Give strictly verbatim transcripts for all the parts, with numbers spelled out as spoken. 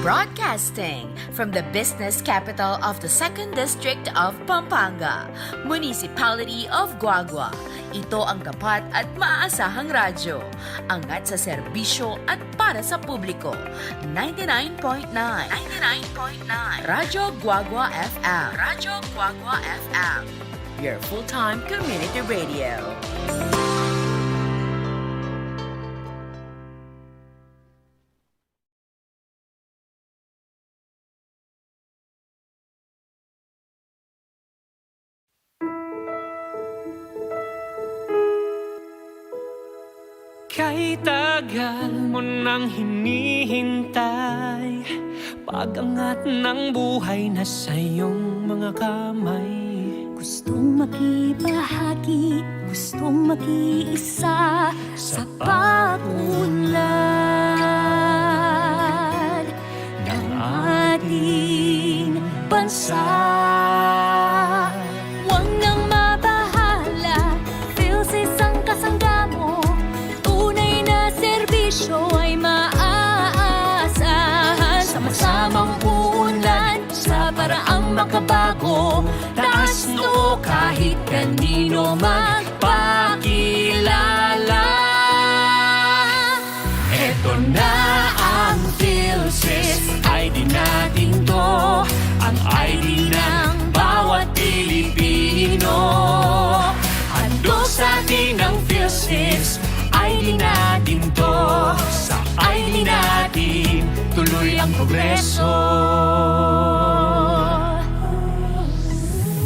Broadcasting from the business capital of the Second District of Pampanga, Municipality of Guagua. Ito ang tapat at maasahang radyo. Angat sa serbisyo at para sa publiko. Ninety-nine point nine. Ninety-nine point nine. Radyo Guagua F M. Radyo Guagua F M. Your full-time community radio. Kay tagal mo nang hinihintay, pag-angat ng buhay na sa iyong mga kamay. Gustong makibahagi, gustong makiisa sa pag-unlad ng ating bansa. Huwag nang mabahala, PhilSys ang kasangga mo. Tunay na serbisyo ay maaasahan. Sama-samang uunlad sa paraang makabago. Taas noo kahit kanino magpakilala. Eto na ang PhilSys, I D natin 'to. Ang I D ng bawat Pilipino. Handog sa atin ang PhilSys, I D natin 'to. Sa I D natin, tuloy ang progreso.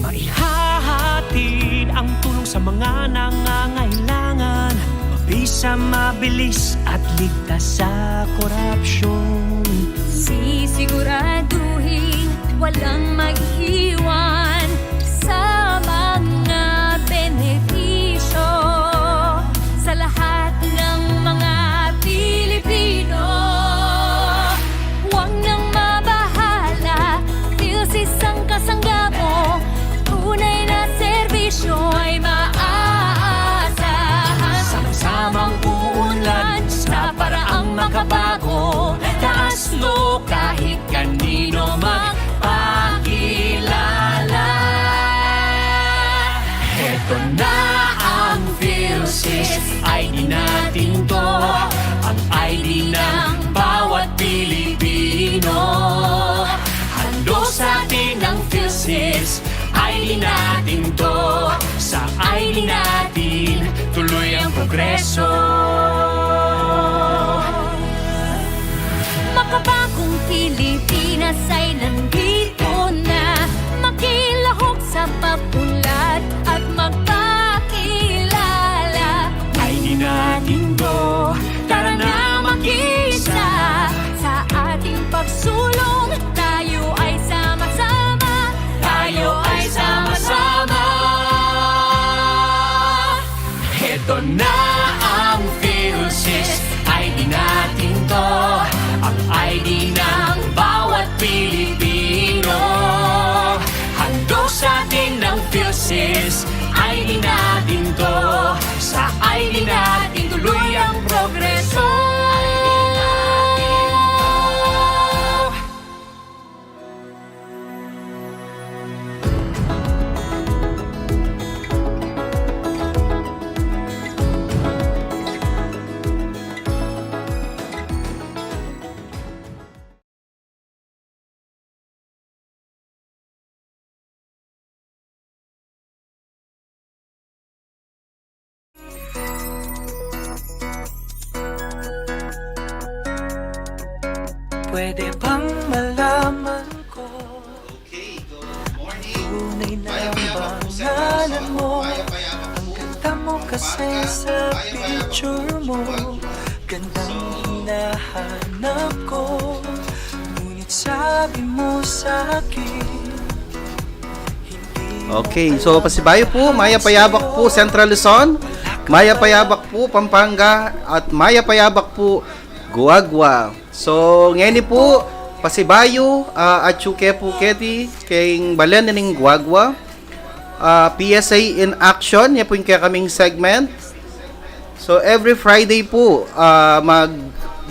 Maihahatid ang tulong sa mga nangangailangan. Mabisa, mabilis at ligtas sa korapsyon. Sisiguraduhin walang maiiwan sa mga benepisyo sa lahat ng mga Pilipino. Huwag nang mabahala, PhilSys ang kasangga mo. Tunay na serbisyo ay maaasahan. Sama-samang uunlad sa paraang makabago. Taas noo kahit kanino magpakilala. Eto na ang PhilSys, I D natin 'to. Ang I D ng bawat Pilipino. Handog sa atin ang PhilSys, I D natin 'to. Sa I D natin, tuloy ang progreso. Makabagong Pilipinas ay nandito na. Makilahok sa pag-unlad at magpakilala. I D natin 'to, tara na makiisa. Sa ating pagsulong, tayo ay sama-sama. Tayo ay sama-sama. Eto na ang PhilSys, I D natin 'to. Ang I D ng bawat Pilipino. Handog sa atin ang PhilSys, I D natin 'to. Sa I D natin tuloy ang progreso. Pwede bang malaman ko? Okay, good morning. Tunay na ang pangalan mo. Ang ganda mo kasi sa picture mo. Gandang hinahanap ko. Ngunit sabi mo sa akin, Okay, so pasibayu pu, mayap a yabak pu Central Luzon, mayap a yabak pu Pampanga, at mayap a yabak pu Guagua. So ngeni pu, pasibayu, ah, atyu ke pu keti keng balen ning Guagua. Ah, P S A in Action, ya pu ing kekaming segment. So every Friday pu, ah, mag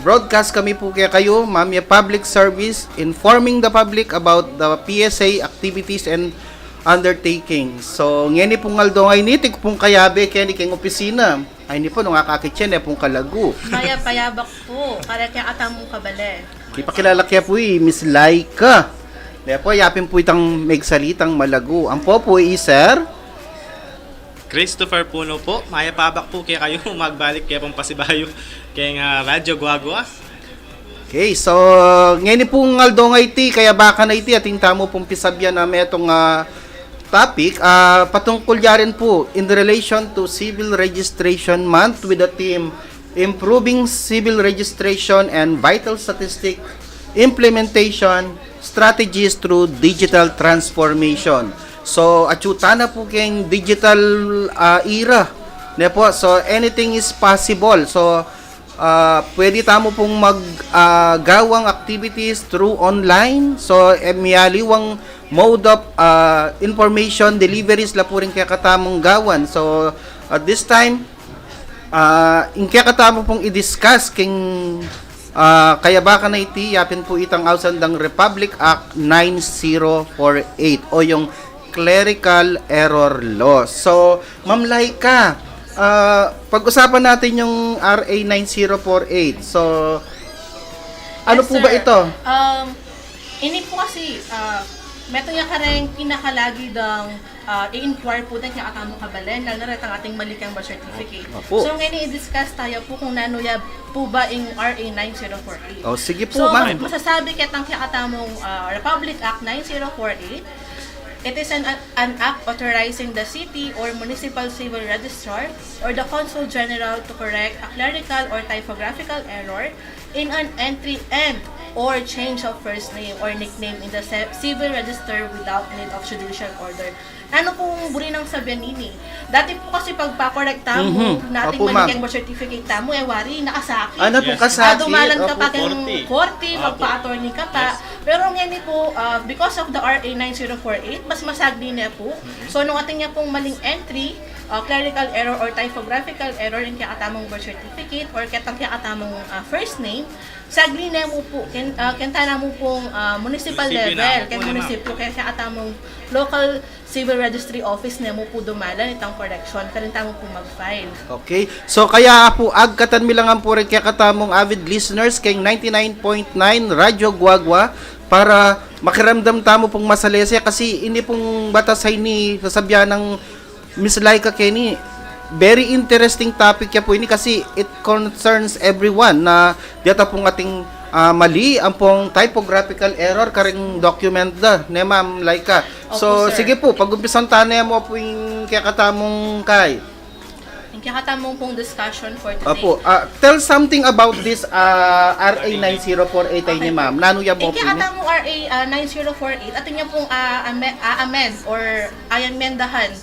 Broadcast kami pu kekayu, Mamie Public Service, informing the public about the P S A activities and undertakings. So, ngeni pung aldo ngeni, atin pung kayabe keni keng opisina. Ay, ini pu, nung akakit ya, ne pung kalagu. Mayap a abak pu, kareng kekatamung kabalen. Kipakilala ke pu, i Miss Laika. Ne pu, yapin pu itang megsalitang malagu. Ampo pu, i Sir Christopher Puno pu, mayap a abak pu kekayu, magbalik ke pung pasibayu keng, ah, Radyo Guagua. Okay, so, ngeni pung aldo ngeni, kayabakan a iti, atin tamu pung pisabyan a metung, ah, topic, ah, patungkul ya rin pu, in relation to Civil Registration Month with the theme, Improving Civil Registration and Vital Statistic Implementation Strategies Through Digital Transformation. So, atyu tana pu keng digital, ah, era. Ne pu, so anything is possible. So, ah, pwede tamu pung mag, ah, gawang activities through online. So, e, miyaliwang mode of, ah, information deliveries la pu ring kekatamung gawan. So, at this time, ah, ing kekatamu pung i-discuss keng, ah, kayabakan a iti, yapin pu itang ausan dang Republic Act nine zero four eight o yung clerical error law. So, Ma'am Laika, ah, pag-usapan natin yung R A nine zero four eight. So, ano Yes, pu ba sir. ito? Um, ini pu kasi, ah, metung ya kareng pinakalagi dang, ah, i-inquire pu deng kekatamung kabalen, lalu na retang ating mali keng birth certificate. Opo. So, ngeni i-discuss taya pu kung nanu ya pu ba ing R A nine zero four eight. O, sige pu, So, ma'am. masasabi ketang kekatamung, ah, Republic Act nine zero four eight, it is an, an act authorizing the city or municipal civil registrar or the consul general to correct a clerical or typographical error in an entry and or change of first name or nickname in the ci- civil register without need of judicial order. Nanu pung buri nang sabian nini? Dati pu kasi pagpakorekta mu Mhm. nating Opo, ma'am. maligeng birth certificate tamu, e wari, nakasakit. Ano pung Yes. kasakit? Adumalan ka Opo. pa keng Korte. korte, Opo. magpa-attorney ka pa. Yes. Pero ngeni pu, ah, because of the R A nine zero four eight, mas masagli ne pu. So, nung atin ya pung maling entry, ah, clerical error or typographical error in kekatamung birth certificate or ketang kekatamung, ah, first name, sagli ne mu pu, ken, ah, kenta na mu pung, ah, municipal Munisipyo na level, pu, ken di, ma'am? munisipyo, ken kekatamung local civil registry office ne mu pu dumalan itang correction, karin tamu pu mag-file. Okay. So, kaya pu, agkatan mi la ngan pu rin kekatamung avid listeners keng ninety-nine point nine Radyo Guagua para makiramdam tamu pung masalese kasi ini pung batas a ini, sasabian nang Miss Laika keni, very interesting topic ya pu ini kasi it concerns everyone na deta pung ating, ah, mali, ampong typographical error karing document da, ne, Ma'am Laika? Opo, So, sir. sige pu, pag-umpisan tana mu pu ing kekatamung kai. Ing kekatamung pung discussion for today. Opo, ah, tell something about this, ah, R A nine zero four eight ay ni Okay. Ma'am. Nanu ya Ing pu ini? kekatamung R A, ah, nine zero four eight, atin ya pung, ah, ame-, ah, amend or ayan mendahan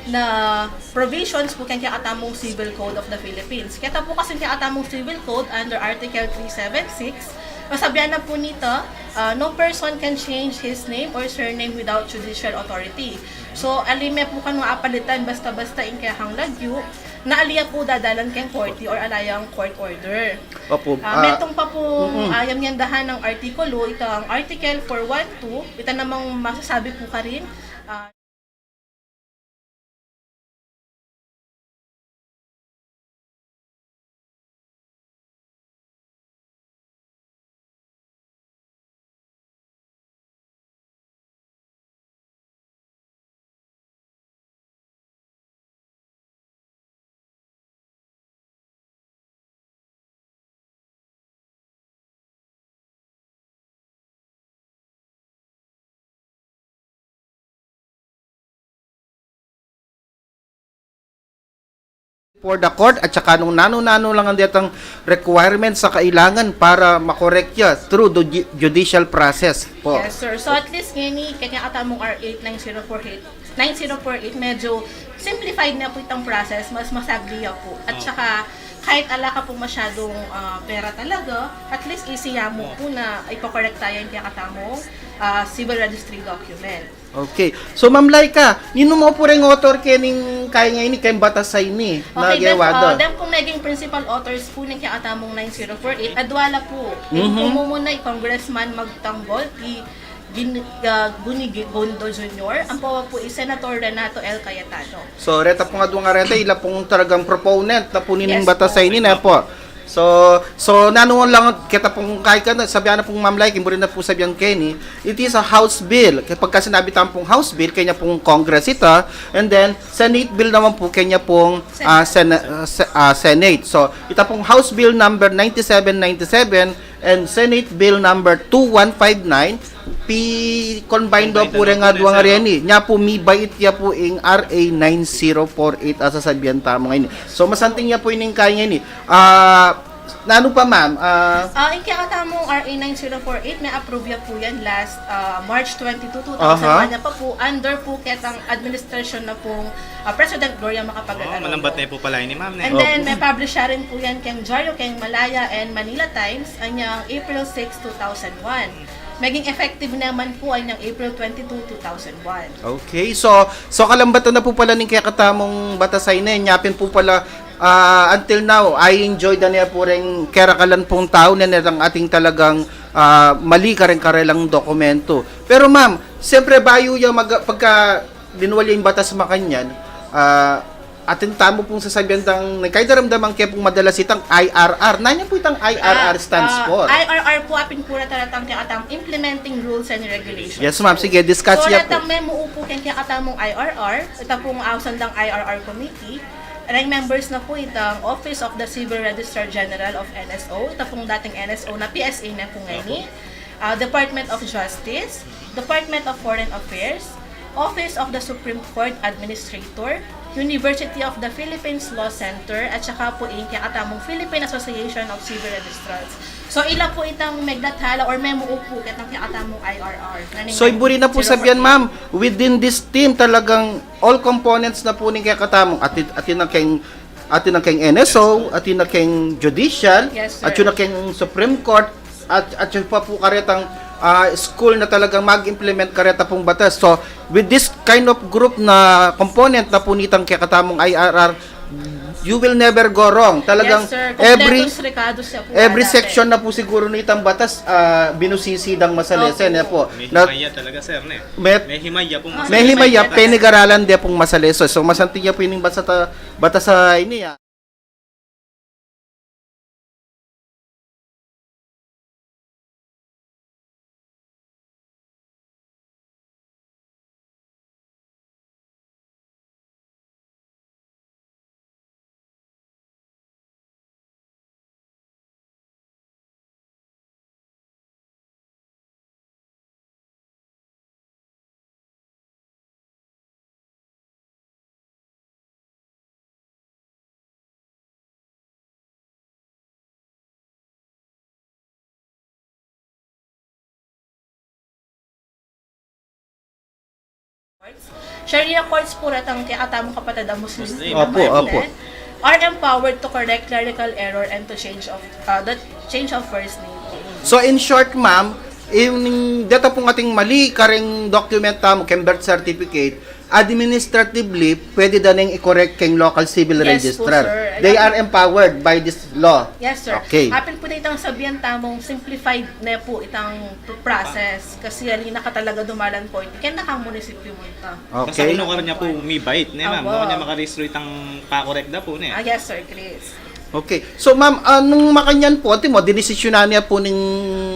na provisions pu keng kekatamung Civil Code of the Philippines. Keta pu kasi kekatamung Civil Code under Article three seven six, masabian na pu nita, ah, "No person can change his name or surname without judicial authority." So, ali me pu kanu apalitan basta-basta ing kekang lagyu, na ali ya pu dadalan keng korte or ala yang court order. Opo, Ah, ah, metung pa pung, mm-mm. ah, yamiendahan nang artikulo, itang Article four one two, ita namang masasabi pu karin, ah, for the court at saka nung nanu-nanu lang ang detang requirements sa kailangan para makorek ya through the ju-, judicial process po. Yes, sir. So, at least ngeni, kaya katamung R eight nine zero four eight, nine zero four eight, medyo simplified na po itang process, mas masagli ya po. At saka, Kahit ala ka pung masyadung, ah, pera talaga, at least easy ya mu pu na ipa-correct ya ing kekatamung, ah, civil registry document. Okay. So, Ma'am Laika, ninu mu pu reng author keni, kaya ngeni, keng batas a ini na Okay, then, gewa da? uh, then pung naging principal authors pu ning kekatamung nine zero four eight, adwa la pu. Yung Mhm. pumumuna i Congressman Magtanggol, i Gin-, uh, Gunigi-, Gondo Junior, ampo pu i Senator Renato L. Cayetano. So, reta pung adwa nga reta, ila pung talagang proponent na pu nining Yes batas a po. ini, ne po? So, so, nanu lang, keta pung kaya ka na, sabian na pung Ma'am Laika, ing buri na pu sabian keni, it is a House bill. Kapag ka sinabi tamu pung House bill, kaya pung Congress ita, and then, Senate bill naman pu, kaya pung, ah, Senate. Sena-, ah, Se-, ah, Senate. So, ita pung House Bill number ninety-seven ninety-seven and Senate Bill number two one five nine, pi-combine da Combine pu da reng adwa nga reni. Nya pu, mibait ya pu ing R A nine zero four eight a sasabian tamu ngeni. So, masanting ya pu ining kaya ngeni. Ah, nanu pa, ma'am? Ah, Ah, ing kekatamung R A nine zero four eight, me-approve ya pu yan last, ah, March twenty-two, two thousand one Aha. na pa pu, under pu ketang administration na pung, ah, President Gloria Macapagal Oh, Arroyo. malambat na pu pala ini, ma'am, ne? And then, Opo. me-publish ya rin pu yan keng dyaryo, keng Malaya and Manila Times, anyang April six, two thousand one. Meging effective naman pu anyang April twenty-two, two thousand one. Okay, so, so kalambatan na pu pala ning kekatamung batas a ini, nya pin pu pala, ah, until now, I enjoy da ne pu reng kerakalan pung tau, ne, ne reng ating talagang, ah, mali kareng karelang dokumento. Pero ma'am, siyempre bayu ya mag-, pagka dinual ya ing batas makanyan, ah, atin tamu pung sasabian dang, kaya daramdaman ke pung madalas itang I R R. Nanu pu itang I R R Ah, stands ah, for? I R R pu, apin pu reta itang kekatamung implementing rules and regulations. Yes, ma'am. Sige, discuss So, ya pu. retang memupu keng kekatamung I R R, ita pung ausan dang I R R committee, reng members na pu itang Office of the Civil Registrar General of N S O, ita pung dating N S O na P S A na pu ngeni, ah, Department of Justice, Department of Foreign Affairs, Office of the Supreme Court Administrator, University of the Philippines Law Center, at saka pu ing kekatamung Philippine Association of Civil Registrars. So, ila pu itang megdathala or memupu ketang kekatamung I R R. So, ing buri na pu sabian, ma'am, within this team, talagang all components na pu ning kekatamung, atin, atin na keng, atin na keng N S O, atin na keng judicial, Yes, sir. atin na keng Supreme Court, at, at yung pa pu karetang, ah, school na talagang mag-implement kareta pung batas. So, with this kind of group na component na pu nitang kekatamung I R R, you will never go wrong. Talagang Yes, sir. every, Kompletos rekados ya pu every kada section pe. na pu siguro nitang batas, ah, binusisi dang masalese, Opo. ne pu. May Na himaya talaga, sir, ne? Met-, May himaya pung Ah, masalese. may himaya, May himaya. penigaralan de pung masalese. So, masanting ya pu ining batas a, batas a ini, ah. Sharia courts pu retang kekatamung kapatad a Muslim, Muslim. Opo, opo. are empowered to correct clerical error and to change of, uh, the change of first name. So, in short, ma'am, in deta pung ating mali kareng document tamu, keng birth certificate, administratively, pwede da neng i-correct keng local civil Yes po, registrar. sir. They Ayan. are empowered by this law. Yes, sir. Okay. Apin pu na itang sabian tamung simplified ne pu itang process. Kasi ali na ka talaga dumalan po. Kaya naka munisipyo mo ito. Okay. Basta kung kanya po mibait, ne, ma'am? Apo. Kung kanya makarehistro itang pakorek da po, ne? Ah, yes, sir, Chris. Okay. So, ma'am, ah, nung makanyan po, atin mo, dinisisyonan niya po ning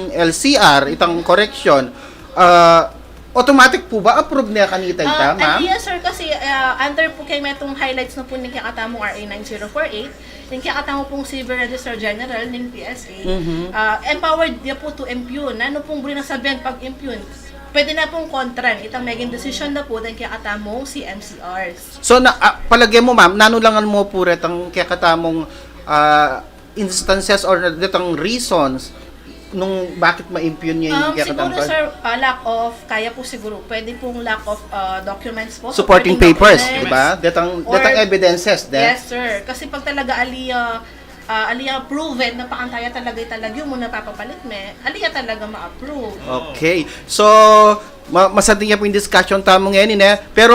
L C R, itang correction, ah, automatic po ba? Approve niya kanita ita, Ah, ma'am? Yes, sir, kasi, ah, under po kay metong highlights na po ning kekatamung R A nine zero four eight, yung kekatamu pong Civil Registrar General ning P S A, Mhm. ah, empowered niya po to impugn. Ano pong buri na sabian pag impugn? Pwede na pong kontran itang meging desisyon na po deng kekatamung C M C Rs. So, na, ah, palage mo, ma'am, nanu lang mo po retang kekatamung, ah, instances or detang reasons nung bakit ma-impugn niya yung Um, kekatamung siguro, sir, ah, lack of, kaya po siguro, pwede pong lack of, ah, documents po, Supporting supporting papers, documents. di ba? Detang, Or detang evidences, de? Yes, sir. Kasi pag talaga ali, ah, ah, ali ya proven na pakanta ya talaga, talaga yung muna papapalit me, ali ya talaga ma-approve. Okay. So, ma masanting ya pu ing discussion tamu ngeni, ne? Pero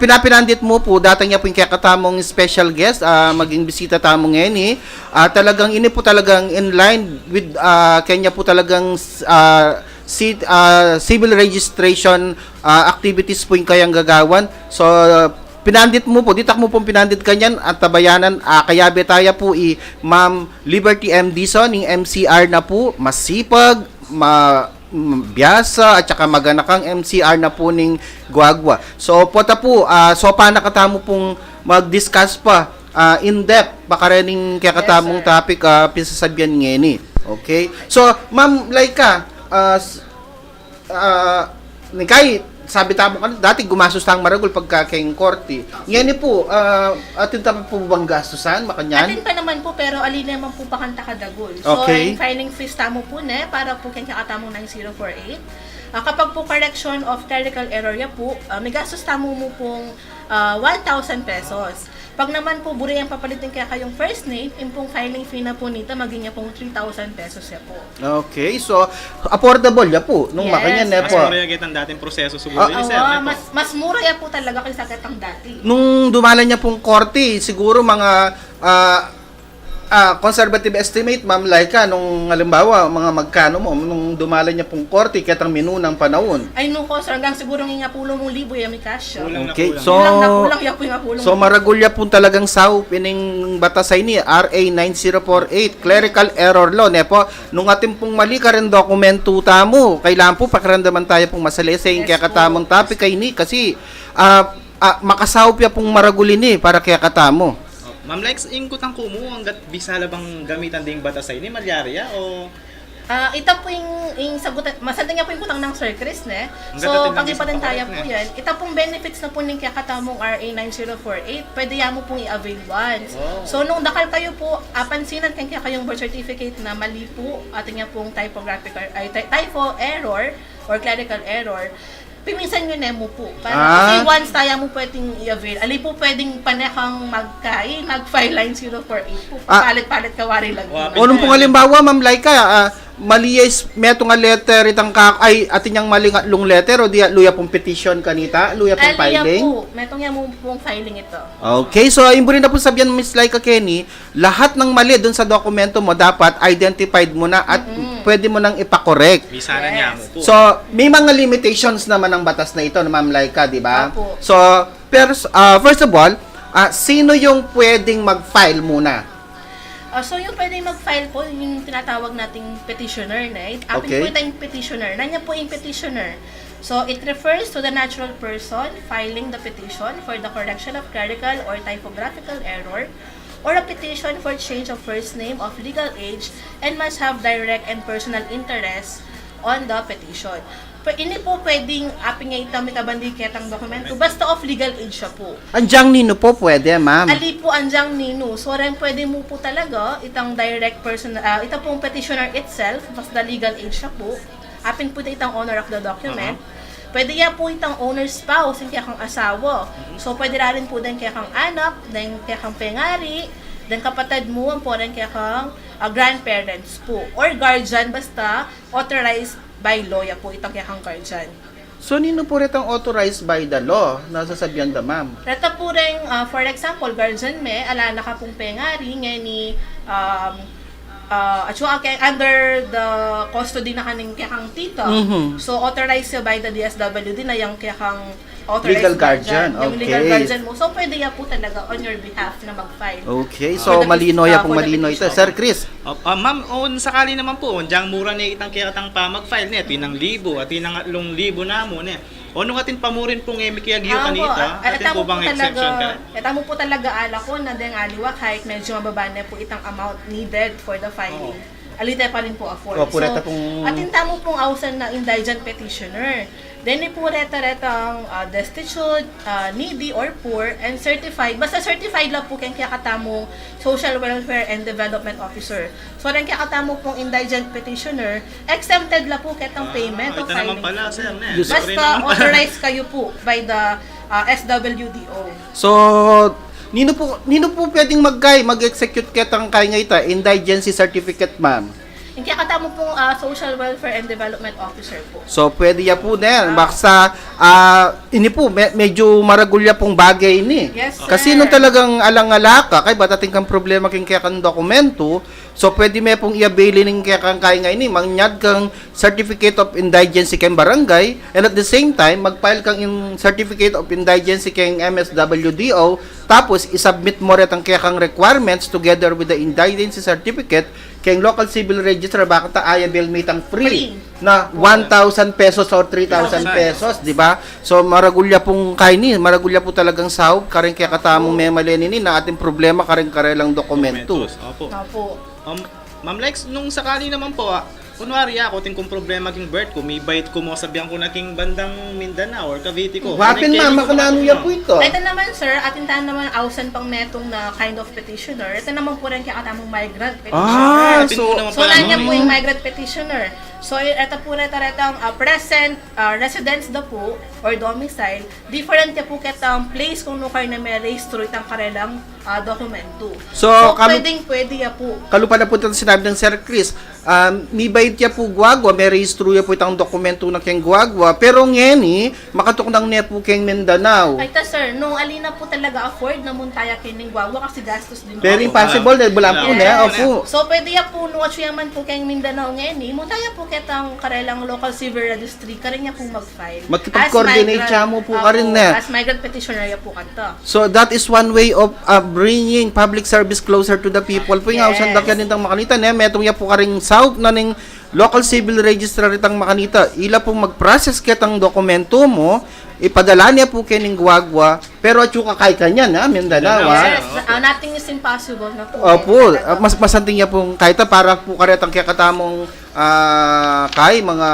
pinapinandit mu pu, datang ya pu ing kekatamung special guest, ah, maging bisita tamu ngeni. Ah, talagang ini pu talagang in line with, ah, kanya pu talagang, ah, ci- ah, civil registration, ah, activities pu ing kayang gagawan. So, pinandit mu pu, ditak mu pung pinandit kanyan, antabayanan, ah, kayabe taya pu i Ma'am Liberty M. Dizon, ing M C R na pu, masipag, ma- mm, biasa, at saka maganakang M C R na pu ning Guagua. So, pota pu, ah, so, pana katamu pung mag-discuss pa, ah, in depth, pakarening kekatamung topic, ah, pinsasabian ngeni. Okay? So, Ma'am Laika, ah, s- ah, ningkay, sabi tamu kan dati gumastos tang maragul pagka keng korte. Ngeni pu, ah, atin ta pa pu bang gastusan, makanyan? Atin pa naman pu, pero ali naman pu pakanta kadagul. So, okay, ang filing fees tamu pu, ne, para pu keng kekatamung nine zero four eight. Ah, kapag pu correction of clerical error ya pu, ah, may gastos tamu mu pung, ah, one thousand pesos. Pag naman pu buri yang papalit ing kekayung first name, ing pung filing fee na pu nita, maging ya pung three thousand pesos ya pu. Okay, so affordable ya pu nung makanyan, ne pu? Mas mura ya ketang dating proseso siguro, ah, ini, sir, ne pu? Mas, mas mura ya pu talaga kaysa ketang dati. Nung dumalan ya pung korte, siguro mga, ah, ah, conservative estimate, Ma'am Laika, nung halimbawa, mga magkano mu, nung dumalan ya pung korte, ketang minunang panaun? Ay, nu ko, sir, hanggang siguro ng ingapulo mung libu ya mi kasya. Kulang na kulang. Okay, so, kulang na kulang ya pu ing apulong. So, maragul ya pung talagang saup ining batas a ini, R A nine zero four eight, clerical error law, ne pu? Nung atin pung mali kareng dokumentu tamu, kailangan pu pakiramdaman taya pung masalese ing kekatamung topic a ini kasi, ah, ah, makasaup ya pung maragul ini para kekatamu. Oh, Ma'am Laika, ing kutang ku mu, anggat bisa la bang gamitan ding batas a ini, malyari ya, o? Ah, ita pu ing, ing sagutan, masanting ya pu ing kutang nang Sir Chris, ne? So, pag-ipatin taya pu yan, ita pung benefits na pu ning kekatamung R A nine zero four eight, pwede ya mu pung i-avail once. Oh. So, nung dakal kayu pu apansinan keng kekayung birth certificate na mali pu, atin ya pung typographical, ay, ty- typo error or clerical error, piminsan yu ne mu pu. Para kasi once taya mu pwedeng i-avail. Ali pu pwedeng pane kang magkai, mag-file line zero four eight pu. Ah. Palit-palit ka wari lagi. Wa- O nung pung halimbawa, Ma'am Laika, ah, mali ya is, metung a letter itang ka, ay, atin yang mali nga atlung letter, o di atlu ya pung petition kanita, atlu ya pung filing? Atlu ya pu, metung ya mu pung filing ito. Okay, so, ing buri na pung sabian, Miss Laika, keni, lahat ng mali dun sa dokumento mo, dapat identified mo na at pwede mo nang ipakorek. Misanan ya mu pu. So, may mga limitations naman ang batas na ito, Ma'am Laika, di ba? Opo. So, pers- ah, first of all, ah, sino yung pwedeng mag-file muna? Ah, so, yung pwedeng mag-file po, yung tinatawag nating petitioner, ne? Atin po itang petitioner. Nanu po yung petitioner? So, it refers to the natural person filing the petition for the correction of clerical or typographical error or a petition for change of first name of legal age and must have direct and personal interest on the petition. Pwe- ini po pwedeng apin nga ita mikabandi ketang dokumento, basta of legal age siya po. Anjang ninu po pwede, ma'am? Ali po anjang ninu. So, reng pwede mu po talaga, itang direct person, ah, ita pong petitioner itself, basta legal age siya po. Apin po itang owner of the document. Pwede ya po itang owner spouse, yung kekang asawa. So, pwede la rin po deng kekang anak, deng kekang pengari, deng kapatad mu, ampo deng kekang, ah, grandparents po. Or guardian, basta authorized by law ya po itang kekang guardian. So, ninu po retang authorized by the law na sasabian da, ma'am? Reta po reng, ah, for example, guardian me, ala na ka pung pengari, ngeni, um, ah, atsu ka keng under the custody na ka ning kekang tita. So, authorized ya by the D S W D na yang kekang authorized guardian. Legal guardian, yung legal guardian mu. So, pwede ya po talaga on your behalf na mag-file. Okay, so, malino ya pong malino ito. Sir Chris? Ah, ah, ma'am, o sakali naman po, anjang mura ne itang kekatang pamag-file ne, atin nang libu, atin nang atlung libu na mu ne. O nung atin pa mu rin pong e mi kiyagyu kanita, atin po bang exemption ka? Eta mu po talaga ala ko na deng aliwa kahit medyo mababa ne po itang amount needed for the filing. Ali te pa rin po afford. So, atin tamu pong ausan na indigent petitioner. Then, ipureta-retang, ah, destitute, ah, needy or poor, and certified. Basta certified la po keng kekatamung Social Welfare and Development Officer. So, reng kekatamu pong indigent petitioner, exempted la po ketang payment of filing fee. Basta authorized kayu po by the, ah, S W D O. So, Ninu pu, ninu pu pwedeng magkay, mag-execute ketang kay nga ita, indigency certificate, ma'am? Ing kekatamu pung, ah, Social Welfare and Development Officer pu. So, pwede ya pu, ne? Ah. Baksa, ah, ini pu, me-, medyo maragul ya pung bagay ini. Yes, sir. Kasi nung talagang alang-ala ka, kaybat atin kang problema king kekang dokumentu, so, pwede me pung i-avail ing kekang kay nga ini, manyad kang Certificate of Indigency keng barangay, and at the same time, mag-file kang in Certificate of Indigency keng M S W D O, tapos i-submit mo retang kekang requirements together with the indigency certificate keng local civil registrar, bakanta aya bel mitang free na one thousand pesos or three thousand pesos, di ba? So, maragul ya pung kaini, maragul ya pu talagang saup kareng kekatamung memalen ini na atin problema kareng karelang dokumentu. Dokumentos, opo. Opo. Um, Ma'am Lex, nung sakali naman po, ah, kunwari ako, atin kung problema king birth ku, mibait ku mu, sabian ku na king bandang Mindanao or Cavite ku. Wa pin, ma'am, makananu ya pu ita? Ita naman, sir, atin tana naman ausan pang metung na kind of petitioner. Ita naman pu reng kekatamung migrant petitioner. Ah, so, atin pu naman pala. So, nanu ya pu ing migrant petitioner? So, i-, ita pu reta, retang, ah, present, ah, residence da pu or domicile, different ya pu ketang place kung nukarin na merehistro itang karelang, ah, dokumentu. So, so, kalu-, pwedeng pwede ya pu. Kalupa na pu itang sinabi nang Sir Chris, ah, mibait ya pu guagua, merehistro ya pu itang dokumentu na keng guagua, pero ngeni, makatuknang ne pu keng Mindanao. Ay, ta, sir, nung ali na pu talaga afford na munta ya keni ning guagua kasi gastos din pu. Very possible, dahil bula pu ne, opo. So, pwede ya pu, nung atyu ya man pu keng Mindanao ngeni, munta ya pu ketang karelang local civil registry, karin ya pu mag-file. Makipag-coordinate ya mu pu karin, ne? As migrant petitioner ya pu kanta. So, that is one way of, uh, bringing public service closer to the people pu. Ing ausan da keni itang makanita, ne? Metung ya pu karing saup na ning local civil registrar itang makanita. Ila pu mag-process ketang dokumentu mu, ipadala ne pu keni ning guagua, pero atyu ka kay kanyan, ha? Mindanao, ha? Yes, ah, nothing is impossible na pu. Opo, ah, mas, masanting ya pung kay ta para pu karetang kekatamung, ah, kay mga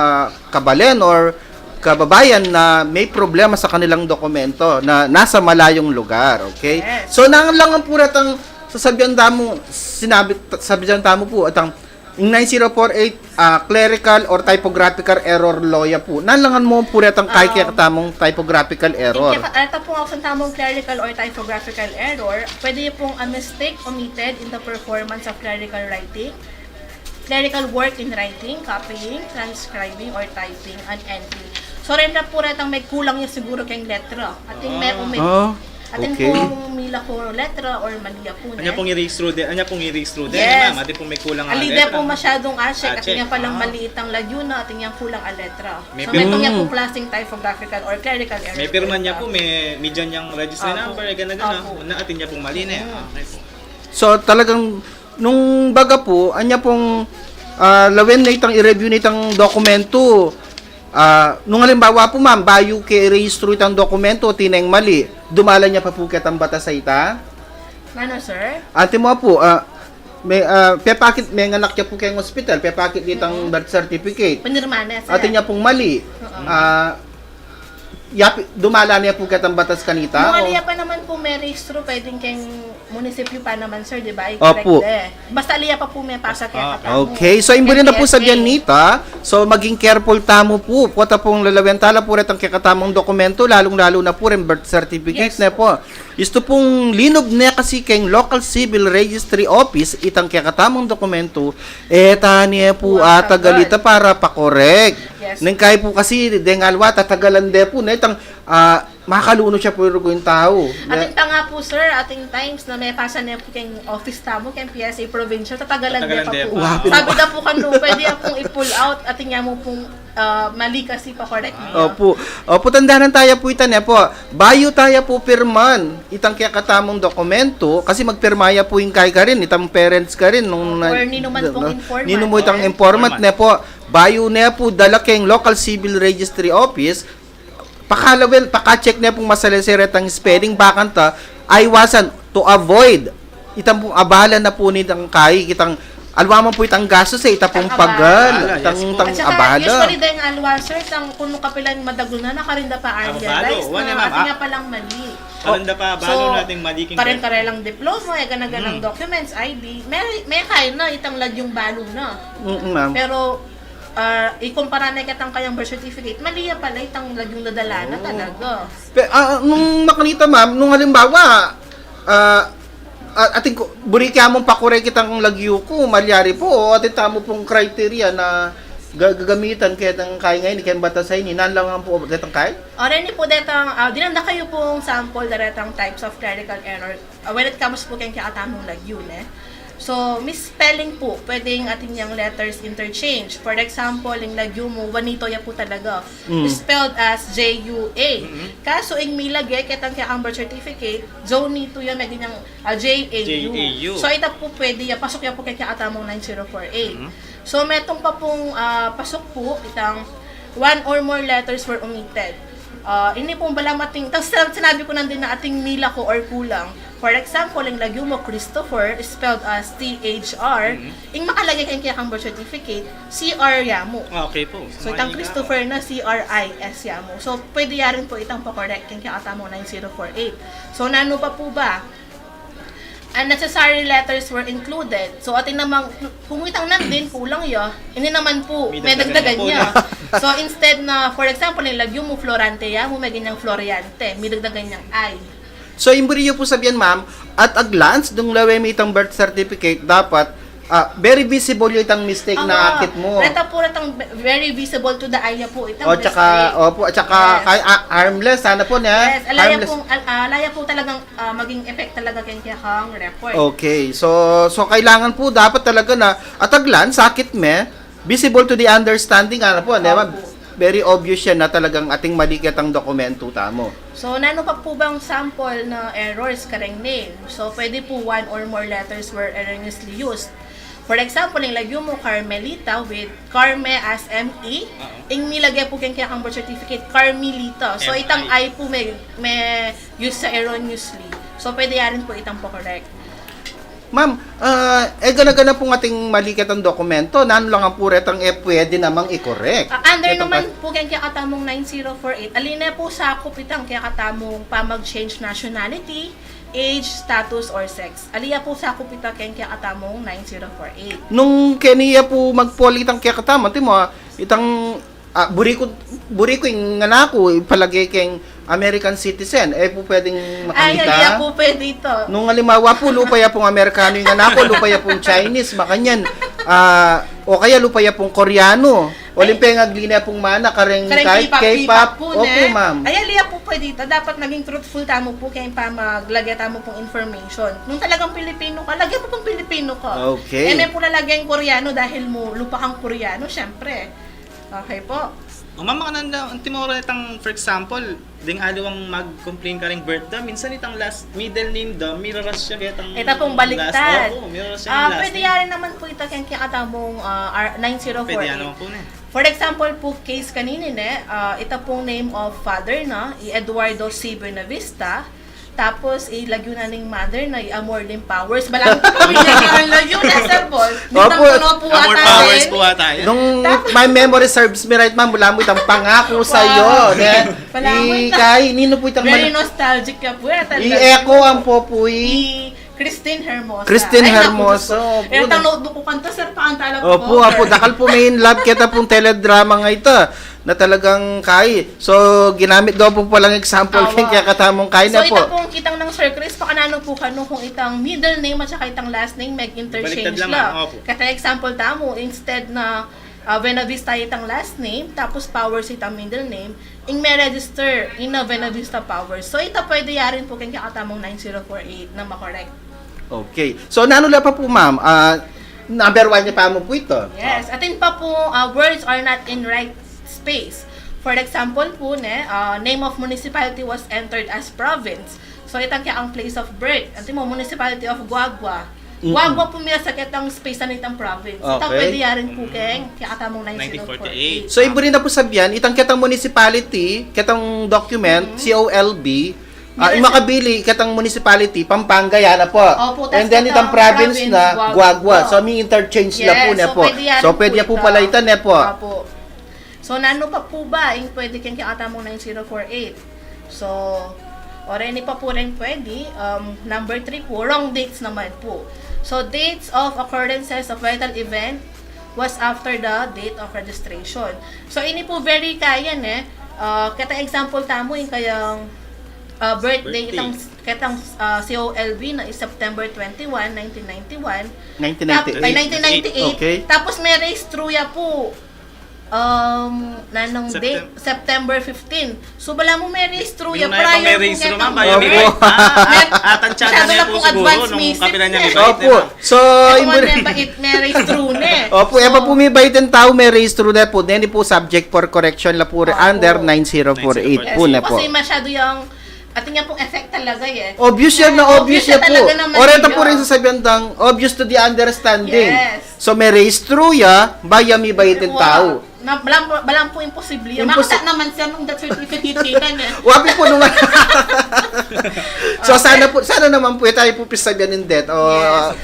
kabalen or kababayan na may problema sa kanilang dokumento na nasa malayong lugar, okay? Yes. So, nang lang pu retang sasabian tamu, sinabi, sasabian tamu pu, itang, ing nine zero four eight, ah, clerical or typographical error law ya pu. Nalangan mu pu retang kay kekatamung typographical error. Ing kaya, ita pu nga ausan tamung clerical or typographical error, pwede pung a mistake omitted in the performance of clerical writing, clerical work in writing, copying, transcribing, or typing, an entry. So, reng pu retang may kulang ya siguro keng letra. Atin me-omit. Ah, okay. Atin pung mila ku letra or mali ya pu, ne? Anya pung i-read through de, anya pung i-read through de, ma'am? Atin pung may kulang a letra. Ali de pu masyadung a-check, atin ya palang mali itang lagyu na, atin yang kulang a letra. So, metung ya pung klaseng typographical or clerical error. May pirma nya pu, may, may dyan yang registry number, gana-gana. Opo. Na atin ya pung mali, ne? Mm. Okay pu. So, talagang nung baga pu, anya pung, ah, lawen na itang i-review na itang dokumentu. Ah, nung halimbawa pu, ma'am, bayu ke i-rehistro itang dokumentu, atin neng mali, dumalan ya pa pu ketang batas a ita? Nanu, sir? Antimo pu, ah, may, ah, pepakit, menganak ya pu keng ospital, pepakit itang birth certificate. Pinirma na, sir. Atin ya pung mali. Oo. Ah, Yap, dumalan ne pu ketang batas kanita? Nung ali ya pa naman pu merehistro, pwedeng keng munisipyu pa naman, sir, di ba? Opo. I-correct de. Basta ali ya pa pu mepasa kekatamu. Okay, so, imburin na pu sa biyan nita. So, maging careful tamu pu. Pota pung lalawen tala pu retang kekatamung dokumentu, lalung-lalu na pu reng birth certificate, ne pu. Istu pung linub ne kasi keng local civil registry office, itang kekatamung dokumentu, e ta ne pu atagal ita para pa-correct. Yes. Neng kay pu kasi, deng aliwa, tatagalan de pu, ne, itang, ah, makalunus ya pu ing rugu ning tau. Atin pa nga pu, sir, atin times na mepasa ne pu keng office tamu, keng P S A provincial, tatagalan de pa pu. Sabi da pu kanu, pwede ya pung i-pull out, atin ya mu pung, ah, mali kasi pa-correct ne. Opu. Opu, tandanan taya pu ita ne pu. Bayu taya pu pirman itang kekatamung dokumentu, kasi magpirma ya pu ing kay karin, itang parents karin, nung na-, or ninu man pung informant. Ninu mu itang informant ne pu. Bayu ne pu dala keng local civil registry office, pakalawen, paka-check ne pung masalaysay retang spelling, bakanta aiwasan, to avoid itang pung abala na pu nitang kay, itang aliwa man pu itang gastus, e, ita pung pagal, itang, itang abala. At saka, usually, deng aliwa, sir, itang kung kapilan madagul na, na karin da pa i-realize na atin ya palang mali. Karin da pa balu na atin mali king karen-karelang diploma, e, gana-ganang documents, I D, me, me kay na, itang lagyung balu na. Mm, ma'am. Pero, ah, ikumpara ne ketang kayang birth certificate, mali ya pala itang lagyung dadala na talaga. Pe-, ah, nung makanita, ma'am, nung halimbawa, Ah, ah, atin ku, buri ke mung pakorek itang lagyu ku, malyari pu, o atin tamu pung criteria na ga-, gagamitan ketang kayi ngeni, keng batas a ini, nanu la naman pu detang kayi? O, reni pu detang, ah, dinan da kayu pung sample da retang types of clerical error, ah, when it comes pu keng kekatamung lagyu, ne? So, misspelling pu, pwedeng atin yang letters interchange. For example, ing lagyu mu, Juanito ya pu talaga. Mm. Spelled as J U A. Mm-hmm. Kaso ing milage ketang kekang birth certificate, Jonito ya, meging yang, ah, J A U. J A U. So, ita pu pwede ya, pasok ya pu keng kekatamung nine zero four eight. Mm-hmm. So, metung pa pung, ah, pasok pu, itang one or more letters were omitted. Ah, ini pung balamu atin, tas sin-, sinabi ku nandin na atin milako or kulang. For example, ing lagyu mu Christopher, spelled as T H R, Mm-hmm. ing makalage keng kekang birth certificate, C R ya mu. Okay pu. So, itang Christopher na C R I S ya mu. So, pwede ya rin pu itang pa-correct keng kekatamung nine zero four eight. So, nanu pa pu ba? Unnecessary letters were included. So, atin namang, kung itang nandin, kulang ya, ini naman pu, medagdagan ya. So, instead na, for example, ing lagyu mu Florante ya mu, meging yang Floriante, medagdagan yang I. So, ing buri yu pu sabian, ma'am, at a glance, nung lawen mi itang birth certificate, dapat, ah, very visible yu itang mistake na akit mu. Reta pu, retang ve-, very visible to the eye ya pu itang mistake. O, tsaka, opo, at tsaka, yes, kay, ah, harmless, sana pu, ne? Yes, ala ya pu, al-, ala ya pu talagang, ah, maging effect talaga keng kekang report. Okay, so, so kailangan pu dapat talaga na, at a glance, akit me, visible to the understanding, ano pu, ne, ma'am? Opo. Very obvious yan na talagang atin mali ketang dokumento tamu. So, nanu pa pu bang sample na errors kareng name? So, pwede pu one or more letters were erroneously used. For example, ing lagyu mu Carmelita with Carme as M E, ing milage pu keng kekang birth certificate, Carmelita. So, itang I pu me, me-use ya erroneously. So, pwede ya rin pu itang pa-correct. Ma'am, ah, e gana-gana pung atin mali ketang dokumento, nanu la naman pu retang e pwede namang i-correct? Ah, under naman pu keng kekatamung nine zero four eight, ali ne pu sakup itang kekatamung pamag-change nationality, age, status, or sex. Ali ya pu sakup ita keng kekatamung nine zero four eight. Nung keni ya pu magpoli itang kekatamu, antimo, ah, itang Ah, buri ku, buri ku ing anak ku, ipalage keng American citizen. E pu pwedeng makanita? Ay, ali ya pu pwede ita. Nung alimawa pu, lupa ya pung Amerikanu ing anak ku, lupa ya pung Chinese, makanyan. Ah, o kaya lupa ya pung Koreano. O limpe nga agli ne pung mana, kareng kahit K-pop. Opo, ma'am. Ay, ali ya pu pwede ita. Dapat maging truthful tamu pu keng pamaglage tamu pung information. Nung talagang Pilipino ka, lage mu pung Pilipino ka. Okay. E me pu lalageng Koreano dahil mu lupa kang Koreano, syempre. Okay pu. O, ma'am, makanyan la, antimo retang, for example, deng aliwang mag-complain kareng birth da, minsan itang last, middle name da, miraras ya ketang last. Ita pung baliktad. Opo, miraras ya ketang last name. Ah, pwede ya rin naman pu ita keng kekatamung, ah, R-, nine zero four eight. Pwede ya naman pu, ne? For example pu, case kanini, ne, ah, ita pung name of father na, i Eduardo C. Buenavista, Tapos, i lagyu na ning mother na i Amor Lim Powers. Balamu pu pamilya na rin lagyu na, Sir Bol. Opo. Nitang puno pu ata rin. Amor Powers pu ata yan. Nung my memory serves me right, ma'am, balamu itang Pangako Sa'yo, ne? Balamu ita. Kay, ninu pu itang very nostalgic ya pu, eh, talaga. I Echo Ampo pu i Christine Hermosa. Christine Hermosa, opo. Ay, naku, Diyos ko. Itang notebook ku kanita, sir, pakanta la pu. Opo, opo, dakal pu me in love keta pung teledrama nga ita. Na talagang kay. So, ginamit daw pu palang example keng kekatamung kay na pu. So, ita pung kitang nang Sir Chris, pakananu pu kanu kung itang middle name at saka itang last name, mag-interchange la. Baliktad la, ma'am. Opo. Keta example tamu, instead na, ah, Buenavista itang last name, tapos Powers itang middle name, ing me-register, ina Buenavista Powers. So, ita pwede ya rin pu keng kekatamung nine zero four eight na ma-correct. Okay. So, nanu la pa pu, ma'am? Ah, number one ya pa mu pu ita. Yes. Atin pa pu, ah, words are not in right space. For example pu, ne, ah, name of municipality was entered as province. So, itang kekang place of birth. Antimo, municipality of Guagua. Mm-mm. Guagua pu miyasa ketang space na nitang province. Ita pwede ya rin pu keng kekatamung nine zero four eight. So, iburi na pu sabian, itang ketang municipality, ketang document, C O L B, ah, ing makabili ketang municipality, Pampanga ya na pu. Opo, tas itang province na, Guagua. So, mi-interchange la pu, ne pu. So, pwede ya pu pala ita, ne pu. Opo. So, nanu pa pu ba ing pwede keng kekatamung nine zero four eight? So, o reni pa pu reng pwede, um, number three pu, wrong dates naman pu. So, dates of occurrences of vital event was after the date of registration. So, ini pu very kaya, ne, ah, keta example tamu, ing kayang ah, birthday, itang, ketang, ah, C O L B na is September twenty-one, nineteen ninety-one. Tap-, ay, nineteen ninety-eight. Okay. Tapos may raise through ya po. Um, nanong date? Septem- September fifteen. So, balamu may raise through ya prior po ketang birth. Opo. Ah, ah, masyado na pong advance message. Opo. So, may raise through na. Opo, e pa po mibait ing tau, may raise through na po. Then, po subject for correction la po under nine zero four eight po na po. Kasi masyado yang Atin ya pong effect talaga, eh. Obvious ya na, obvious ya po. Oreta po rin sasabihan dang obvious to the understanding. Yes. So, may raise through ya, ba ya mibait ing tau. Na, balam, balam po imposible. Makita naman siya nung death certificate kita niya. Wapi po naman. So, sana po, sana naman po, tayo po pisabihan ng death. O,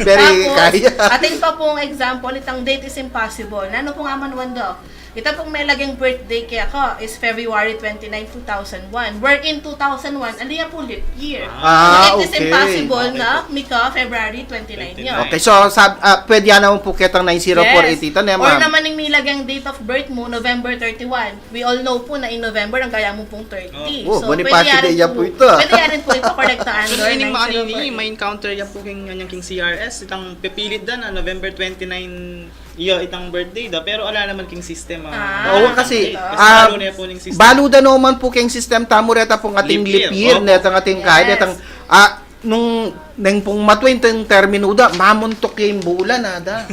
very kaya. Atin pa pong example, itang date is impossible. Nanu pong aman wanda? Ita pong may laging birthday kaya ka is February twenty-nine, two thousand one. Wherein two thousand one, ali ya po leap year. Ah, okay. It is impossible na mika February twenty-nine yun. Okay, so sab, ah, pwede ya naman po ketang nine zero four eight ita, ne, ma'am? Or naman yung may laging date of birth mo, November thirty-one. We all know po na in November, ang gaya mo pong thirty. Oh, so, pwede ya rin po ita. Pwede ya rin po ipakorekta under nine zero four eight. So, ini, may encounter ya po king, yung king C R S, itang pipilit da na November twenty-nine, iya itang birthday da, pero ala naman king system, ah. Ah. Oo, kasi, kasi ah, balu na po ning system. Balu da naman po king system tamu reta pong ating leap year, opo, netang ating kahit, yes, netang, ah, nung, neng pong matwe itang terminu da, mamuntuk ya ing bulan, ada.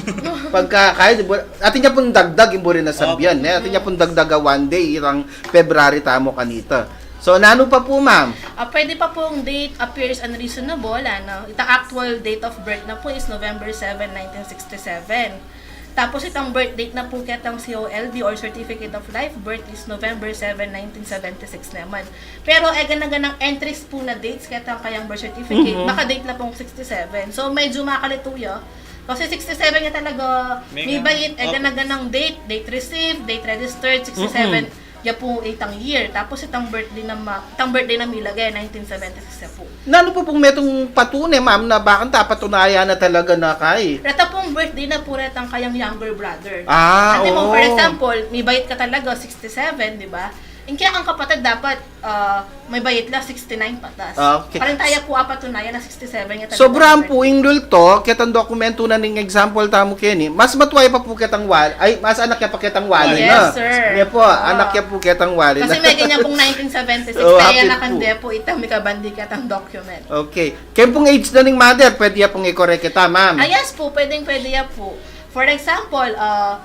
Pagka, kahit, atin ya pong dagdag ing buri na sabian, opo, eh. Atin ya pong dagdag a one day, itang February tamu kanita. So, nanu pa po, ma'am? Ah, pwede pa pong date appears unreasonable, ano? Itang actual date of birth na po is November seven, nineteen sixty-seven. Tapos itang birth date na po ketang C O L B or Certificate of Live Birth is November seven, nineteen seventy-six naman. Pero e gana-ganang entries po na dates ketang kayang birth certificate, mhm, maka-date na pong sixty-seven. So medyo makalitu ya. Kasi sixty-seven ya talaga, may, may bait, e gana-ganang date, date received, date registered, sixty-seven. Mm-mm. Ya po itang year. Tapos itang birthday na ma-, itang birthday na milagay, nineteen seventy-six ya po. Nanu po pong metung patune, ma'am, na bakanta patunayan na talaga na kay? Reta pong birthday na po retang kayang younger brother. Ah, oo. Kasi mo, for example, may bait ka talaga, sixty-seven, di ba? Yung kaya kang kapatid, dapat, ah, may bait la, sixty-nine patas. Ah, okay. Parang tayo po, apatunayan na sixty-seven ya talaga. Sobrang po, ing lulto, ketang dokumentu na ning example tamu keni, mas matuway pa po ketang wal-, ay, mas anak ya pa ketang wali na. Yes, sir. Yan po, anak ya po ketang wali na. Kasi may ganyan pong nineteen seventy-six, oh, kaya hapit na po. Kande po ita, may kabandi ketang document. Okay. Kaya pong age na ning mother, pwede ya pong i-correct kita, ma'am? Ah, yes po, pwedeng pwede ya po. For example, ah,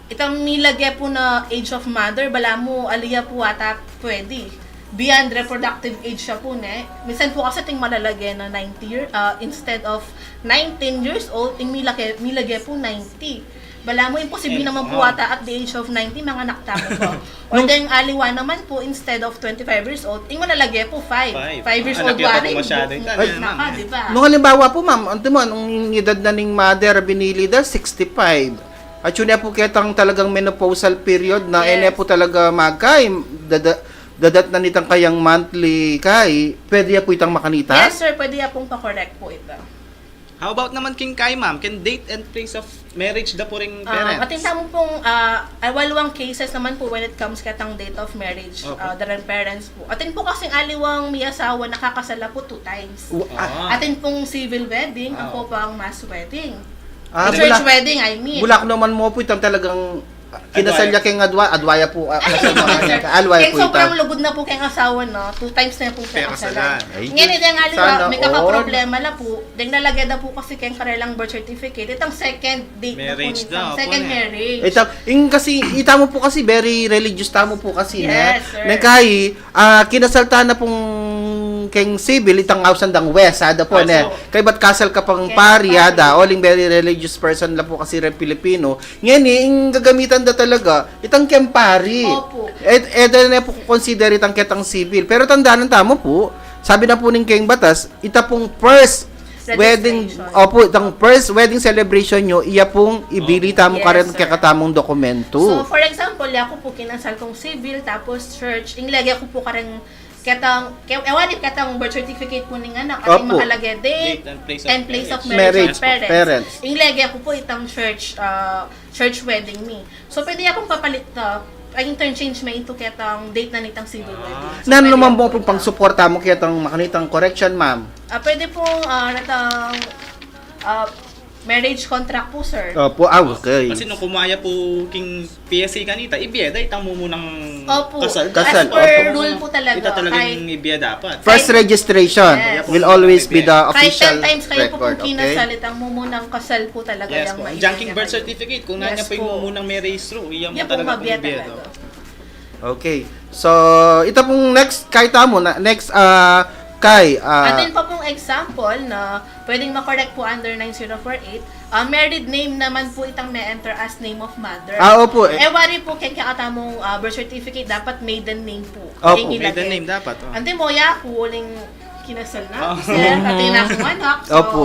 itang milagay po na age of mother, balamu, ali ya po ata pwede. Beyond reproductive age siya po, ne? Minsan po kasi ting malalagay na ninety year, ah, instead of nineteen years old, ting milagay, milagay po ninety. Balamu, imposible naman po ata at the age of ninety, manganak tamu po. Or then, aliwa naman po, instead of twenty-five years old, ting malalagay po five. Five. Five years old, wari, masyado, naka, di ba? Nung halimbawa po, ma'am, ano mo, nung edad na ning mother, binili da, sixty-five. At yun ya po ketang talagang menopausal period na, yes, ene po talaga magkay, dada-, dadat na nitang kayang monthly kay, pwede ya po itang makanita? Yes, sir. Pwede ya pong pa-correct po ito. How about naman king kay, ma'am? King date and place of marriage da po ring parents? Ah, atin tamu pong, ah, aliwang cases naman po when it comes ketang date of marriage, okay, ah, da ring parents po. Atin po kasing aliwang may asawa nakakasal na po two times. Wa-, ah. Atin pong civil wedding, ah, ampo pang mass wedding. Ah, church wedding, I mean. Bulak naman mo po itang talagang kinasal ya keng adwa, adwa ya po, ah, kasal na kanya. Alwa ya po itang. Keng sobrang lugud na po keng asawa, no? Two times na po keng kasalan. Ay, ngayon, itang aliwa, may kakaproblema na po. Deng lalagay da po kasi keng karelang birth certificate. Itang second date na po nitang second marriage. Itang, ing kasi, ita mo po kasi, very religious tamu po kasi, ne? Yes, sir. Neng kay, ah, kinasal ta na pong keng civil, itang ausan dang wes, ada po, ne? Kaybat kasal ka pang pari, ada, uling very religious person la po kasi reng Pilipino. Ngeni, ing gagamitan da talaga, itang keng pari. Opo. E, e da ne po consider itang ketang civil. Pero tandanan tamu po, sabi na po ning keng batas, ita pong first wedding, opo, itang first wedding celebration nyo, iya pong ibili tamu karen kekatamung dokumentu. So, for example, yaku po kinasal kong civil, tapos church, inglagay ku po karen ketang, ke-, ewan, ketang birth certificate po ning anak, at makalagay date and place of marriage of parents. Inglagay ku po itang church, ah, church wedding mi. So, pwede akong papalit na Ay, interchange me ito ketang date na nitang civil wedding. So, nanu pwede naman po pung pangsuporta mu ketang makanitang correction, ma'am? Ah, pwede pong, ah, retang, ah, marriage contract po, sir. Opo, ah, okay. Kasi nung kumaya po king P S A kanita, ibie da itang mumunang kasal. Opo. Kasal, opo. As per rule po talaga, ita talagang ibie dapat. First registration will always be the official record, okay? Kahit ten times kayo po kung kinasal, itang mumunang kasal po talaga yang maibie. Diyan king birth certificate, kung nanu po ing mumunang merehistro, iya mu talaga pung ibie da. Okay. So, ita pung next, Kay, tamu na, next, ah, Kay, ah, atin pa pong example na pwedeng makorek po under nine zero four eight, ah, married name naman po itang me-enter as name of mother. Ah, opo. E wari po keng kekatamung, ah, birth certificate, dapat maiden name po. Opo. Maiden name dapat, oh. Antimo, ya ku uling kinasal na, sir, atin na kung anak. So, opo.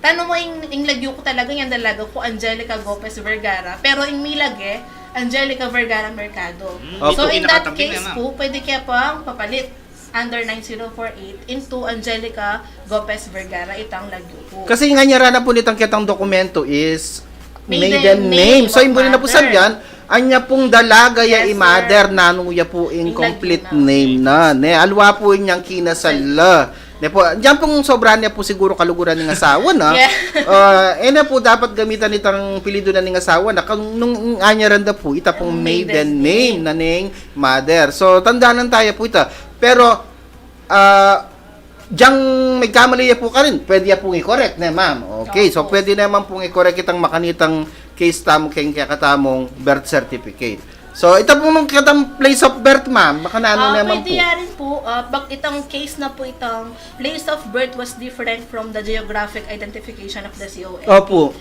Tanung mu, ing, ing lagyu ku talaga, ing dalaga ku, Angelica Gopez Vergara. Pero ing milage, Angelica Vergara Mercado. Hmm. So, in that case po, pwede kaya pang papalit under nine zero four eight into Angelica Gopez Vergara itang lagyu ku. Kasi ing anyara na pu nitang ketang dokumento is maiden name. So, ing buri na pu sabyan, anya pung dalaga ya i-mother, nanu ya pu ing complete name na, ne? Aliwa pu inyang kinasal la. Ne pu, diyan pung sobra ne pu siguru kaluguran ning asawa na. Ah, e ne pu dapat gamitan itang apelyidu na ning asawa na. Kung nung anyaran da pu, ita pung maiden name na ning mother. So, tandanan taya pu ita. Pero, ah, diyang magkamali ya pu karin, pwede ya pung i-correct, ne, ma'am? Okay, so pwede naman pung i-correct itang makanitang case tamu keng kekatamung birth certificate. So, ita pung nung ketang place of birth, ma'am, baka nanu naman pu? Ah, pwede ya rin pu, ah, pag itang case na pu itang place of birth was different from the geographic identification of the C O L P. Opo.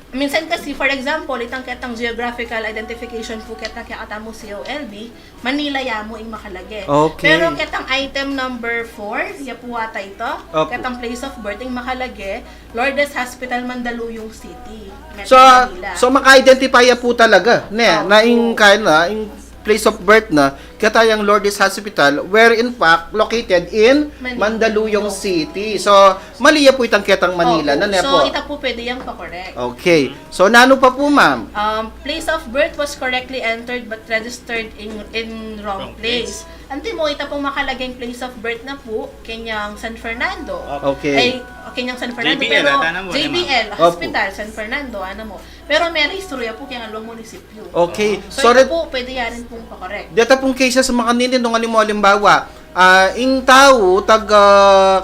Minsan kasi, for example, itang ketang geographical identification pu ketang kekatamung C O L P, Manila ya mu ing makalage. Okay. Pero ketang item number four, ya pu ata ita, opo, ketang place of birth, ing makalage, Lourdes Hospital, Mandaluyong City, Metro Manila. So, maka-identify ya pu talaga, ne? Opo. Na ing, kaya na, ing place of birth na, keta yang Lourdes Hospital, where in fact located in Mandaluyong City. So, mali ya pu itang ketang Manila na, ne pu? Opo. So, ita pu pwede yang pa-correct. Okay. So, nanu pa pu, ma'am? Um, place of birth was correctly entered but registered in, in wrong place. Antimo, ita pung makalageng place of birth na pu, kenyang San Fernando. Okay. Ay, kenyang San Fernando, pero J B L, hospital, San Fernando, ana mu. Pero merehistro ya pu keng aliwang munisipyu. Okay. So, ita pu, pwede ya rin pung pa-correct. Deta pung cases makanini, nung alimbawa, ah, ing tau taga,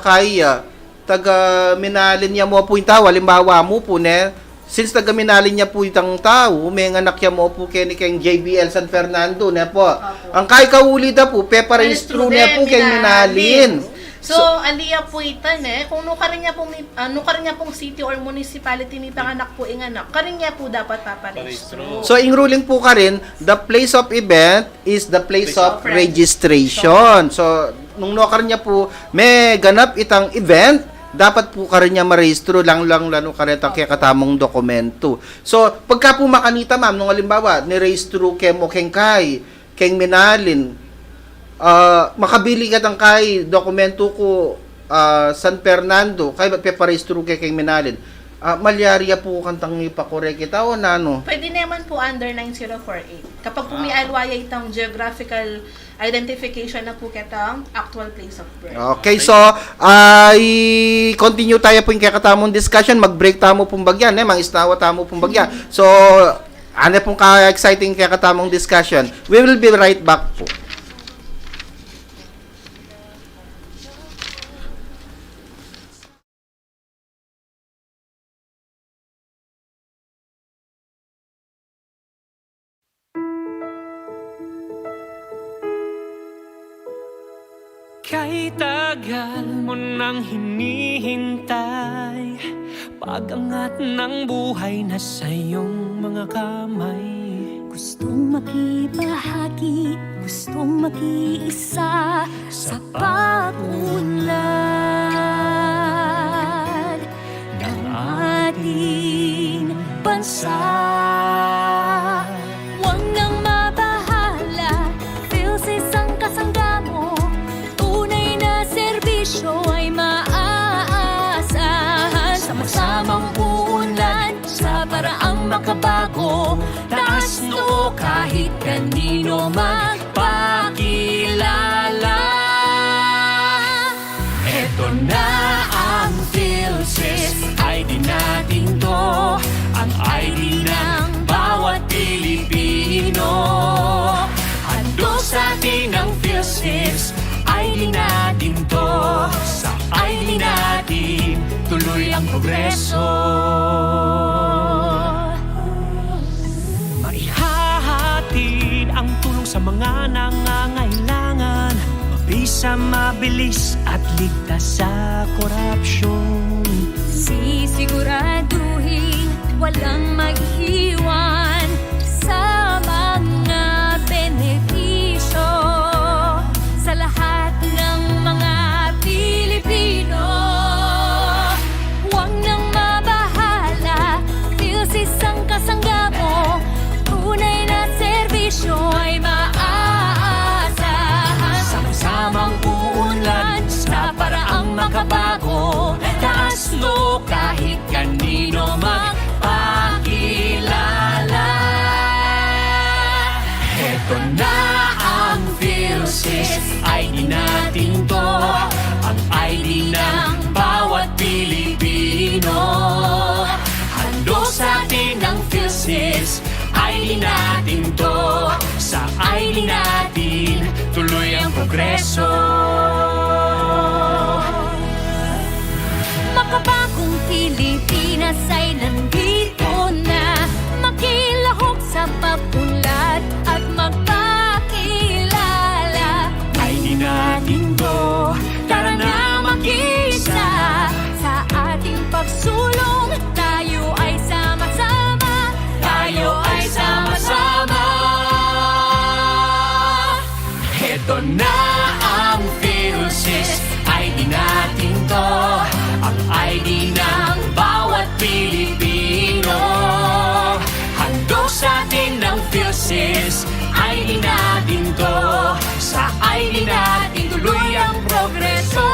kaya, taga Minalin ya mu pu ing tau, alimbawa mu pu, ne, since taga Minalin ya pu itang tau, menganak ya mu pu keni keng J B L San Fernando, ne pu? Opo. Ang kaya kauli da pu, peparehistro ne pu keng Minalin. So, ali ya pu ita, ne, kung nukarin ya pung, ah, nukarin ya pung city or municipality mipanganak pu ing anak, karin ya pu dapat paparehistro. So, ing ruling pu karin, the place of event is the place of registration. So, nung nukarin ya pu meganap itang event, dapat pu karin ya marehistro, lalu-lalu na karetang kekatamung dokumento. So, pagka pu makanita, ma'am, nung alimbawa, nirehistro ke mu keng kay, keng Minalin, ah, makabili ketang kay dokumento ku, ah, San Fernando, kay peparehistro ke keng Minalin. Ah, malyari ya pu kantang ipa-correct ita o nanu? Pwede naman pu under nine zero four eight. Kapag pu mialiwa ya itang geographical identification na pu ketang actual place of birth. Okay, so, ah, i-continue tamu pu ing kekatamung discussion. Mag-break tamu pung bagya, ne? Mangisnawa tamu pung bagya. So, ane pung ka-exciting kekatamung discussion. We will be right back pu. Kay tagal mo nang hinihintay, pag-angat ng buhay na sa iyong mga kamay. Gustong makibahagi, gustong makiisa sa pag-unlad ng ating bansa. Huwag nang mabahala, PhilSys ang kasangga mo. Tunay na serbisyo ay maaasahan. Sama-samang uunlad sa paraang makabago. Taas noo Kahit kanino magpakilala. Eto na ang PhilSys I D natin 'to, ang I D ng bawat Pilipino. Handog sa atin ang PhilSys I D natin 'to, sa I D natin tuloy ang progreso. Maihahatid ang tulong sa mga nangangailangan, mabisa, mabilis at ligtas sa korapsyon. Sisiguraduhin walang maiiwan sa mga benepisyo sa lahat ng mga Pilipino. Huwag nang mabahala, PhilSys ang kasangga mo. Tunay na serbisyo ay maaasahan. Sama-samang uunlad sa paraang makabago. Taas lo kahit kanino magpakilala. Eto na ang PhilSys I D natin 'to, ang I D ng bawat Pilipino. Handog sa atin ang PhilSys I D natin 'to, sa I D natin tuloy ang progreso. Makabagong Pilipinas ay nandito na, makilahok sa pag-unlad at magpakilala. I D natin 'to, tara na makiisa. Sa ating pagsulong, tayo ay sama-sama, tayo ay sama-sama. Eto na ang PhilSys I D natin 'to, ang I D ng bawat Pilipino. Handog sa atin ang PhilSys I D natin 'to, sa I D natin tuloy ang progreso.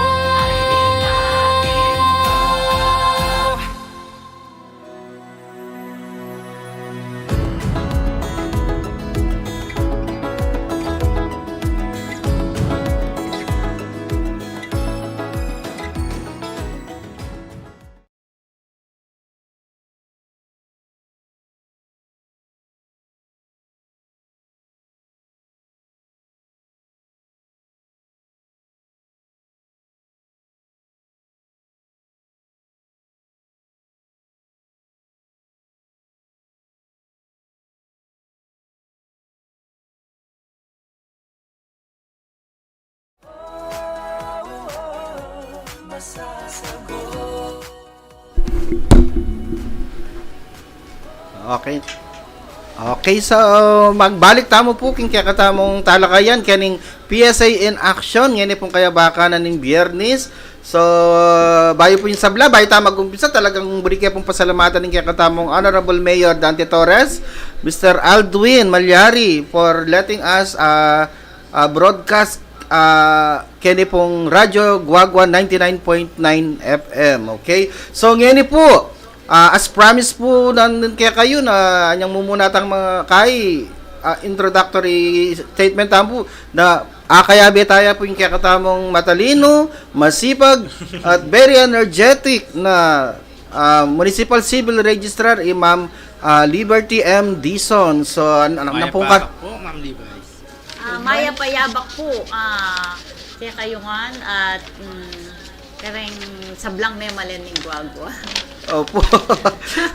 Okay. Okay, so magbalik tamu pu king kekatamung talakayan kening P S A in Action. Ngeni pung kayabakan na ning Biyernes. So, bayu pu ing sabla, bayu tamu magumpisa, talagang buri ke pung pasalamatan ing kekatamung Honorable Mayor Dante Torres, Mister Aldwin Malyari, for letting us, ah, ah, broadcast, ah, keni pung Radyo Guagua ninety-nine point nine F M, okay? So, ngeni pu, ah, as promise pu nandun kekayu na anyang mumuna tang mga kai, ah, introductory statement tamu pu na akayabe taya pu ing kekatamung matalinu, masipag, at very energetic na, ah, Municipal Civil Registrar, i Ma'am, ah, Liberty M Dizon. So, an-, an-, ano pung ka- Mayap a yabak pu, Ma'am Liberty. Ah, mayap a yabak pu, ah, kekayu ngan at, mm, kareng sablang memalen ning Guagua. Opu.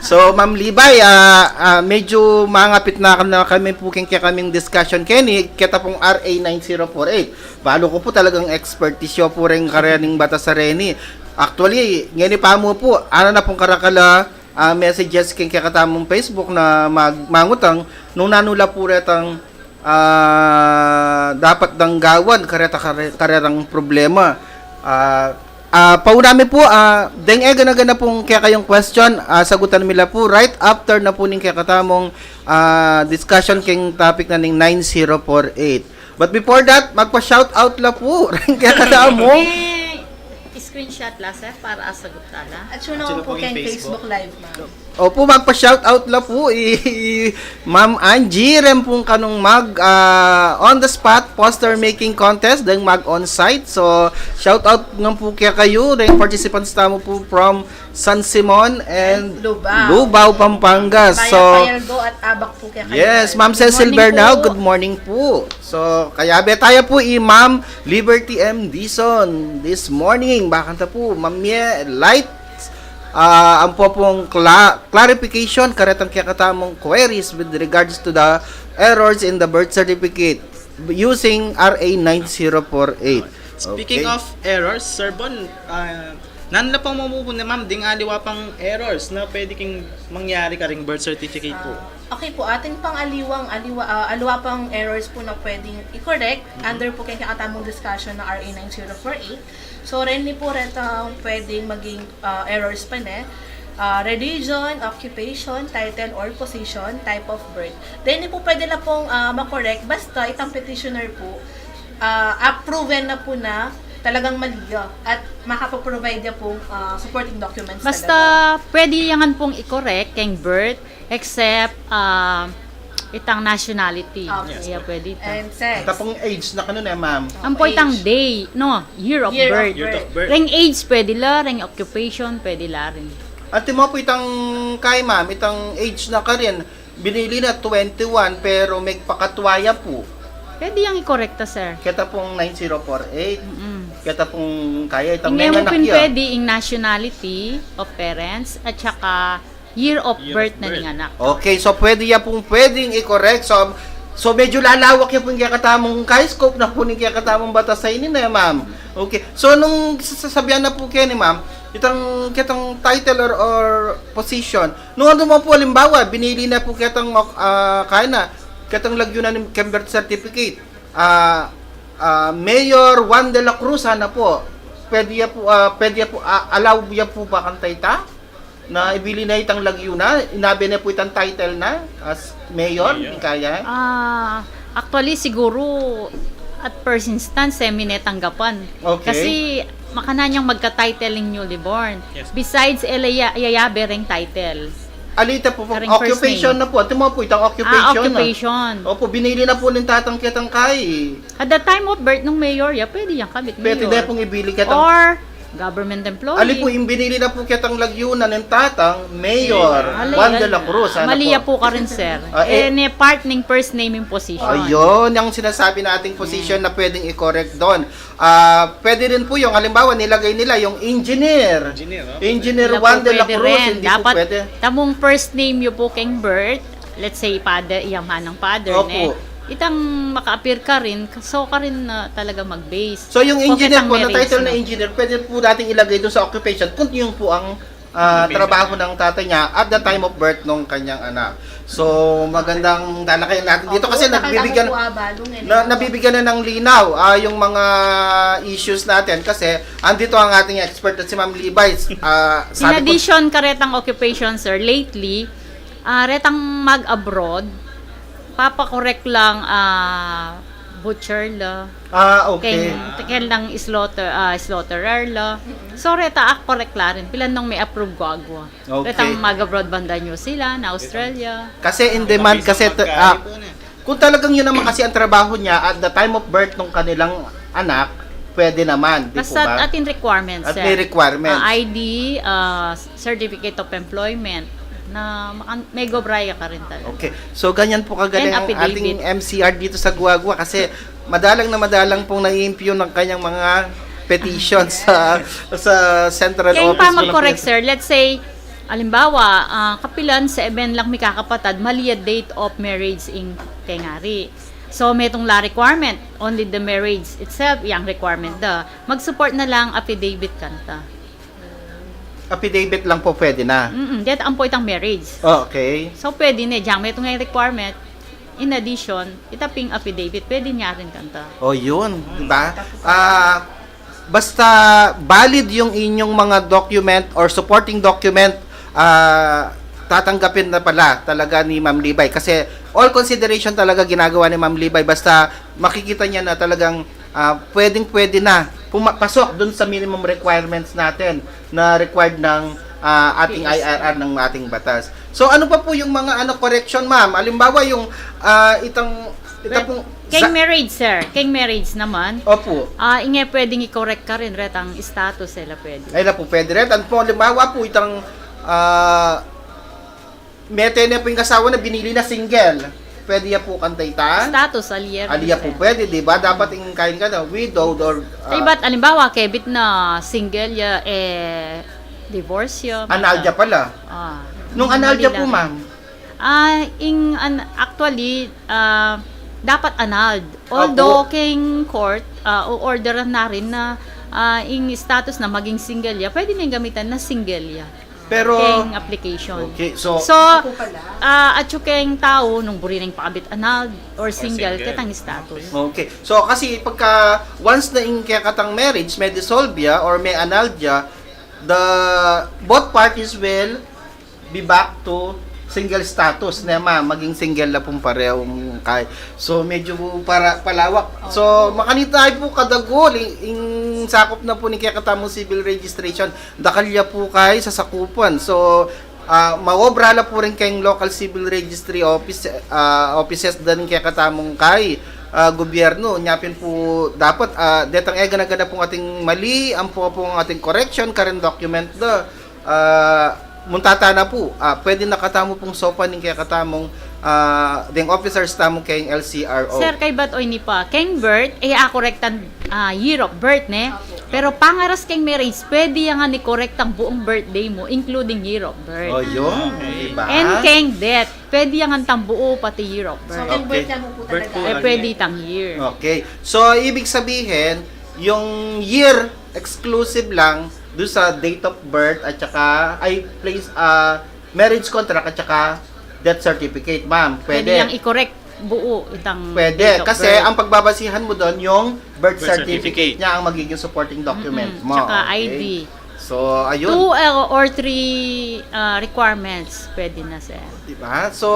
So, Ma'am Libay, ah, ah, medyu mangapit na, na kami pu keng kekaming discussion keni, keta pung R A nine zero four eight. Balu ku pu talagang expertise yu pu reng kareng batas a reni. Actually, ngeni pa mu pu, atin na pung karakal a, ah, messages keng kekatamung Facebook na mag-, mangutang, nung nanu la pu retang ah, dapat dang gawan kareta, kare-, karerang problema. Ah, ah, pauna mi pu, ah, deng e gana-gana pung kekayung question, ah, sagutan mi la pu right after na pu ning kekatamung, ah, discussion keng topic na ning nine zero four eight. But before that, magpa-shout out la pu ring kekatamung. Eh, screenshot la, sir, para asagut ta la. At sino po keng Facebook Live, ma'am? Opo, magpa-shoutout la pu i, i Ma'am Angie, ren pung kanung mag, ah, on the spot poster making contest, deng mag on site. So, shoutout ngan pu kekayu, deng participants tamu pu from San Simon and Lubao. Lubao, Pampanga. Maya So, Fayalgo at Abac pu kekayu. Yes, Ma'am Good Cecil morning Bernal, po. Good morning pu. So, kayabe taya pu i Ma'am Liberty M Dizon this morning. Bakanta pu, Ma'am Mie, light Ah, ampo pung cla-, clarification karetang kekatamung queries with regards to the errors in the birth certificate using R A nine zero four eight. Speaking Okay. of errors, Sir Bon, ah, nanu la pung mamupun ni Ma'am ding aliwa pang errors na pwede king mangyari karing birth certificate po? Ah, okay po, atin pang aliwang, aliwa, ah, aliwa pang errors po na pwedeng i-correct Mhm. under po kaya katamung discussion na R A nine zero four eight. So, reni po retang pwedeng maging, ah, errors pa ne. Ah, religion, occupation, title or position, type of birth. Reni po pwede la pong, ah, makorek basta itang petitioner po, ah, approve na po na talagang mali ya at makapag-provide ya pong, ah, supporting documents Basta talaga. pwede yan pong i-correct keng birth, except, ah, itang nationality. Okay. Iya, pwede ita. And sex. Tapos age na kanu ne, ma'am. Ampo Age. itang day, no, year of Year of birth. Year of birth. Reng age, pwede la, reng occupation, pwede la rin. Antimo pu itang kay, ma'am, itang age na karin, binili na twenty-one, pero megpakatwa ya pu. Pwede yang i-correct ta, sir. Keta pung nine zero four eight. Mm-mm. Keta pung kaya itang Hindi mo menganak pin ya. pwede ing nationality of parents at saka year of Year of birth na birth. ning anak. Okay, so pwede ya pung pwedeng i-correct. So, so medyo lalawak ya pung kekatamung kay scope na pu ning kekatamung batas a ini ne, ma'am. Okay. So, nung sasabian na pu keni, ma'am, itang, ketang title or, or position, nung ano mo pu, halimbawa, binili na pu ketang, ah, kaya na, ketang lagyu na ning birth certificate, ah, ah, Mayor Juan de la Cruz, ana pu, pwede ya pu, ah, pwede ya pu, ah, allow ya pu ba kanta ita? Na ibili na itang lagyu na, inabe na pu itang title na as mayor, Mayor. di kaya? Ah, actually, siguro, at first instance, eh, mine tanggapan. Okay. Kasi, makanyan yang magka-title ing newly born. Yes. Besides, e la ya-, yayabe reng title. Alita pu, Kareng first occupation name. na pu. Antimo pu itang Ah, occupation na. occupation. Opo, binili na pu ning tatang ketang kay. At the time of birth nung mayor ya, pwede yang kabit Pwede mayor. na pung ibili ketang Or government employee. Ali pu, ing binili na pu ketang lagyu na ning tatang, Mayor Mayor. Juan de la Cruz, ana Mali pu? ya pu karin, sir. Ah, Eh, eh. ne part ning first name in position. Ayun, yung sinasabi nating position Hmm. na pwedeng i-correct doon. Ah, pwede rin pu yung, halimbawa, nilagay nila yung engineer. Engineer, oh. Engineer Hindi na Juan pu de la pwede Cruz, rin. hindi pu Dapat pwede. tamung first name yu pu keng birth, let's say, father, yang manang father, Opo. ne? Itang maka-appear karin, so karin na talaga mag-base. So, yung Kung engineer itang pu, na marriage title na na. engineer, pwede pu nating ilagay doon sa occupation kung yung pu ang, ah, Occupation. trabaho ng tatay niya at the time of birth nung kanyang anak. So, magandang dalakayan natin dito Opo, kasi saka nagbibigyan, naku po, abalong eh, na, naku. nabibigyan na ng linaw, ah, yung mga issues natin kasi andito ang ating expert na si Ma'am Levi's. Ah, In sabi ko addition, karetang occupation, sir, lately, ah, retang mag-abroad, papakorek lang, ah, butcher la. Ah, okay. Ken, ken lang slaughter, ah, slaughterer la. So, reta, ah, korek la rin. Pilan nung me-approve guagua. Okay. Retang mag-abroad banda New Zealand, Australia. Kasi in demand, kasi, ah, kung talagang yun naman kasi ang trabaho niya at the time of birth ng kanilang anak, pwede naman, di po Basta ba? atin requirements, At sir. may requirements. Ah, I D, ah, certificate of employment, na maka-, may gobraya ka rin talaga. Okay. So, ganyan po kagaling And ang ating affidavit. M C R dito sa Guagua kasi madalang na madalang pong naiimpyo ng kanyang mga petition sa, sa central Kaya yung office pa po ng mag-correct, P S A. sir, let's say, alimbawa, ah, kapilan seven lang mikakapatad, mali a date of marriage ing kengari. So, metung la requirement, only the marriage itself, yang requirement da. Mag-support na lang affidavit kanta. Affidavit lang po pwede na? Mm-mm, deta ampo itang marriage. Okay. So, pwede ne, yang metung requirement, in addition, ita ping affidavit, pwede ne rin kanta. O, yun, di ba? Ah, basta valid yung inyong mga document or supporting document, ah, tatanggapin na pala talaga ni Ma'am Libay. Kasi all consideration talaga ginagawa ni Ma'am Libay. Basta makikita niya na talagang, ah, pwedeng-pwede na pumapasok dun sa minimum requirements natin na required ng, ah, ating P S I. I R R ng ating batas. So, ano pa po yung mga, ano, correction, ma'am? Halimbawa, yung, ah, itang, ita Well, pong keng za- marriage, sir. Keng marriage naman, Opo. ah, inge pwedeng i-correct karin, retang status, ela pwede. Ay na po, pwede rin. Ano po, halimbawa po, itang, ah, mete na po yung asawa na binili na single. Pwede ya po kanta ita? Status, ali ya rin, Ali ya po sir. pwede, di ba? Dapat yung kain ka na, widowed or, ah, Kaybat, alimbawa, kebit na single ya, eh, divorce ya, Annulled basta. ya pala. Ah, Nung annulled mali ya po, lang. ma'am? Ah, ing, an-, actually, ah, dapat annulled. Although, Opo. keng court, ah, o-orderan na rin na, ah, ing status na maging single ya, pwede na yung gamitan na single ya. Pero, Keng application. Okay, so So, Opo pala. ah, atyu keng tau, nung buri neng pakabit annulled or Or single, single. ketang status. Okay. Okay. So, kasi pagka once na ing kekatang marriage, me-dissolve ya or me-annulled ya, the both parties will be back to single status na, ma'am, maging single na pung parehong kay. So, medyo para, palawak. So, Opo. makanita tayo po kadagul, ing, ing sakop na po ning kekatamung civil registration. Dakal ya po kay sasakupan. So, ah, maobra la po rin keng local civil registry office, ah, offices da ning kekatamung kay, ah, gobyerno. Nya pin po dapat, ah, detang e gana-gana pung ating mali, ampo pung ating correction, karing document da. Ah, munta ta na po, ah, pwede na katamu pung saupan ning kekatamung, ah, deng officers tamu keng L C R O. Sir, kaybat o ini pa, keng birth, e ya korektan, ah, year of birth, ne? Opo. Pero pangaras keng marriage, pwede ya ngan i-correct ang buong birthday mu, including year of birth. O, yun, Okay. di ba? And keng death, pwede ya ngan tang buo, pati year of So, birth. keng Okay. birth lang po Birth talaga. po Eh, lang pwede yan. tang year. Okay. So, ibig sabihin, yung year exclusive lang do sa date of birth at saka, ay, place, ah, marriage contract at saka death certificate, ma'am. Pwede Pwede. yang i-correct buo itang Pwede. date of Kasi birth. ang pagbabasihan mo doon yung birth Birth certificate certificate. niya ang magiging supporting document Mm-mm. mo. Tsaka Okay. I D. So, ayun. Two, uh, or three, uh, requirements, pwede na, sir. Diba? So,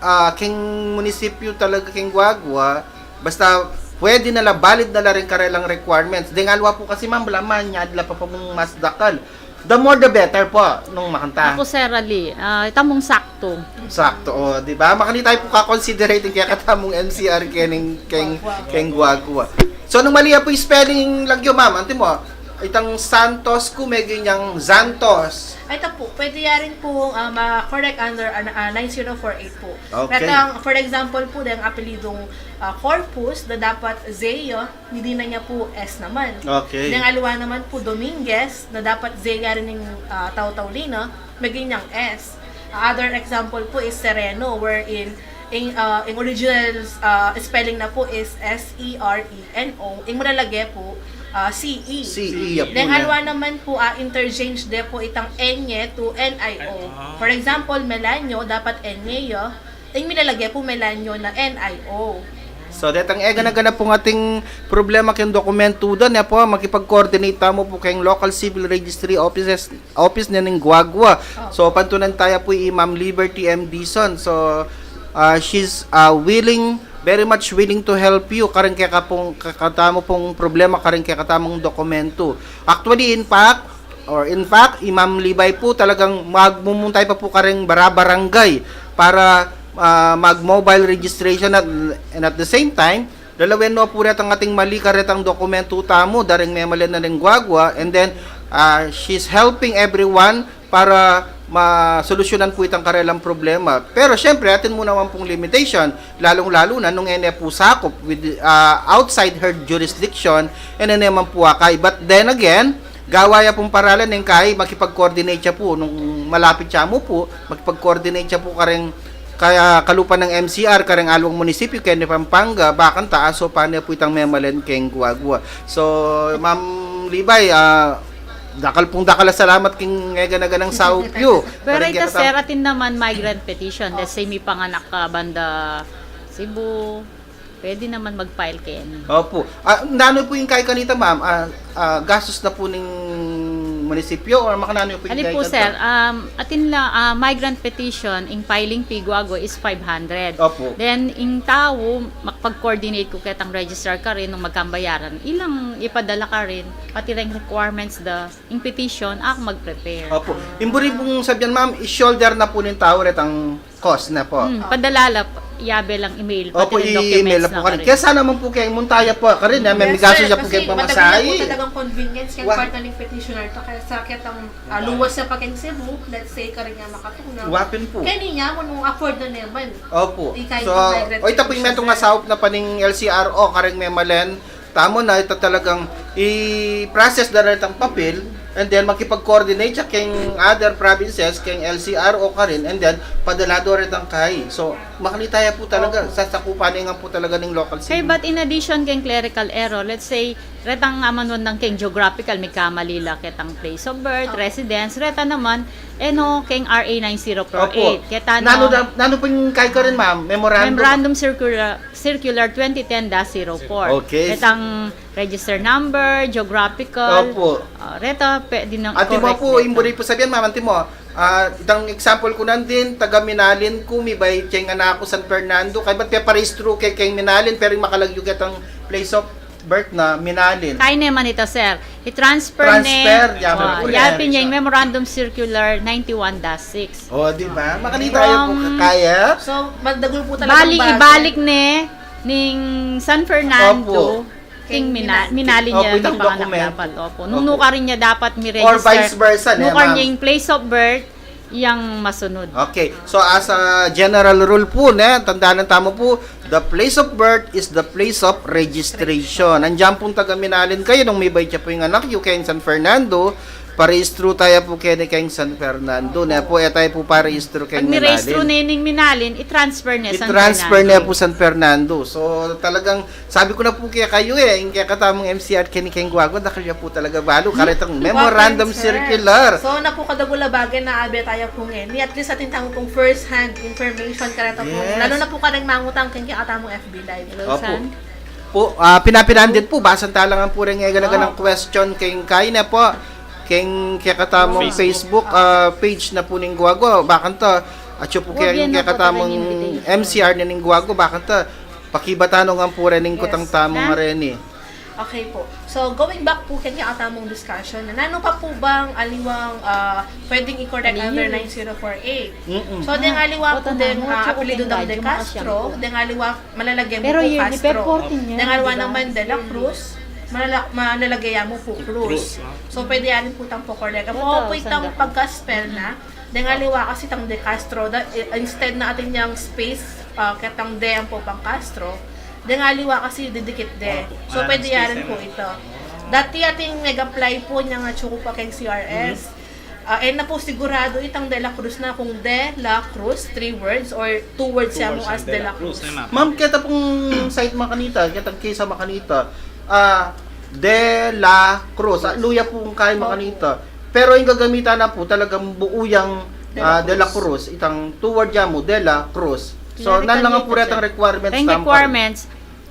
ah, king munisipyo talaga, king Guagua, basta pwede na la, valid na la rin karelang requirements. Deng aliwa po kasi, ma'am, balaman, nyad la pa pung mas dakal. The more the better po, nung makanta. Ako, Sir Ali, ah, tamung sakto. Sakto, o, di ba? Makanita tayo po ka-considerate ing kekatamung M C R keng, keng, keng Guagua. So, nung mali ya po yung spelling lagyu, ma'am, antimo, itang Santos ku, megging yang Zantos. Ay, ito po, pwede ya rin pong, ah, ma-correct under, ah, ah, nine zero four eight po. Okay. Pero ang, for example po, deng apelidong, ah, Corpus, na dapat Zeo, hindi na niya po S naman. Okay. Deng aliwa naman po, Dominguez, na dapat Z ya rin yung, ah, taw-taw lina, maging niyang S. Ah, other example po is Sereno, wherein in, ah, in original, ah, spelling na po is S E R E N O. In malalage po, ah, C E. C E, ya po Deng na. aliwa naman po, ah, interchange de po itang N to N I O. Ah. For example, Melanio, dapat N ya. Ing milalage po, Melanio na N I O. So, detang e gana-gana pung ating problema keng dokumentu da, ne po, makipag-coordinate tamu po keng local civil registry offices, office ne ning Guagua. Opo. So, pantunan taya po i Ma'am Liberty M. Dizon. So, ah, she's, ah, willing, very much willing to help you. Karing keka pung, kekatamu pung problema, karing kekatamung dokumentu. Actually, in fact, Or in fact, i Ma'am Libay po talagang magmumuntay pa po karing bara-barangay para, ah, mag-mobile registration at, and at the same time, lalawen no po retang ating mali karetang dokumentu tamu, daring memalen na ning Guagua, and then, ah, she's helping everyone para masolusyunan po itang karelang problema. Pero siyempre, atin mu naman pong limitation, lalong-lalo na nung ene po sakop with, ah, outside her jurisdiction, ene naman po akay. But then again, gawa ya pung paralan ning kay makipag-coordinate ya po nung malapit ya mu po, makipag-coordinate ya po karing kaya kalupa ng M C R, karing aliwang munisipyu keni Pampanga, bakanta asopan ne po itang memalen keng Guagua. So, Ma'am Libay, ah, dakal pung dakal a salamat king e gana-ganang saup yu. Pero karing ita, kekatamu. Sir, atin naman migrant petition. Let's say, mipanganak ka banda Cebu, pwede naman mag-file keni. Opo. Ah, nanu po ing kay kanita, ma'am? Ah, ah, gastos na po ning munisipyo, or makananu yu pu ing kayad kanta? Ali pu, sir, um, atin la, ah, migrant petition, ing filing fee, Guagua, is five hundred. Opo. Then, ing tau, makapag-coordinate ku ketang registrar karin nung magkambayaran, ilang ipadala karin, pati reng requirements da ing petition, aku mag-prepare. Opo. Ing buri pung sabyan, ma'am, i-shoulder na pu ning tau retang cost na pu. Hmm, padala la, yabe lang email, pati reng documents na pu karin. Opo, i-email na pu karin. Kesa naman pu keng munta ya pu karin, eh, may gastu ya pu keng pamasahe. Yes, sir. Kasi madali na pu talagang convenience keng part na ning petitioner to. Kesa ketang, ah, luwas ya pa keng Cebu, let's say, karin ya makatunaw. Wa pin pu. Keni ya, nung afford na naman. Opo. So, o, ita pu ing metung a saup na pa ning L C R O, karing memalen, tamu na ita talagang i-process da retang papel, and then makipag-coordinate ya keng other provinces, keng L C R O karin, and then padala do retang kai. So, makanita ya pu talaga, sasakupan ne ngan pu talaga ning local civil. Kaybat in addition keng clerical error, let's say, retang amanuan nang keng geographical, mikamali la ketang place of birth, residence, reta naman, e no, keng R A nine zero four eight. Opo. Keta nanu, nanu pu ing kai karin, ma'am? Memorandum? Memorandum Circular Circular twenty ten dash zero four. Okay. Retang register number, geographical. Opo. Ah, reta, pwede nang i-correct. Antimo pu, ing buri pu sabyan, ma'am, antimo. Ah, itang example ku nandin, taga Minalin ku, mibay keng anak ku San Fernando, kaybat peparehistro ke keng Minalin, pero ing makalagyu ketang place of birth na Minalin. Kaya naman ita, sir. I-transfer ne. Transfer, ya, ah, pu, ya pin ing Memorandum Circular ninety-one dash six. O, di ba? Makanita ya pu, kakaya. So, madagul pu talagang base. Bali, ibalik ne ning San Fernando, opo, king Mina-, Minalin. Minalin ya, opo, itang panganak dokumento dapat. Opo. Nung nukarin ya dapat mi-register. Or vice versa, ne, ma'am? Nukarin ya ing place of birth, yang masunud. Okay. So, as a general rule pu, ne, tandanan tamu pu, the place of birth is the place of registration. Andiyan pung taga Minalin kayu, nung mibay ya pu ing anak yu keng San Fernando, parehistro taya pu keni keng San Fernando. Ne pu, e taya pu parehistro keng Minalin. Pag nirehistro ne ning Minalin, i-transfer ne San Fernando. I-transfer ne pu San Fernando. So, talagang, sabi ku na pu kekayu, e, ing kekatamung M C R keni keng Guagua, dakal ya pu talaga balu karetang memorandum circular. So, na pu kadagul a bage na abe taya pu ngeni. At least atin tamu pung first hand information kareta pu. Yes. Lalu na pu kareng mangutang keng kekatamung F B Live. Opo. Pu, ah, pinapinandit pu, basan ta la ngan pu reng gana-ganang question keng kai, ne pu, keng kekatamung Facebook, ah, page na pu ning Guagua, bakanta, atyu pu keng kekatamung M C R na ning Guagua, bakanta, pakibatan no ngan pu reng kutang tamu ngareni. Okay pu. So, going back pu keng kekatamung discussion, nanu pa pu bang aliwang, ah, pwedeng i-correct under nine zero four A? Mm-mm. So, deng aliwa pu deng, ah, apelyidu dang De Castro, deng aliwa malalagyan mu pu Castro. Deng aliwa naman De La Cruz, malala-, malalagyan mu pu Cruz. So, pwede ya rin pu itang po-correct. Apo pu itang pagka-spell na, deng aliwa kasi itang De Castro, da, i-, instead na atin yang space, ah, ketang De ampo pang Castro, deng aliwa kasi didikit De. So, pwede ya rin pu ita. Dati atin nag-apply pu inyang atyu ku pa keng C R S. Ah, e na pu siguradu itang De La Cruz na, kung De La Cruz, three words or two words ya mu as De La Cruz. Ma'am, keta pung site makanita, ketang case a makanita, ah, De La Cruz, ah, luya pu ing kai makanita. Pero ing gagamitan na pu talagang buu yang, ah, De La Cruz, itang two word ya mu, De La Cruz. So, nan la ngan pu retang requirements. Requirements.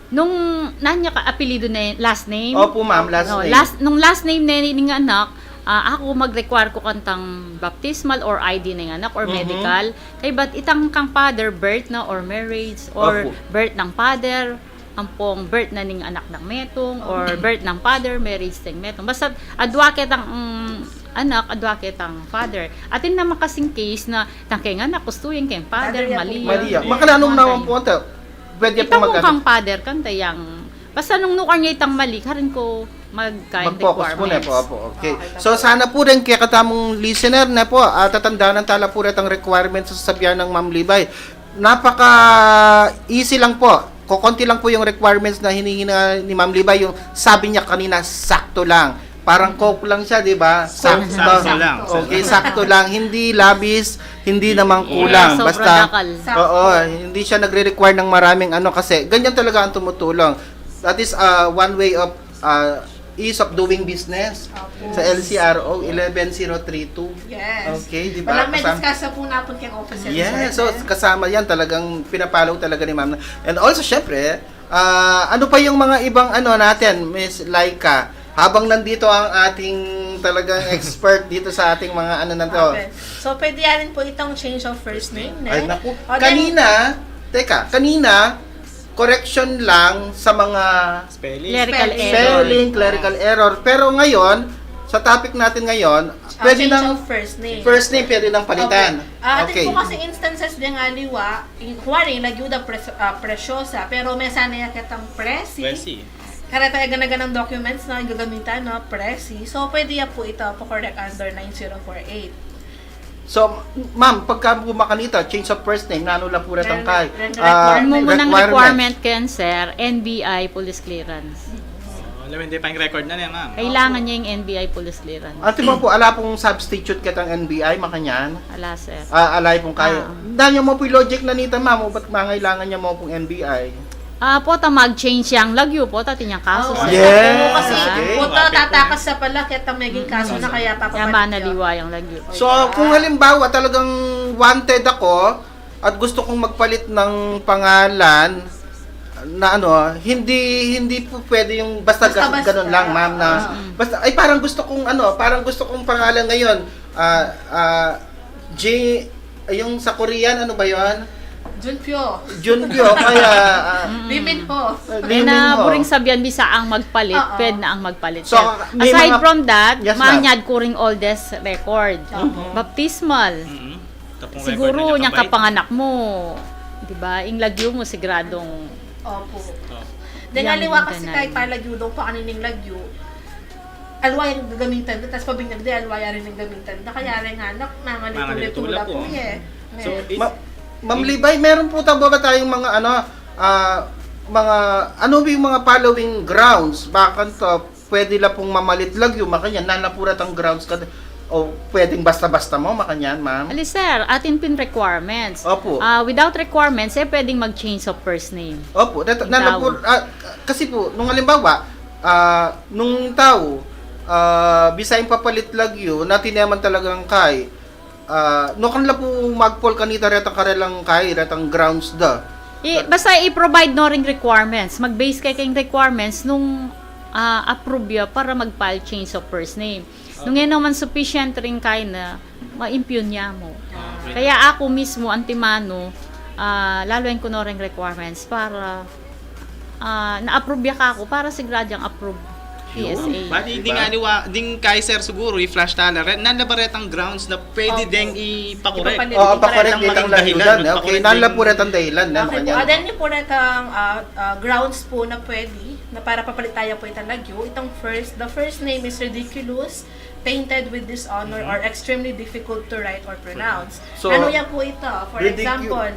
Nung nanu ya ka apelyidu ne, last name? Opo, ma'am, last name. Nung last name ne ning anak, ah, aku mag-require ku kantang baptismal or I D ning anak or medical. Kaybat itang kang father, birth na or marriage, or birth nang father, ampong birth na ning anak nang metung, or birth nang father, marriage nang metung. Basta adua ketang, mm, anak, adua ketang father. Atin naman kasing case na itang keng anak, gustu yang keng father, mali. Mali ya. Makananu naman pu ita? Pwede pu magkang father kanta yang, basta nung nukarin ya itang mali, karin ku mag-, mag-focus pu, ne pu, requirements. Opo, okay. So, sana pu reng kekatamung listener, ne pu, ah, tatandanan tala pu retang requirements a sasabian nang Ma'am Libay. Napaka-easy lang pu. Kokonti lang pu yung requirements na hinihingi ni Ma'am Libay. Yung sabi niya kanina, sakto lang. Parang Coke lang siya, di ba? Sakto. Sakto lang. Okay, sakto lang. Hindi labis, hindi naman kulang. Sobra dakal. Basta, oo, hindi siya nagre-require ng maraming ano kasi ganyan talaga ang tumutulong. That is, uh, one way of, uh, ease of doing business sa L C R O eleven zero three two. Yes. Okay, di ba? Walang may discuss na po napun keng office. Yes, so kasama yan, talagang pinapalo talaga ni Ma'am. And also, syempre, ah, ano pa yung mga ibang ano natin, Miss Laika? Habang nandito ang ating talagang expert dito sa ating mga ano na to. Okay. So, pwede yan rin po itong change of first name, ne? Ay, naku. O, then, kanina, teka, kanina, correction lang sa mga Spelling. Clerical Spelling. Error. Spelling, clerical error. Pero ngayon, sa topic natin ngayon, Ah, pwede change nang of first name. First name, pwede nang palitan. Okay. Ah, atin po kasi instances ding aliwa, in, kuwari, lagyu da pres-, ah, Preciosa, pero mesan ne ya ketang Presi. Presi. Kareta e gana-ganang documents na igagamitan, no? Presi. So, pwede ya po ita pa-correct under nine zero four eight. So, ma'am, pagka po makanita, change of first name, nanu la po retang Ren-, kay, ren-, ah, requirement. Mumunang requirement ken, sir, N B I police clearance. Oh, alam, hindi pa yung record na niya, ma'am. Kailangan niya yung N B I police clearance. Ate mo po, ala pong substitute ketang N B I, makanyan? Ala, sir. Ah, alay pong kay. Ah. Dahil mo po yung logic na nita, ma'am, o ba't mangailangan niya mo pong N B I? Ah, pota mag-change yang lagyu, pota atin yang kaso, sir. Yes. Kasi, okay, pota tatakas sa pala, kaya tang meging kaso na, kaya papapalit. Kaya manaliwa yang lagyu. So, kung halimbawa, talagang wanted ako at gusto kong magpalit ng pangalan na ano, hindi, hindi po pwede yung basta, basta, ganun lang, ma'am, na basta, ay, parang gusto kong ano, parang gusto kong pangalan ngayon, ah, ah, J, yung sa Korean, ano ba yun? Junpyo. Junpyo, kaya, ah, Lee Min Ho. Ah, Lee Min Ho. Buring sabian, bisa ang magpalit, pwede na ang magpalit. So, aside from that, yes, ma'am, manyad kuring oldest record. Baptismal. Mm-hmm. Siguro, nya kapanganak mo, di ba? Ing lagyu mo, sigradong. Opo. Deng aliwa kasi kay palagyu dong pakanining lagyu. Aliwa yang gagamitan da, tas pabinyag da, aliwa ya rin yang gamitan da. Kaya rin nga, nak, nangalito-lito la po, eh. So, ma-, Ma'am Libay, meron po ta ba tayong mga ano, ah, mga, ano ba yung mga following grounds? Bakit to, pwede la pong mamalit lagyu, makanyan, nanu la po retang grounds ka, o pwedeng basta-basta mo, makanyan, ma'am? Ali, sir, atin pin requirements. Opo. Ah, without requirements, eh, pwedeng mag-change of first name. Opo, nanu la po, ah, kasi po, nung halimbawa, ah, nung tau, ah, bisa ing papalit lagyu, na tineman talagang kay, ah, nukan la po mag-fall kanita retang karelang kay, retang grounds da. I, basta i-provide no ring requirements. Mag-base kay keng requirements nung, ah, approve ya para mag-file change of first name. Nung e naman sufficient ring kay na, ma-impugn ya mo. Ah, okay. Kaya aku mismo, antimano, ah, laluan ku no ring requirements para, ah, na-approve ya kaku para sigurado yang approve. P S A. Bali, ding aliwa, ding kay sir siguro, i-flash tala. Re-, nanu la ba retang grounds na pwede deng ipakorek? Ipapalit. Oo, pakorek itang lagyu, dahilan, eh. Okay, nanu la po retang dahilan, eh, makanyan. Then, ing po retang, ah, ah, grounds po na pwede, na para papalit taya po itang lagyu, itang first, the first name is ridiculous, tainted with dishonor, or extremely difficult to write or pronounce. So, nanu ya po ita? For example,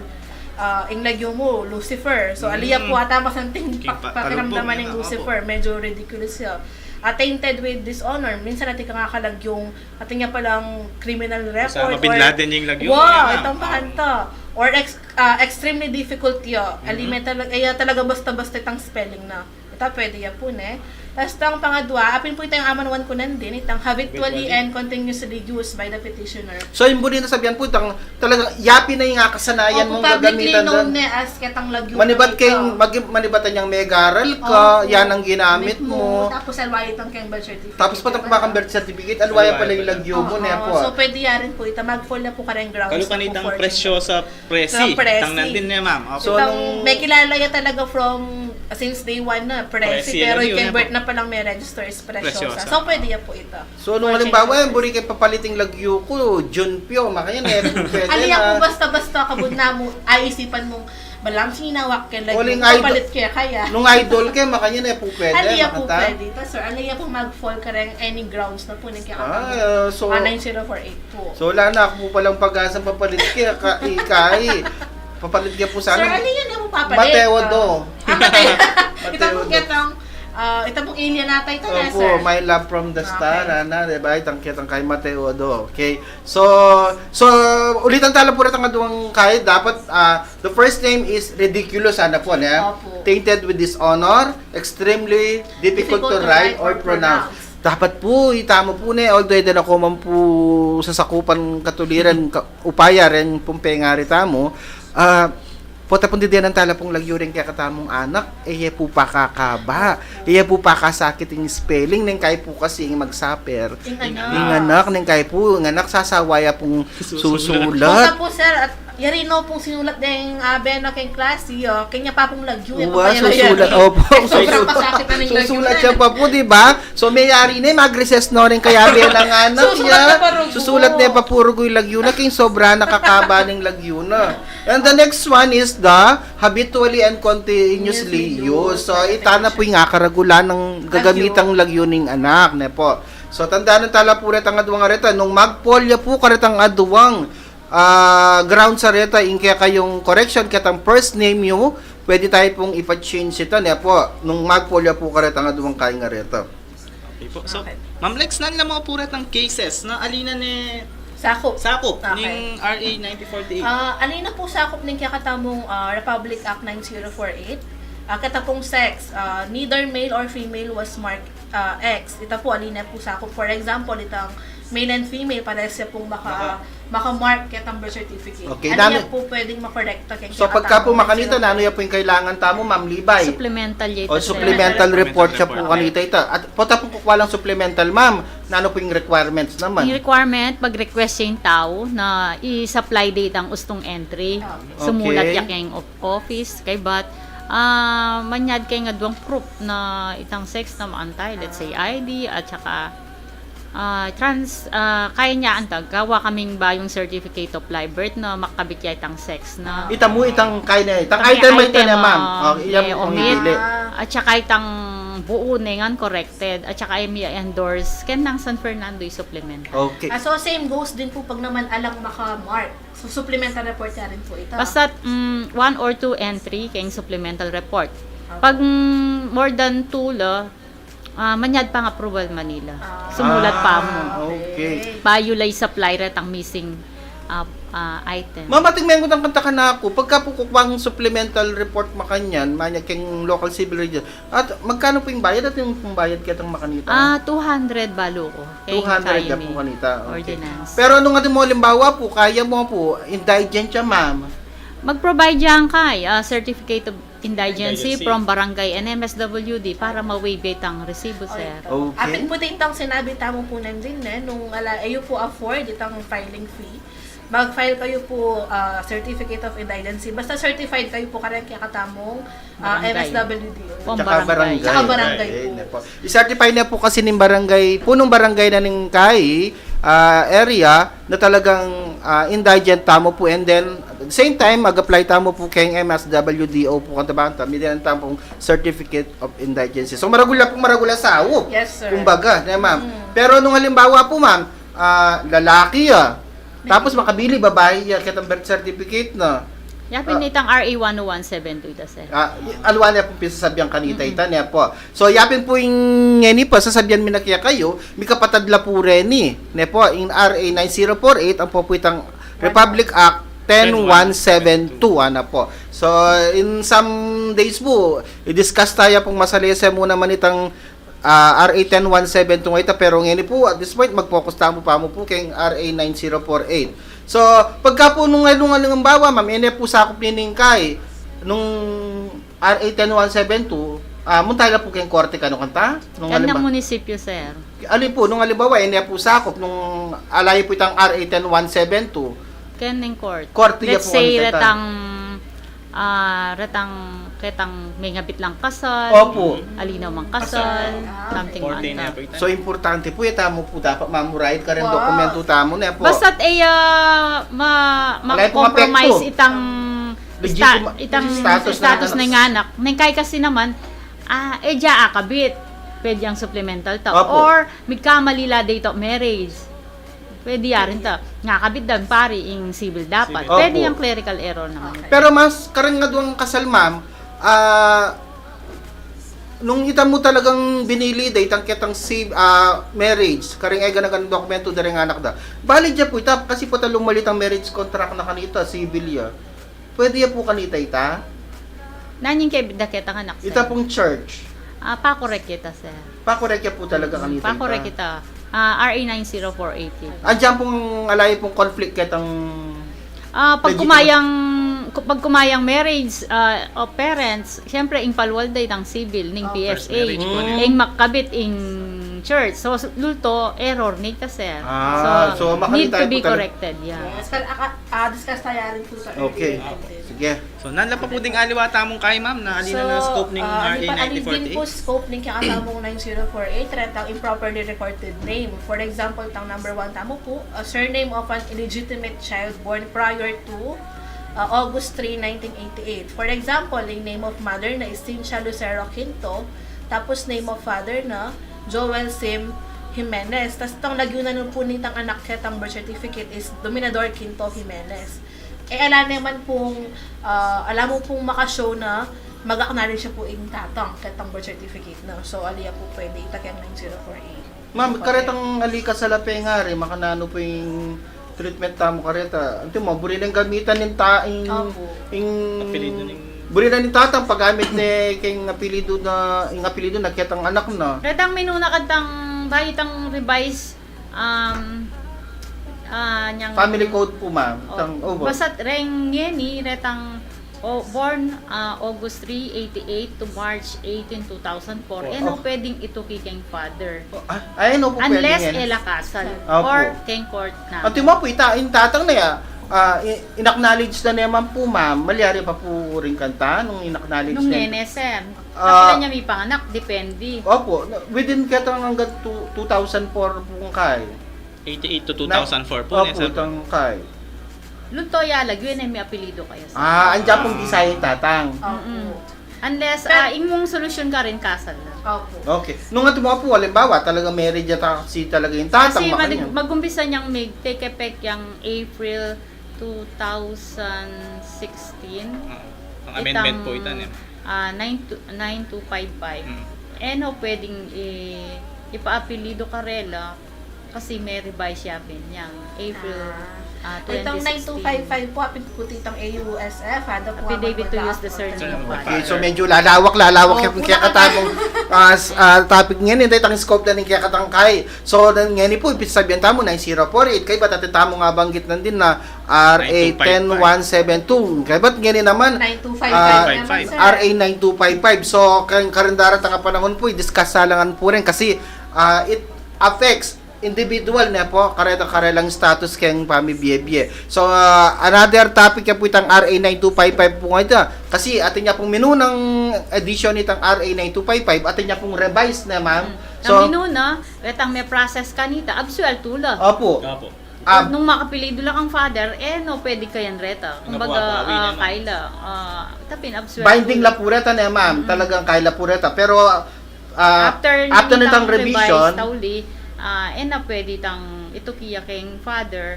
ah, ing lagyu mu, Lucifer. So, ali ya po ata masanting pakiramdaman ning Lucifer. Medyo ridiculous ya. Ah, tainted with dishonor. Minsan atin kang akalagyung, atin ya palang criminal record. Osama bin Laden ing lagyu. Wow, itang pakanto. Or ex-, ah, extremely difficult ya. Ali me talag-, e ya talaga basta-basta itang spelling na. Ita pwede ya po, ne? Tas itang pangadwa, apin po itang amanwan ku nandin, itang habitually and continuously used by the petitioner. So, ing buri na sabian po, itang talagang yapin na ing akasanayan mung gagamitan. Opo, publicly known ne as ketang lagyu. Manibat keng, mag-, manibatan yang megaral ka, yan ang ginamit mo. Tapos, aliwa itang keng birth certificate. Tapos, patak bakang birth certificate, aliwa ya pala ing lagyu mu, ne po? So, pwede ya rin po, ita mag-fall na po kareng grounds na po for change. Kalukan itang Preciosa Presi. Presi. Tang nandin ne, ma'am. Opo. So, itang nung mekilala ya talaga from, since day one na, Presi, Presi, pero lagyu ing keng birth na palang me-register is Preciosa. Preciosa. So, pwede ya po ita. So, nung halimbawa, eh, buri ke papalit ing lagyu ku, Junpyo, makanyan, e pu pwede. Ali ya po basta-basta, kabud na mu, ay, isipan mung, balang sinawak ke lagyu, papalit ke kaya. Nung idol ke, makanyan, e pu pwede. Ali ya po pwede. Ita, sir, ali ya po mag-fall kareng any grounds na po, nung kaya, ah, so, ah, nine zero four eight. Po. So, wala na ku palang pag-asang papalit ke, ka-, ikay. Papalit ke pu sana. Sir, ali yan, e mu papalit? Mateo Do. Ah, Mateo. Ita pung ketang, ah, ita pung alien ata ita, sir. Opo, My Love from the Star, ana, diba? Itang ketang kay Mateo Do. Okay. So, so, ulitan tala pu retang aduang kay, dapat, ah, the first name is ridiculous, ana po, ne? Opo. Tainted with dishonor, extremely difficult to write or pronounce. Dapat pu, itamu pu ne, although e da na ku man pu sasakupan katuliran, ka-, upaya ren pung pengari tamu, ah, Pota pung didinan tala pung lagyu ring kekatamung anak, e ye pu pakakaba, e ye pu pakasakit ing spelling, neng kayi pu kasi ing magsaper. Ing anak. Ing anak, neng kayi pu, ing anak sasawa ya pung susulat. Susulat. Pota pu, sir, at yari no pung sinulat deng abe na keng klasi, o, kanya pa pung lagyu, ya Uwa, pa pala susulat, yari. Opo. Sobrang pasakit na ning lagyu. Susulat na siya pa pu, di ba? So, mayari na, mag-recess na rin kaya abe na ing anak. Susulat ya. Na pa rugu. Susulat na pa pu rugu ing lagyu na, keng sobra na kakaba ning lagyu na. And the next one is the habitually and continuously used. So, ita na pu ing akaragulan nang gagamitang lagyu ning anak, ne po. So, tandanan tala pu retang adwang areta, nung magpolya pu karetang adwang, ah, grounds areta, ing kekayung correction, ketang first name yu, pwede tayu pung ipa-change ita, ne po, nung magpolya pu karetang adwang kaing areta. Okay po. So, okay. Ma'am Lex, nanu la mu pu retang cases na ali na ne sakup. Sakup ning R A nineteen forty-eight? Ah, ali na pu sakup ning kekatamung, ah, Republic Act nine zero four eight. Ah, keta pung sex, ah, neither male or female was marked, ah, X. Ita pu, ali na pu sakup. For example, itang male and female, parehas ya pung maka- maka-mark ketang birth certificate. Okay, ali na pu pwedeng makorekta keng kekatamung. So, pagka pu makanita, nanu ya pu ing kailangan tamu, Ma'am Libay? Supplemental ya ita, sir. O, supplemental report ya pu kanita ita. At pota pung kukua lang supplemental, ma'am, nanu pu ing requirements naman? Ing requirement, mag-request ya ing tau na i-supply da itang ustung entry. Ah. Sumulat ya keng of- office, kaybat, ah, manyad keng adwang proof na itang sex na maantay, let's say, I D, at saka, ah, trans, ah, kaya niya antag, gawa kaming bayung certificate of live birth na makabit ya itang sex na. Ita mu itang kaya niya, itang item, item, ma'am. Ah, o, iya mu pung omit. At saka itang buu ne ngan corrected, at saka iya endorse, ken nang San Fernando i-supplement. Okay. Ah, so same goes din pu pag naman alang maka-mark. So, supplemental report ya rin pu ita. Basta, mm, one or two entry keng supplemental report. Opo. Pag, mm, more than two la, ah, manyad pang approval Manila. Ah. Sumulat pa mu. Ah, okay. Bayu la i-supply retang missing, ah, ah, item. Ma'am, atin mengut kang kanta kanaku, pagka pu kukuang supplemental report makanyan, manyad keng local civil registry, at magkanu pu ing bayad? At ing pung bayad ketang makanita? Ah, two hundred balu ku. Two hundred ya pu kanita. Okay. Ordinance. Pero nung atin mu alimbawa pu, kaya mu pu, indigent ya, ma'am. Mag-provide ya keng, ah, certificate of indigency from barangay and M S W D para ma-waive itang resibo, sir. Okay. Apin pu itang sinabi tamu pu nandin, ne, nung ala, e yu pu afford itang filing fee, mag-file kayu pu, ah, certificate of indigency. Basta certified kayu pu kareng kekatamung, ah, M S W D O. Tsaka barangay. Tsaka barangay pu. I-certify na pu kasi ning barangay, punong barangay na ning kai, ah, area na talagang, ah, indigent tamu pu. And then, at the same time, mag-apply tamu pu keng M S W D O pu, kanta banta, midinan tamu pung certificate of indigency. So, maragul la pu, maragul la saup. Yes, sir. Kumbaga, ne, ma'am? Pero nung halimbawa pu, ma'am, ah, lalaki, ah, tapos makabili, babai, ah, ketang birth certificate na. Yapin itang R A one oh one seven two ita, sir. Ah, aliwa ne pung pisasabyan kanita ita, ne po. So, yapin pu ing ngeni pu, sasabyan mi na kekayu, mikapatad la pu reni, ne po, ing R A nine zero four eight, ampo pu itang Republic Act ten one seven two, ana po. So, in some days pu, i-discuss taya pung masalese mu naman itang ah, R A ten one seven two nga ita, pero ngeni pu, at this point, mag-focus tamu pamu pu keng R A nine zero four eight. So, pagka pu nung, nung halimbawa, ma'am, e ne pu sakup nining kai, nung R A ten one seven two, ah, munta la pu keng korte kanu kanta? Nung halimbawa, munisipyo, sir. Alin pu, nung halimbawa, e ne pu sakup, nung ala ya pu itang R A ten one seven two. Keng court. Korte ya pu kanita. Let's say, retang ah, retang, ketang mengabit lang kasal, opo, ali na mang kasal, something like that. So, importante pu, e tamu pu dapat mamuraid kareng dokumentu tamu, ne po. Basta't e ya ma-, ma-compromise itang sta-, itang status na ing anak. Neng kai kasi naman, ah, e ya akabit, pwede yang supplemental ta. Opo. Or, migkamali la date of marriage. Pwede ya rin ta. Ngakabit da, pari, ing civil dapat. Pwede yang clerical error naman. Pero mas kareng adwang kasal, ma'am, ah, nung ita mu talagang binili da itang ketang civ-, ah, marriage, kareng e gana-ganang dokumentu da reng anak da, valid ya pu ita, kasi pu ita lumali itang marriage contract na kanita, civil ya. Pwede ya pu kanita ita? Nanu ing kebit da ketang anak, sir? Ita pung church. Ah, pakorek ita, sir. Pakorek ya pu talaga kanita ita. Pakorek ita. Ah, R A nine zero four eight. Andiyan pung, ala ya pung conflict ketang legitima-, ah, pag kumayang Ku-, pag kumayang marriage, ah, of parents, siyempre, ing palual da itang civil, ning Oh, first P S A. Marriage po, Mm. ning makabit ing church. So, su-, lulto, error, ni ta, sir. Ah, so, So, makita need to po be talaga. corrected, yeah. Yes, kal-, aka-, ah, discuss tayo rin po sa Okay. earlier natin. Sige. So, nanla pa po ding aliwa tamung kai, ma'am, na alin So, na scope ning ah, R A ali pa, alin din nineteen forty-eight? po scope ning kekatamung nine zero four eight, retang improperly recorded name. For example, tang number one tamu po, a surname of an illegitimate child born prior to, ah, August three, nineteen eighty-eight. For example, ing name of mother na is Cynthia Lucero Quinto, tapos name of father na Joel Sim Jimenez. Tas itang lagyu na nun po nitang anak ketang birth certificate is Dominador Quinto Jimenez. E, ala naman pung, ah, ala mu pung maka-show na mag-acknowledge siya po ing tatang ketang birth certificate na. So, ali ya po pwede ita keng nine zero four eight. Ma'am, Okay. karetang ali kasala pengari, makananu pu ing treatment tamu kareta? Antimo, buri neng gamitan ning ta-, ing, Opo. ing, Apelyidu ning buri na ning tatang paggamit ne keng apelyidu na, ing apelyidu na ketang anak na. Retang minuna kantang bayu itang revise, um, ah, niyang Family code po, ma'am. Oh. Tang, oh, ba- Basta't reng ngeni, retang, oh, born, ah, August three, eighty-eight to March eighteen, two thousand four. Oh, E no oh. pwedeng ituki keng father. Oh, ah, ay, no po pwede Unless yan. e la kasal Opo. or keng court na. Antimo pu ita, ing tatang na ya, ah, i-, in-acknowledge na naman po, ma'am, malyari pa po rin kanta nung in-acknowledge Nung na. N S M. Ah, Kapila niya mipanganak, depende. Opo, na-, within ketang hanggang two, two thousand four pung kai. Eighty-eight to Na-, two thousand four po, opo, N S M. itang kai. Lunto ya, lagyu ne mi apelyidu kaya sa Ah, andiyan pong Bisaya tatang. Opo. Mm-mm. Unless, Pero ah, ing mung solusyon karin kasal na. Opo. Okay. Nung antimo pu, halimbawa, talaga married yata kasi talaga yung tatang, Kasi makanyan. mag-, mag-umpisa niyang mig-take effect yang April two thousand sixteen. Ah, ang amendment Itang, po ita, eh. ah, nine two, nine two five five. Mm. E no pwedeng i-, ipaapelyidu karela kasi may revise ya pin yang April, Ah. ah, Itong twenty sixteen. nine two five five po, apin po itang A U S F, ada po Affidavit to use the surname of Okay, father. so medyo lalawak, lalawak Opo, yung kekatamung, ah, s-, ah, topic ngeni, itang scope na ning kekatang kai. So, dan ngeni po, ibig sabihin tamu, nine zero four eight, kaibat atin tamung nabanggit na din na R A ten one seven two. Kaibat ngeni naman, Nine two five five ah, naman, sir. R A nine two five five. So, keng karin daratang a panahon po, i-discuss sa langan po rin kasi, ah, it affects individual ne po, kareta-karelang status keng pamibie-bie. So, ah, another topic ya po itang R A nine two five five po ngeni. Kasi atin ya pong minunang edition itang R A nine two five five, atin ya pong revise na, ma'am. Hmm. So, Ang minuna, retang me-process kanita, absuelto la. Opo. Opo. Ah, Nung makapilido la kang father, e no pwede kayan reta. Kumbaga, Nakuha-kuha, ah, no? kaila, ah, tapin, absuelto Binding la. la po reta ne, ma'am. Mm. Talagang kaila po reta. Pero, ah, After after nitang nitang revision, revise, tauli, ah, e na pwede tang ituki ya keng father,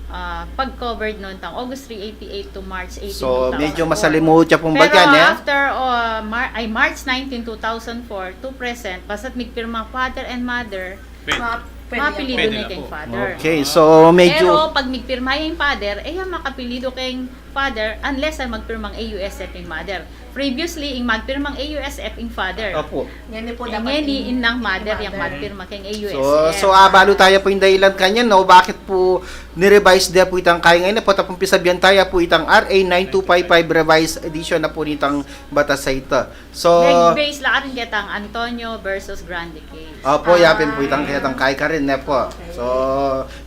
ah, pag covered no tang August three eighty-eight to March eighteen, So, two thousand four. medyo masalimuot ya pong Pero bagyan, eh. after, oh, Mar-, ay, March nineteen, two thousand four to present, basta't migpirma father and mother, Pwede. Ma-, pwede mapilido Pwede na na keng po. father. Okay, so medyo Pero pag migpirma ya ing father, e ya makapilido keng father unless ay magpirmang A U S F ing mother. Previously, ing magpirmang A U S F ing father. Opo. Ngeni po E dapat ngeni, ing, ing nang ing mother yang mother. magpirma keng A U S F. So, so, ah, balu taya po ing dahilan kanyan, no? Bakit po ni-revise da po itang kai ngeni? Pota pong pisabian taya po itang R A nine two five five revised edition na po nitang batas a ita. So, Nag-base la rin ketang Antonio versus Grande case. Opo, yapin po Ah. itang ketang kai karin, ne po. Okay. So,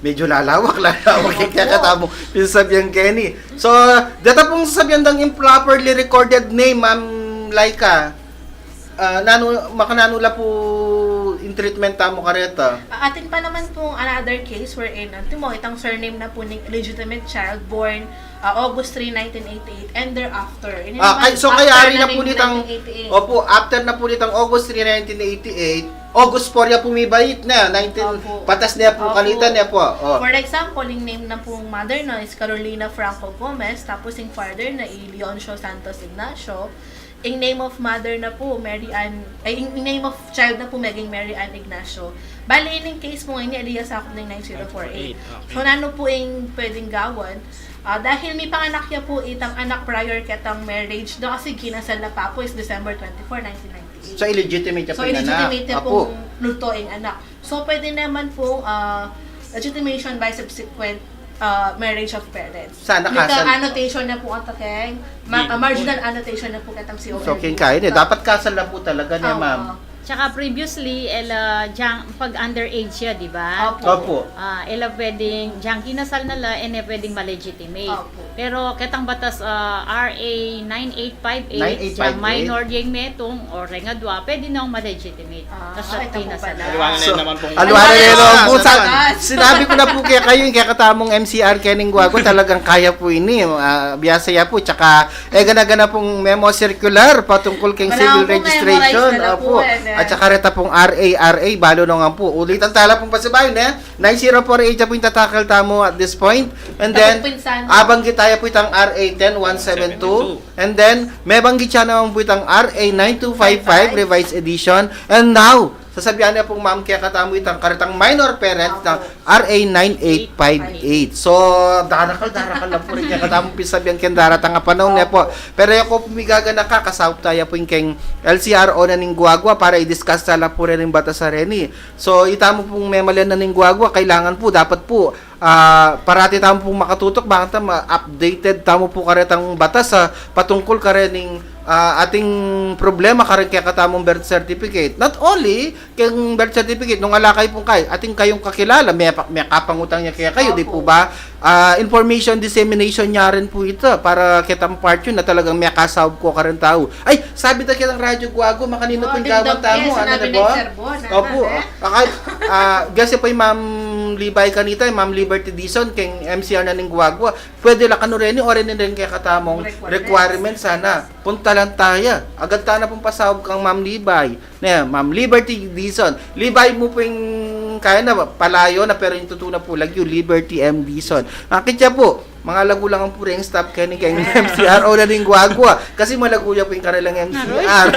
medyo lalawak, lalawak yung Opo. kaya katamu, yung sasabihan keni. So, deta pong sasabihan dang improperly recorded name, Ma'am Laika. Ah, nanu, makananu la po in treatment tamu kareta? Ah, atin pa naman pong another case wherein, antimo, itang surname na po ning illegitimate child born ah, August three, nineteen eighty-eight, and thereafter. Ini Ah, naman, kay-, so, kaya after rin na na po ning nitang, nineteen eighty-eight. opo, after na po nitang August three, nineteen eighty-eight, August four ya po mibait na, nineteen, Opo. patas na po, Opo. kalita na po. Oh. For example, yung name na pong mother na is Carolina Franco Gomez, tapos yung father na i Leoncio Santos Ignacio, Ing name of mother na po, Mary Ann, ay, ing, ing name of child na po, meging Mary Ann Ignacio. Bali, ining case po ngeni, ali ya sakup ning nine zero four eight. Okay. So, nanu po ing pwedeng gawan? Ah, dahil mipanganak ya po itang anak prior ketang marriage, da kasi kinasal na pa po is December twenty-four, nineteen ninety-eight. So, illegitimate ya So, po yung anak. illegitimate ya Apo. pong luto ing anak. So, pwede naman pong, ah, legitimation by subsequent uh, marriage of parents. Sana kasal. Annotation na po ang takeng, ma- uh, marginal annotation na po katang C O R. So, king kain eh. Dapat kasal na po talaga niya, ma'am. Tsaka previously, ela, jang, pag underage siya, di ba? Opo. Opo. Ah, ela pwedeng, jang kinasal na la, e ne pwedeng ma-legitimate. Opo. Pero ketang batas, ah, R A nine eight five eight, jang minor yang metung o reng adua, pwede nang ma-legitimate. Ah, tas ay, kinasal na. Aliwa na rin naman pong aliwa na rin naman po. Sa, sinabi ko na po kaya kayo, yung kaya katamong M C R kening guagu, talagang kaya po ini. Ah, biyasa ya po, tsaka e gana-gana pung memo circular patungkul keng civil registration. Opo. At saka reta pung R A, R A, balu nong ampu. Ulitan tala pung pasibayu, ne? Nine zero four eight ya po ing tatakal tamu at this point. And then, abanggit taya po itang R A ten one seven two. And then, mebanggit ya naman po itang R A nine two five five Revised Edition. And now, sasabian na pung ma'am kaya katamu itang karetang minor parent na R A nine eight five eight. So, darakal, darakal lang po rin kaya katamu pisabian keng daratang a panahon ne po. Pero ya ko po migaganaka, kasaup taya po ing keng L C R o na ning guagua para i-discuss tala po rin ing batas a reni. So, itamu pung memalian na ning guagua, kailangan po, dapat po, ah, parati tamu pung makatutok, bakanta ma-updated tamu po karetang batas, ah, patungkul karening, ah, ating problema kareng kekatamung birth certificate. Not only keng birth certificate, nung ala kayu pung kay, atin kayung kakilala, me, mekapangutang ya kekayu, di po ba? Ah, information dissemination ya rin po ita para ketang part yu na talagang mekasaup ko kareng tau. Ay, sabi ta ketang Radyo Guagu, makaninu pung gawan tamu, ano na po? Opo. Aka, ah, gasi pa i Ma'am Libay kanita, i Ma'am Liberty Dizon, keng M C R na ning guagua. Pwede la kanu reni, o reni rin kekatamung requirement sana. Puntalan taya. Agad tana pung pasaup kang Ma'am Libay. Ne, Ma'am Liberty Dizon. Libay mu pu ing kaya na, palayo na, pero ing tutu na pu lagyu, Liberty M Dizon. Akit ya pu, mangalagu lang pu ring staff keni keng M C R o na ning guagua. Kasi malagu ya pu ing karelang M C R.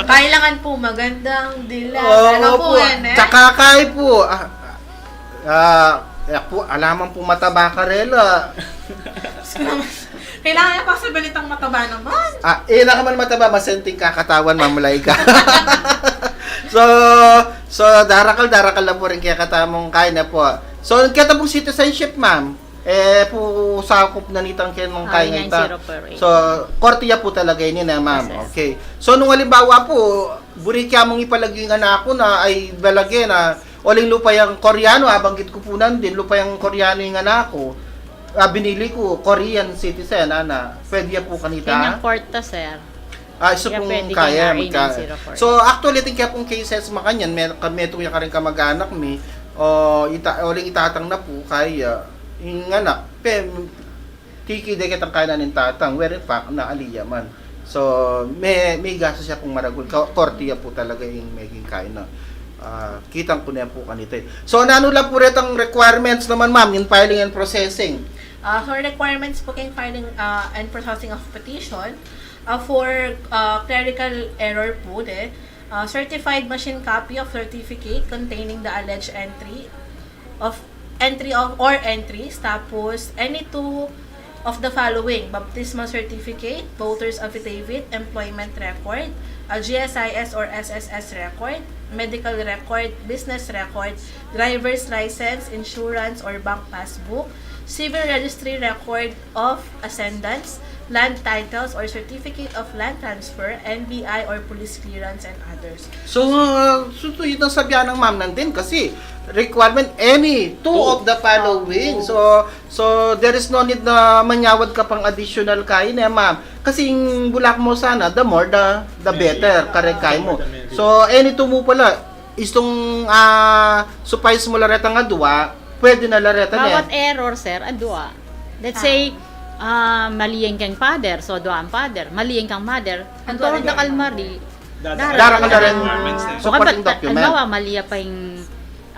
Kailangan po magandang dilat. Oo, ano po, opo. Yan, eh? Tsaka kay po, ah, ah, ya po, ala man pung mataba karela. Kailangan niya pa sa balitang mataba naman. Ah, e na ka man mataba, masenting kakatawan, mamulay ka. So, so, darakal, darakal lang po rin kekatamung kaya na po. So, keta pung citizenship, ma'am, e pu sakup na nitang kenung kaya ngeni. So, korte ya po talaga ini na, ma'am. Yes, yes. Okay. So, nung alimbawa po, buri ke mung ipalagyu ing anak ku na, ay, balage na, uling lupa yang Koreano, abanggit ku pu nandin, lupa yang Koreano ing anak ku, ah, binili ku, Korean citizen, ana, pwede ya pu kanita? Keng korte, sir. Ah, isu pung kaya, R A nine zero four. So, actually, atin kaya pung cases makanyan, me, metung ya karing kamag-anak mi, o, ita, uling itatang na pu, kaya, ing anak, pe, kiki de ketang kaya na ning tatang, where in fact, na ali ya man. So, me, me gastus ya pung maragul, ka, korte ya pu talaga ing meging kaya na. Ah, kitang ku ne pu kanita, eh. So, nanu la pu retang requirements naman, ma'am, in filing and processing? Ah, so, requirements po keng filing, ah, and processing of petition, ah, for, ah, clerical error po, de, ah, certified machine copy of certificate containing the alleged entry of entry of or entries, tapos any two of the following: baptismal certificate, voter's affidavit, employment record, a G S I S or S S S record, medical record, business record, driver's license, insurance or bank passbook, civil registry record of ascendants, land titles or certificate of land transfer, N B I or police clearance, and others. So, uh, so, so, ito sabihan ng ma'am nandin kasi requirement any two of the following. So, so there is no need na manyawad ka pang additional kain, eh, ma'am. Kasi yung bulak mo sana, the more the, the better, karek kain mo. So, any two mu pala, istung, ah, supais mo la retang adua, pwede na la reta, ne? Bawat error, sir, adua. Let's say, ah, mali yang kang father, so adua ang father. Mali yang kang mother, ang adua toro rin dakal mali. Darakal na rin supporting document. Halimbawa, mali ya pa yung,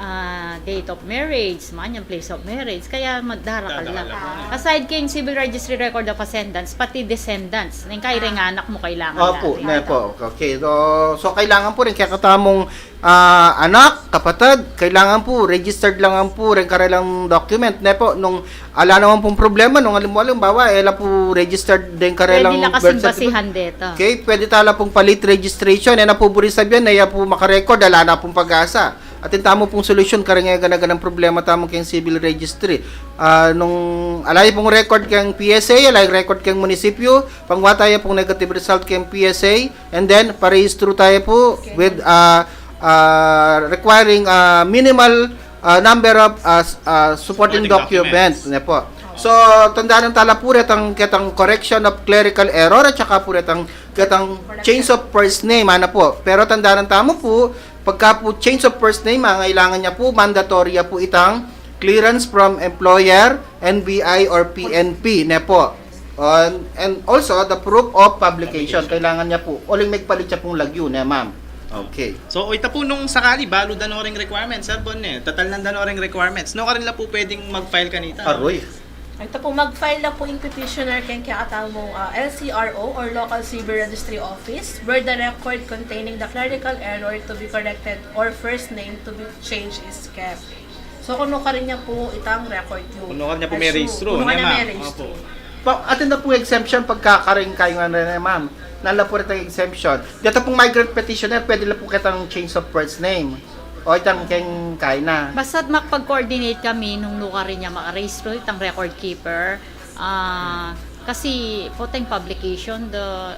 ah, date of marriage, man yung place of marriage, kaya ma-, darakal na. Darakal na. Aside kang civil registry record of ascendants, pati descendants, neng kay ring anak mo kailangan. Opo, na po. Okay, so, so kailangan po rin kaya katamong ah, anak, kapatad, kailangan po, registered lang ang po, rin karelang document, ne po, nung ala naman pong problema, nung alam mo, alam, bawa, ela po registered din karelang birth certificate. Pwede lang kasing basihan dito. Okay, pwede tala pong pa-late registration, e na po buri sabihan, na ya po makarecord, ala na pong pag-asa. Atin tamu pung solusyon kareng gana-ganang problema tamu keng civil registry. Ah, nung ala ya pung record keng P S A, ala ya record keng munisipyu, pangwa taya pung negative result keng P S A, and then parehistro taya pu with, ah, ah, requiring, ah, minimal, ah, number of, ah, s- ah, supporting Supporting documents, documents. Ne po. So, tandanan tala pu retang ketang correction of clerical error at saka pu retang ketang change of first name, ana po. Pero tandanan tamu pu, pagka pu change of first name, ang kailangan niya pu, mandatory ya pu itang clearance from employer, N B I or P N P, ne po. And, and also the proof of publication, kailangan niya pu. Uling megpalit ya pung lagyu, ne, ma'am? Okay. So, ita pu nung sakali, balu da no ring requirements, Sir Bon, ne? Tatalnan da no ring requirements. No, karin la pu pwedeng mag-file kanita. Aroy. Ito po, mag-file na po yung petitioner keng kekatamung, ah, L C R O or Local Civil Registry Office where the record containing the clerical error to be corrected or first name to be changed is kept. So, kuno karin niya po itang record yun. Kuno karin niya po may rehistro, kuno karin niya may rehistro. Opo. Pa, atin na po exemption pagka karin kayo nga rin, eh, ma'am. Nala po rin ang exemption. Dito pong migrant petitioner, pwede lang po kitang change of first name. O itang keng kaina. Basta't makapag-coordinate kami nung nukarin niya makarehistro itang record keeper. Ah, kasi po tayong publication, the,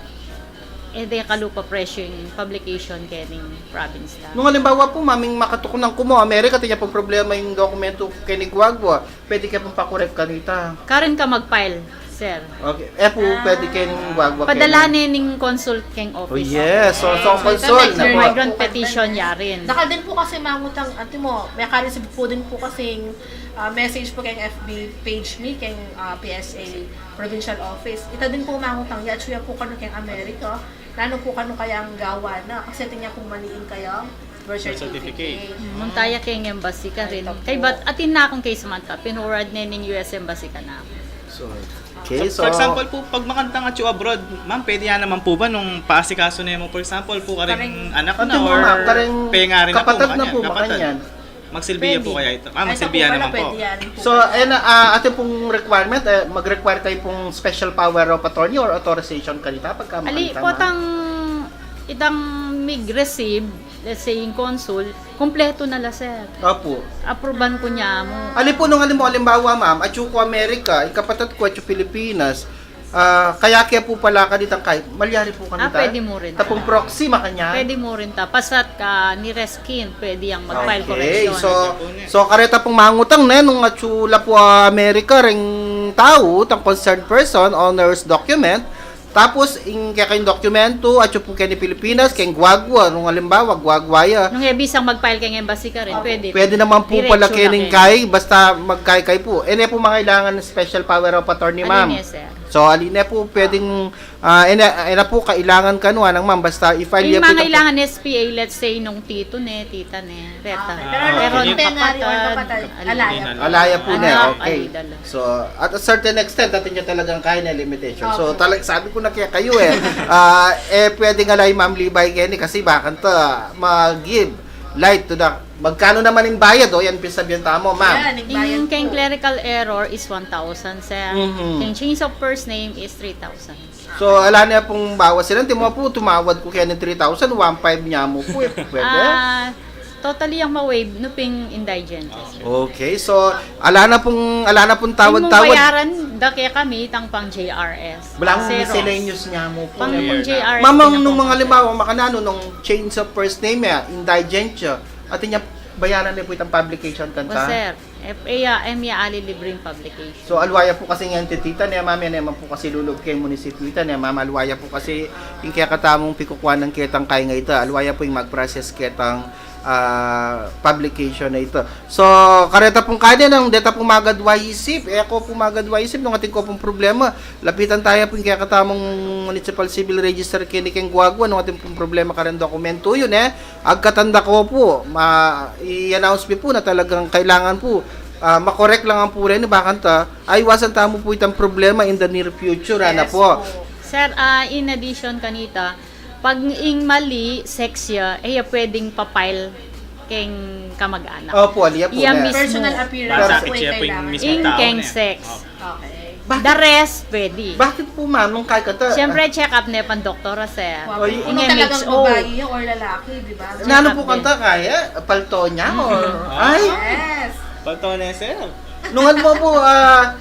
eh, de kalupa presyo yung publication kening province na. Nung halimbawa po, ma'am, ing makatukunan ku mu, Amerika, atin ya pong problema yung dokumento keni guagua. Pwede ke pung pakorek kanita. Karin ka mag-file, sir. Okay. E pu, pwede keng guagua keni. Padala ne ning consul keng office. Oh, yes. So, so, consul, migrant petition ya rin. Dakal din po kasi mangutang, ate mo, may ka-receive po din po kasing, ah, message po keng F B page mi, keng, ah, P S A provincial office. Ita din po mangutang, ya, atsu ya po kanu keng Amerika. Nanu po kanu kayang gawa na? Kasi atin ya pung mali ing kayang birth certificate. Munta ya keng embassy karin. Kaybat atin na kung kaybat, pinurad ne ning U S embassy kanaku. So, okay, so, for example po, pag makantang atsu abroad, ma'am, pwede ya naman po ba nung paasikaso ne mu, for example po, karing anak na or pengarin na po, kapatad na po, makanyan. Magsilbi ya po kaya ito? Ah, magsilbi ya naman po. So, ayan na, ah, atin pung requirement, eh, mag-require kayo pung special power of attorney or authorization kanita pagka makanta, ma'am? Ali, potang itang mig-receive, let's say, yung consul, kompleto na la, sir. Opo. Apruban ku nya mu. Ali po, nung halimbawa, halimbawa, ma'am, atsu ku Amerika, ing kapatad ku atsu Pilipinas, ah, kaya ke pu pala kanitang kay, malyari pu kanita? Ah, pwede mu rin. Ta pung proxy, makanyan? Pwede mu rin ta. Basta't ka nearest kin, pwede yang mag-file correction. Okay, so, so, kareta pung mangutang ne, nung atsu la pu Amerika, ring tau, tang concerned person, owner's document, tapos, ing kekayung dokumento, atsu pu keni Pilipinas, keng guagua, nung halimbawa, guagua ya. Nung e bisang mag-file keng embassy karin, pwede. Pwede naman pu pala kening kay, basta magkaykay pu. E ne pu mangailangan ng special power of attorney, ma'am? Yes, sir. So, ali ne pu, pwedeng, ah, e ne, e ne pu, kailangan kanu, anang ma'am, basta i-file ya pu. Ing mangailangan S P A, let's say, nung tito ne, tita ne, reta. Pero nung pengari or kapatad, ala ya pu. Ala ya pu ne, okay. So, at a certain extent, atin ya talagang kaya na limitation. So, talag, sabi ku na kaya kayu, eh, ah, e pwedeng ala i Ma'am Libay keni kasi bakanta mag-give light to the, magkanu naman ing bayad, o yan, pisabian tamu, ma'am. Ing keng clerical error is one thousand, sir. Keng change of first name is three thousand. So, ala ne pung bawas yan. Antimo pu, tumawad ku keni three thousand, one five nya mu pu, e pu pwede? Ah, totally yang ma-waive, nu pin indigent. Okay, so, ala na pung, ala na pung tawad-tawad. Ing bayaran da kekami, itang pang J R S. Balamu miscellaneous nya mu pu. Pang, pang J R S. Ma'am, nung mga halimbawa, makananu, nung change of first name ya, indigent ya, atin yang bayaran ne pu itang publication kanta? O, sir. F A M ya ali libreng publication. So, aliwa ya pu kasi ing entity ta, ne, ma'am, e ne man pu kasi lulub keng munisipyu ta, ne, ma'am, aliwa ya pu kasi ing kekatamung pikukuanan ketang kay nga ita, aliwa ya pu ing mag-process ketang, ah, publication na ita. So, kareta pung kaya nang deta pu magadwa isip, e ku pu magadwa isip, nung atin ku pung problema, lapitan taya pu ing kekatamung municipal civil register keni keng guagua, nung atin pung problema kareng dokumento yu, ne, agkatan da ku pu, ma-, i-announce mi pu na talagang kailangan pu, ah, makorek la ngan pu reni, bakanta, aiwasan tamu pu itang problema in the near future, ana pu. Yes pu. Sir, ah, in addition kanita, pag ing mali, sex ya, e ya pwedeng pa-file keng kamag-anak. Opu, ali ya pu, ne. Personal appearance pu ing kailangan. Ing keng sex. Okay. The rest, pwede. Bakit po, ma'am? Nung kaya kata, Siyempre, check-up ne pang doktora, sir. Oy. Kung talagang babae yan or lalaki, di ba? Nanu po kanta kaya? Palto niya or... Ay! Yes. Palto niya, sir. Nung ano po, ah,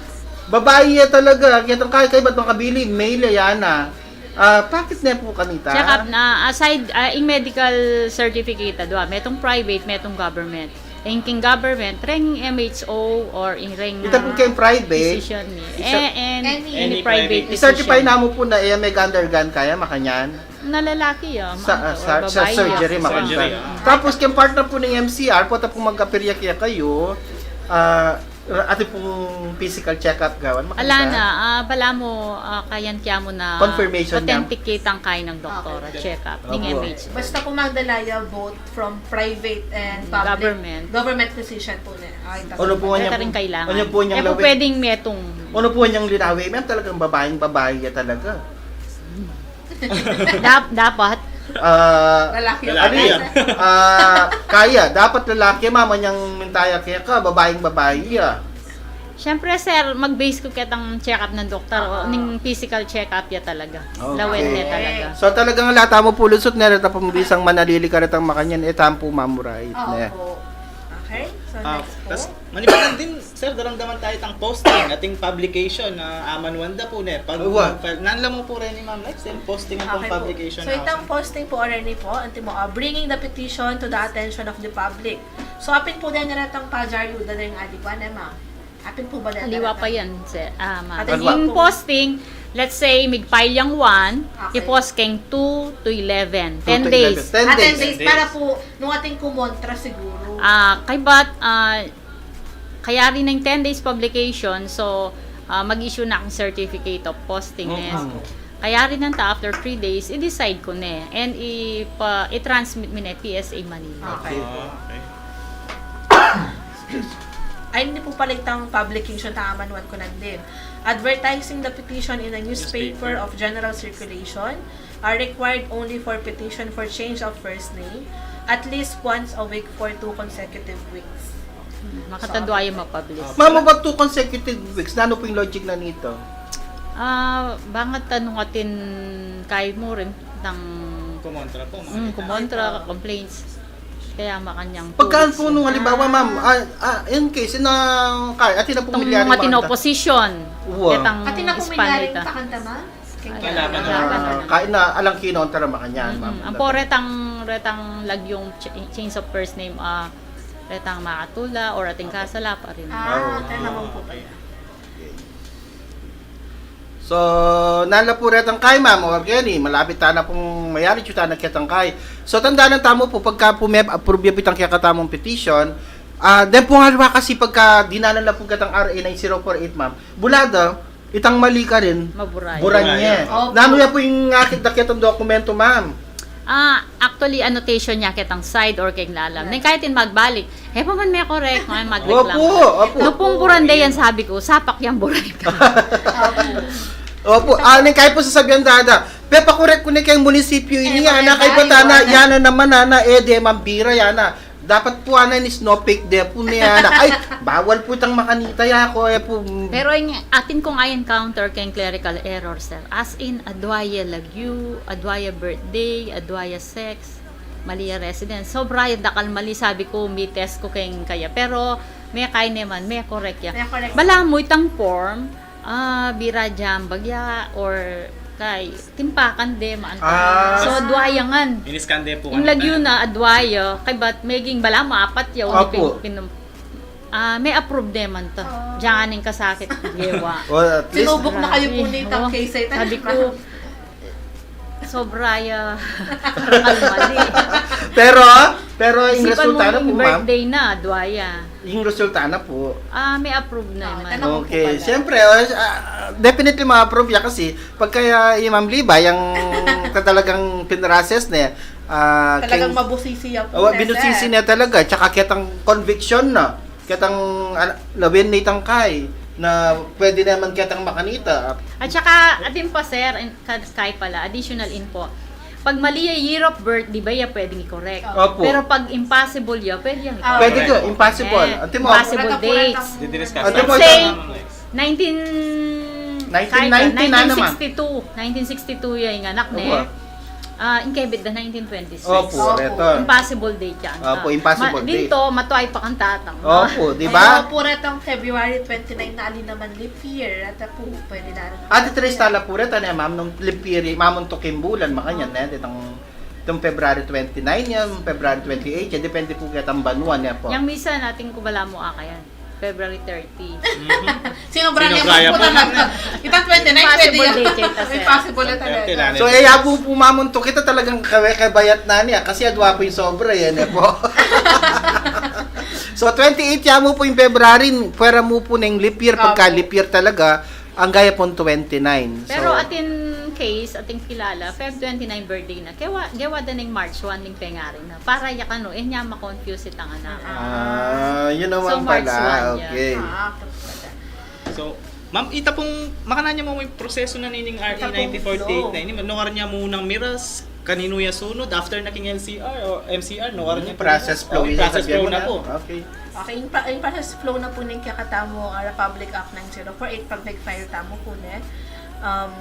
babae ya talaga, kaya tang kaya, kaya ba't makabili? Male ya, yan na. Ah, bakit ne po kanita? Check-up na, aside, ah, ing medical certificate, adwa, metung private, metung government. Ing king government, reng M H O or ing reng, Ita po ah, keng private, physician ni. Isa- Eh, and Any any private private. I-certify physician. Namu po na, eh, mag-undergone kaya, makanyan? Na lalaki, ah, Sa, ma'am, ah, or sa, sa babae, surgery, ah. Makanyan. Surgery, ah. Tapos, keng part na po ning M C R, po ta po mag-apirya kaya kayo, ah, ati pong physical check-up gawan, makanyan? Ala na, ah, bala mo, ah, kayan kaya mo na Confirmation niya. Authenticate ang kain ng doktora, Okay. Check-up, ning Opo. M H O. Basta po magdala ya both from private and Mm, public government. Government physician po na. Ay, Ano po Ito niya rin po? Kailangan. Ano po niyang Eh, po lawin? Pwedeng metong Ano po niyang linawi, ma'am? Talagang babaeng babae ya talaga. Dap-, dapat. Ah, Lalaki. Ano yan? Ah, kaya, dapat lalaki, ma'am, anyang mintaya kaya ka, babaeng babae ya. Siyempre, sir, mag-base ko ketang check-up ng doktor, o, Ah. ning physical check-up ya talaga. Okay. Lawen ne talaga. So, talagang lata mo pulusot ne, reta pong bisang manalili ka retang makanyan, e, tampu mamurahit Ah, ne. Opo. Okay, so Ah, next po. Tas, manibalan din, sir, daramdaman tayo tang posting, ating publication, na aman wanda po ne. Pag Uwa. Nan la mo po rin ni Ma'am Lex, yung posting ang Okay po. Publication So, na itang atin. Posting po, already po, antimo, ah, bringing the petition to the attention of the public. So, apin po din retang pajaryu, da rin aliwa ne, ma'am. Apin po ba din Aliwa retang pa yan, sir. Ah, ma'am. Ate Yung Nico. Posting, let's say, mig-file yang one, Okay. I-post keng two to eleven. Two Ten to days. Eleven. Ten Ah, ten days. Days para po nung ating kumontra siguro. Ah, kay but, ah, kaya rin ng ten days publication, so, ah, mag-issue na akong certificate of posting Mm, ne. Mm. Kaya rin nang ta after three days, i-decide ko ne. And ipa-, i-transmit mi ne P S A Manila. Okay. Ah, okay. Ay, hindi po pala itang publication, tama naman ko nagdin. Advertising the petition in a newspaper Newspaper. Of general circulation are required only for petition for change of first name at least once a week for two consecutive weeks. Makatadwa yung mapublish. Ma'am, about two consecutive weeks, nanu po yung logic na nito? Ah, bangat tanong atin kay mo rin ng Kumontra po, mga Mm, ganyan. Kumontra, complaints. Kaya makanyang Pagka tools. Po nung halimbawa, ma'am, ah, ah, in case, inang, kay, atin na pong Itong milyari mga mga tinoposisyon. Uwa. Itang Atin na pong Hispano milyari ita. Pakanta, ma'am? Kalaban na. Ah, kay na, alang kinontra makanyan, Mm-mm. ma'am. Ang po retang, retang lagyong ch-, change of first name, ah, retang makatula or ating kasala pa rin. Ah, Ah, okay. Tama po pala. So, nanu la po retang kay, ma'am, or Kenny, malapit tana pong mayari, tsu tana ketang kay. So, tandanan tamu po, pagka po me-approve ya pitang kekatamung petition, ah, den pong aliwa kasi pagka dinanan la po ketang R A nine zero four eight, ma'am, bula da, itang mali karin, Maburay. Buran Buray. Ye. Opo. Nanu ya po ing akit da ketang dokumento, ma'am? Ah, actually, annotation ya ketang side or keng lalam. Neng kahit in magbalik, e pa man me-correct, mga magreklamo. Opo, opo. No pung buran de yan, sabi ko, sapak yang buray ka. Opo. Ah, neng kahit po sasabihan dada, pepa-correct ku ne keng munisipyo ini, E, yana, kay patana, yana naman, ana, e, de mambira, yana. Dapat po, ana, ini snowflake de po ne, ana. Ay, bawal po itang makanita ya ako, e po. Pero ing atin kung i-encounter keng clerical error, sir. As in, adwa ya lagyu, adwa ya birthday, adwa ya sex, mali ya residence. Sobra ya dakal mali, sabi ko, mi-test ko keng kaya. Pero, me-kay naman, me-correct ya. Me-correct. Balamu itang form, ah, bira jambag ya, or kay, timpakan de, maan. Ah. So, adwa ya ngan. Iniskan de po Ing kanita. Lagyu na, adwa ya, kay but meging balamu apat ya, o Opo. Pin-, pin-, ah, me-approve de man to. Ah. Diyan ing kasakit, gewa. Well, at least Sinubok na kayo po Grabe, nitang oo. Case, ay, Sabi talaga. Ko, sobra ya, parang mali. Pero, pero ing Isipan resulta mo na yung po, ma'am. Birthday na, adwa ya. Ing resulta na po. Ah, me-approve na Ah, man. Tanong ko Okay, pala. Siyempre, oh, ah, definitely ma-approve ya kasi pagka, ah, i Ma'am Liba, yang talagang pinrases ne, ah, Talagang king- mabusisi ya po, Oh, ne, binusisi sir. Ne talaga, tsaka ketang conviction na, ketang, ah, lawin na itang kay, na pwede naman ketang makanita. At saka, atin pa, sir, in-, ka-, kay pala, additional info. Pag mali ya year of birth, di ba ya pwedeng i-correct? Opo. Pero pag impossible ya, pwede yang Ah. i-correct. Pwede ka, impossible. Eh, Antimo. Impossible Wala ka po dates. lang. Didiscuss Antimo. Let's say, Ma'am Lex. nineteen Nineteen ninety na naman. Nineteen sixty-two. Nineteen sixty-two ya ing anak ne. Opo. Ah, ing kebit da nineteen twenty-six. Opo, opo. Impossible date yan. Opo, impossible date. Dinto, matuay pa kang tatang. Opo, di ba? Ay, opo, retang February twenty-nine na ali naman leap year. At po, pwede na rin. Ate Tris, tala po reta ne, ma'am, nung leap year, mamuntuk ing bulan, makanyan ne, ditang Itang February twenty-nine yan, February twenty-eight yan, depende po ketang banua ne po. Yang misan, atin ku bala mu aka yan. February thirty. Sinubra ne mu po talaga. Itang twenty-nine, pwede yan. Impossible date yan, sir. Impossible na talaga. So, e, ya pu mamuntuk ita, talagang kawe-, kabayat na niya kasi adwa pu ing sobra yan, e po. So, twenty-eight ya mu pu ing February, pwera mu pu neng leap year, pagka leap year talaga, Anggay ya pung twenty-nine. Pero so, atin case, atin kilala, Feb twenty-nine birthday na. Kewa, gewa da ning March one ning pengari na. Para ya kanu, e nya ma-confuse itang anak. Ah, yun naman pala. So, March one ya. Okay. Ah, okay. So, ma'am, ita pung, makanyan mu ing proseso na nining R A nineteen forty-eight na ini, no, karnya munang miras, kaninu ya sunud, after na king L C R o M C R, no, karnya process flow, process flow na po. Okay. Okay, ing pa-, ing process flow na po ning kekatamung, ah, Republic Act nine zero four eight, pag nag-file tamu po ne. Um,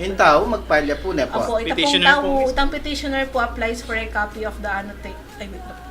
ing tau, mag-file ya po ne po. Opo, ita pung tau, itang petitioner po applies for a copy of the annotate-, ay, wait lang po.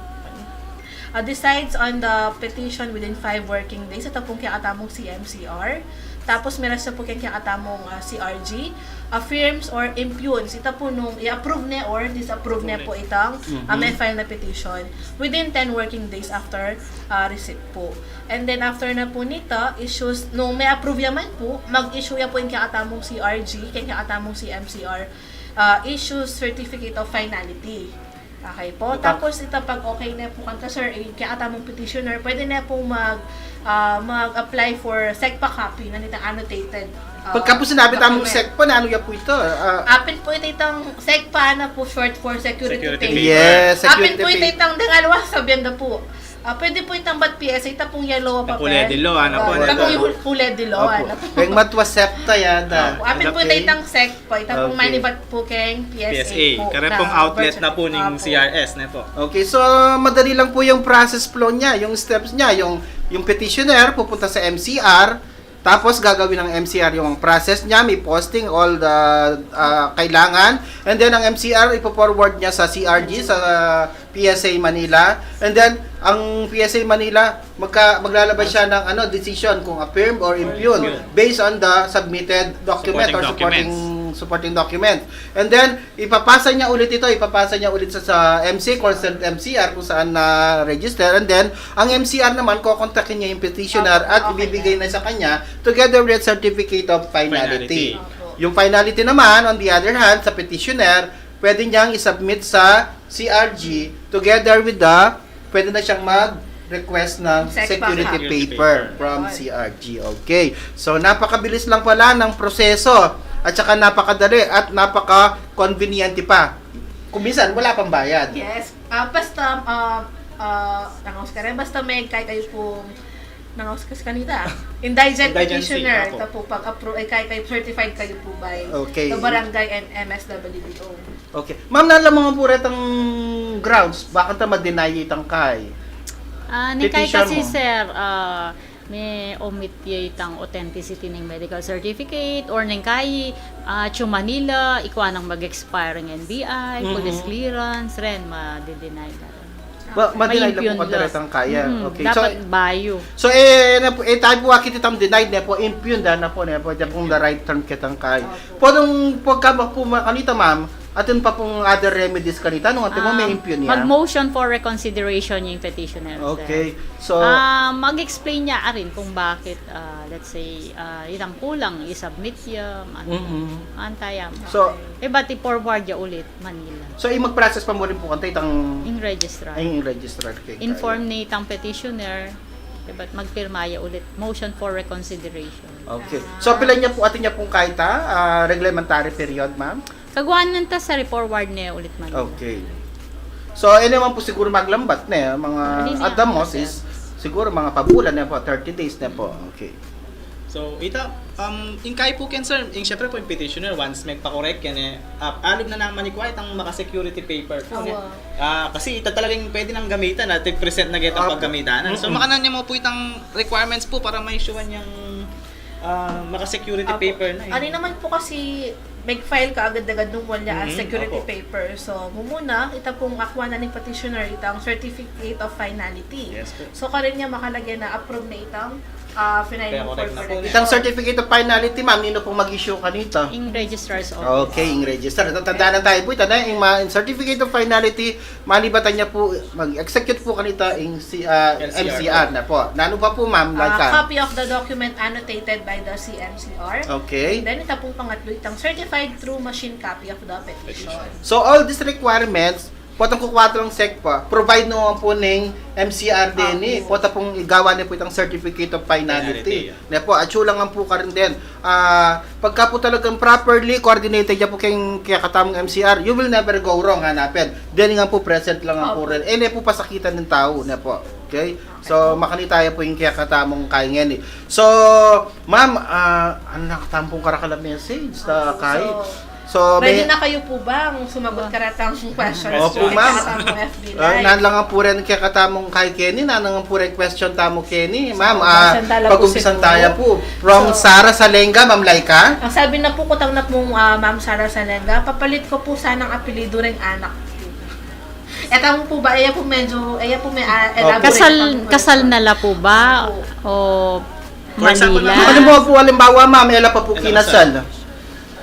Ah, decides on the petition within five working days. Ita pung kekatamung C M C R. Tapos, miras ya po keng kekatamung, ah, C R G, affirms or impugns. Ita po nung i-approve ne or disapprove ne po itang, ah, me-file na petition within ten working days after, ah, receipt po. And then, after na po nita, issues, nung me-approve ya man po, mag-issue ya po ing kekatamung C R G, keng kekatamung C M C R, ah, issues certificate of finality. Okay po. Tapos, ita pag okay ne po kanta, sir, e, kekatamung petitioner, pwede ne pung mag, ah, mag-apply for SECPA copy na nitang annotated, ah, document. Pagka po sinabi tamung SECPA, nanu ya po ita? Ah, apin po ita itang SECPA na po, short for security paper. Yes, security paper. Apin po ita itang, deng aliwa, sabian da po. Ah, pwede po itang bat P S A, ita pung yellow a papel. Pule dilaw, ano po? Ita pung pule dilaw, ano po? Peng matwa SEPTA ya da. Opo, apin po ita itang SECPA, ita pung manibat po keng P S A po. P S A. Kareng pung outlet na po ning C R S, ne po? Okay, so madali lang po yung process flow niya, yung steps niya, yung, yung petitioner pupunta sa M C R, tapos gagawin ng M C R yung process niya, may posting, all the, ah, kailangan, and then ang M C R ipo-forward niya sa C R G, sa P S A Manila. And then, ang P S A Manila, magka-, maglalabas siya ng, ano, decision kung affirm or impugn based on the submitted document or supporting, supporting document. And then, ipapasa niya ulit ito, ipapasa niya ulit sa, sa M C, concerned M C R kung saan na-register. And then, ang M C R naman, kokontakin niya yung petitioner at ibibigay na sa kanya together with certificate of finality. Finality. Yung finality naman, on the other hand, sa petitioner, pwede niyang isubmit sa C R G together with the, pwede na siyang mag-request ng security paper from C R G. Okay. So, napakabilis lang pala ng proseso at saka napakadali at napaka-convenient pa. Kung minsan, wala pang bayad. Yes. Ah, basta, ah, ah, nangaus ka rin. Basta may kahit kayo pong nangaus ka sa kanita. Indigent petitioner, ita po pag-approve, ay, kahit kayo certified kayo po by the barangay and M S W D O. Okay. Ma'am, nanu la mu pu retang grounds, bakanta ma-deny itang kai? Ah, neng kai kasi, sir, ah, me-omit ya itang authenticity neng medical certificate, or neng kai, ah, atyu Manila, ikua nang mag-expire ing N B I, police clearance, ren, ma-deny da ren. Ma-, ma-deny la pu kanta retang kai. Okay. Dapat bayu. So, e, na pu, e, tamu pu akit itang denied ne po, impugn da na po, ne po, dyan pung the right term ketang kai. Opo. Pwedeng pagka pu makanita, ma'am, atin pa pung other remedies kanita, nung atin mo me-impugn ya. Mag-motion for reconsideration yung petitioner, sir. Okay. So, ah, mag-explain ya rin kung bakit, ah, let's say, ah, itang kulang, i-submit ya, man-, antaya mo. So, ibat i-forward ya ulit Manila. So, i mag-process pa mu rin pu kanta itang ing registrar. Ing registrar keng kai. Inform ne itang petitioner, ibat magpirma ya ulit, motion for reconsideration. Okay. So, pila nya pu, atin nya pung kai ta, ah, reglementary period, ma'am? Kaguanan ta sa re-forward ne ulit Manila. Okay. So, e naman pu siguro maglambat ne, mga at the most is siguro mga pabulan ne po, thirty days ne po. Okay. So, ita, um, ing kai pu ken, sir, ing syempre pu ing petitioner, once megpa-correct ken, e, ah, alub na nang manikwa itang maka-security paper pu, ne? Ah, kasi ita talagang pwede nang gamitan at i-present na ketang paggamitanan. So, makananu nya mu pu itang requirements pu para ma-issue-an yang Ah, maka-security Apo. paper na eh. Ani naman po kasi, mag-file ka agad-agad nung wala Mm, security opo. paper. So, mumuna, ita pong akwa na ning petitioner itang certificate of finality. Yes po. So, karin niya makalagay na approve na itang, ah, Kaya filing ko form rin na po. Itang certificate of finality, ma'am, nino pong mag-issue kanita? Ing registrar's office. Okay, ing registrar. Tatandaan tayo po, ita na, ing ma-, ing certificate of finality, malibatan niya po, mag-execute po kanita ing si, ah, L C R. L C R na po. Nanu pa po, ma'am, Ah, like, ah, copy of the document annotated by the C M C R. Okay. And then, ita pong pangatlo, itang certified through machine copy of the petition. So, all these requirements, potang kukuha lang sec pa, provide naman po ning M C R din eh. Opo. Pota pong igawa niya po itang certificate of finality. Finality, yeah. Ne po, atsu lang po karin din. Ah, pagka po talagang properly coordinated ya po keng kekatamung M C R, you will never go wrong, hanapin. Then nga po, present lang po Opo. rin. Eh, ne po pasakitan ning tau, ne po. Okay? So, makanita ya po ing kekatamung kai ngeni. So, ma'am, ah, anu na katamu pung karakal a message, ta Opo, kai? so, So, Pwede may na kayo po bang sumagot Ah. karetang questions Opo, po ma'am. karetang F B Ah, Live? Nan lang po rin kekatamung kai keni, nan lang po rin question tamu keni. Ma'am, So, ah, pag-umpisan tala po pag-umpisan siguro. tala po. From So, Sara Salenga, Ma'am Laika. Ang sabi na po, kutang na pong, ah, Ma'am Sara Salenga, papalit ko po sanang apelido ring anak. Eta mo po ba? Eya po medyo, eya po may, ah, Opo. elaborate Kasal, pa po. kasal na la po ba? Opo. O For example, Manila? ma'am, Ano mo po, halimbawa, ma'am, ela pa po Ela kinasal. kasal.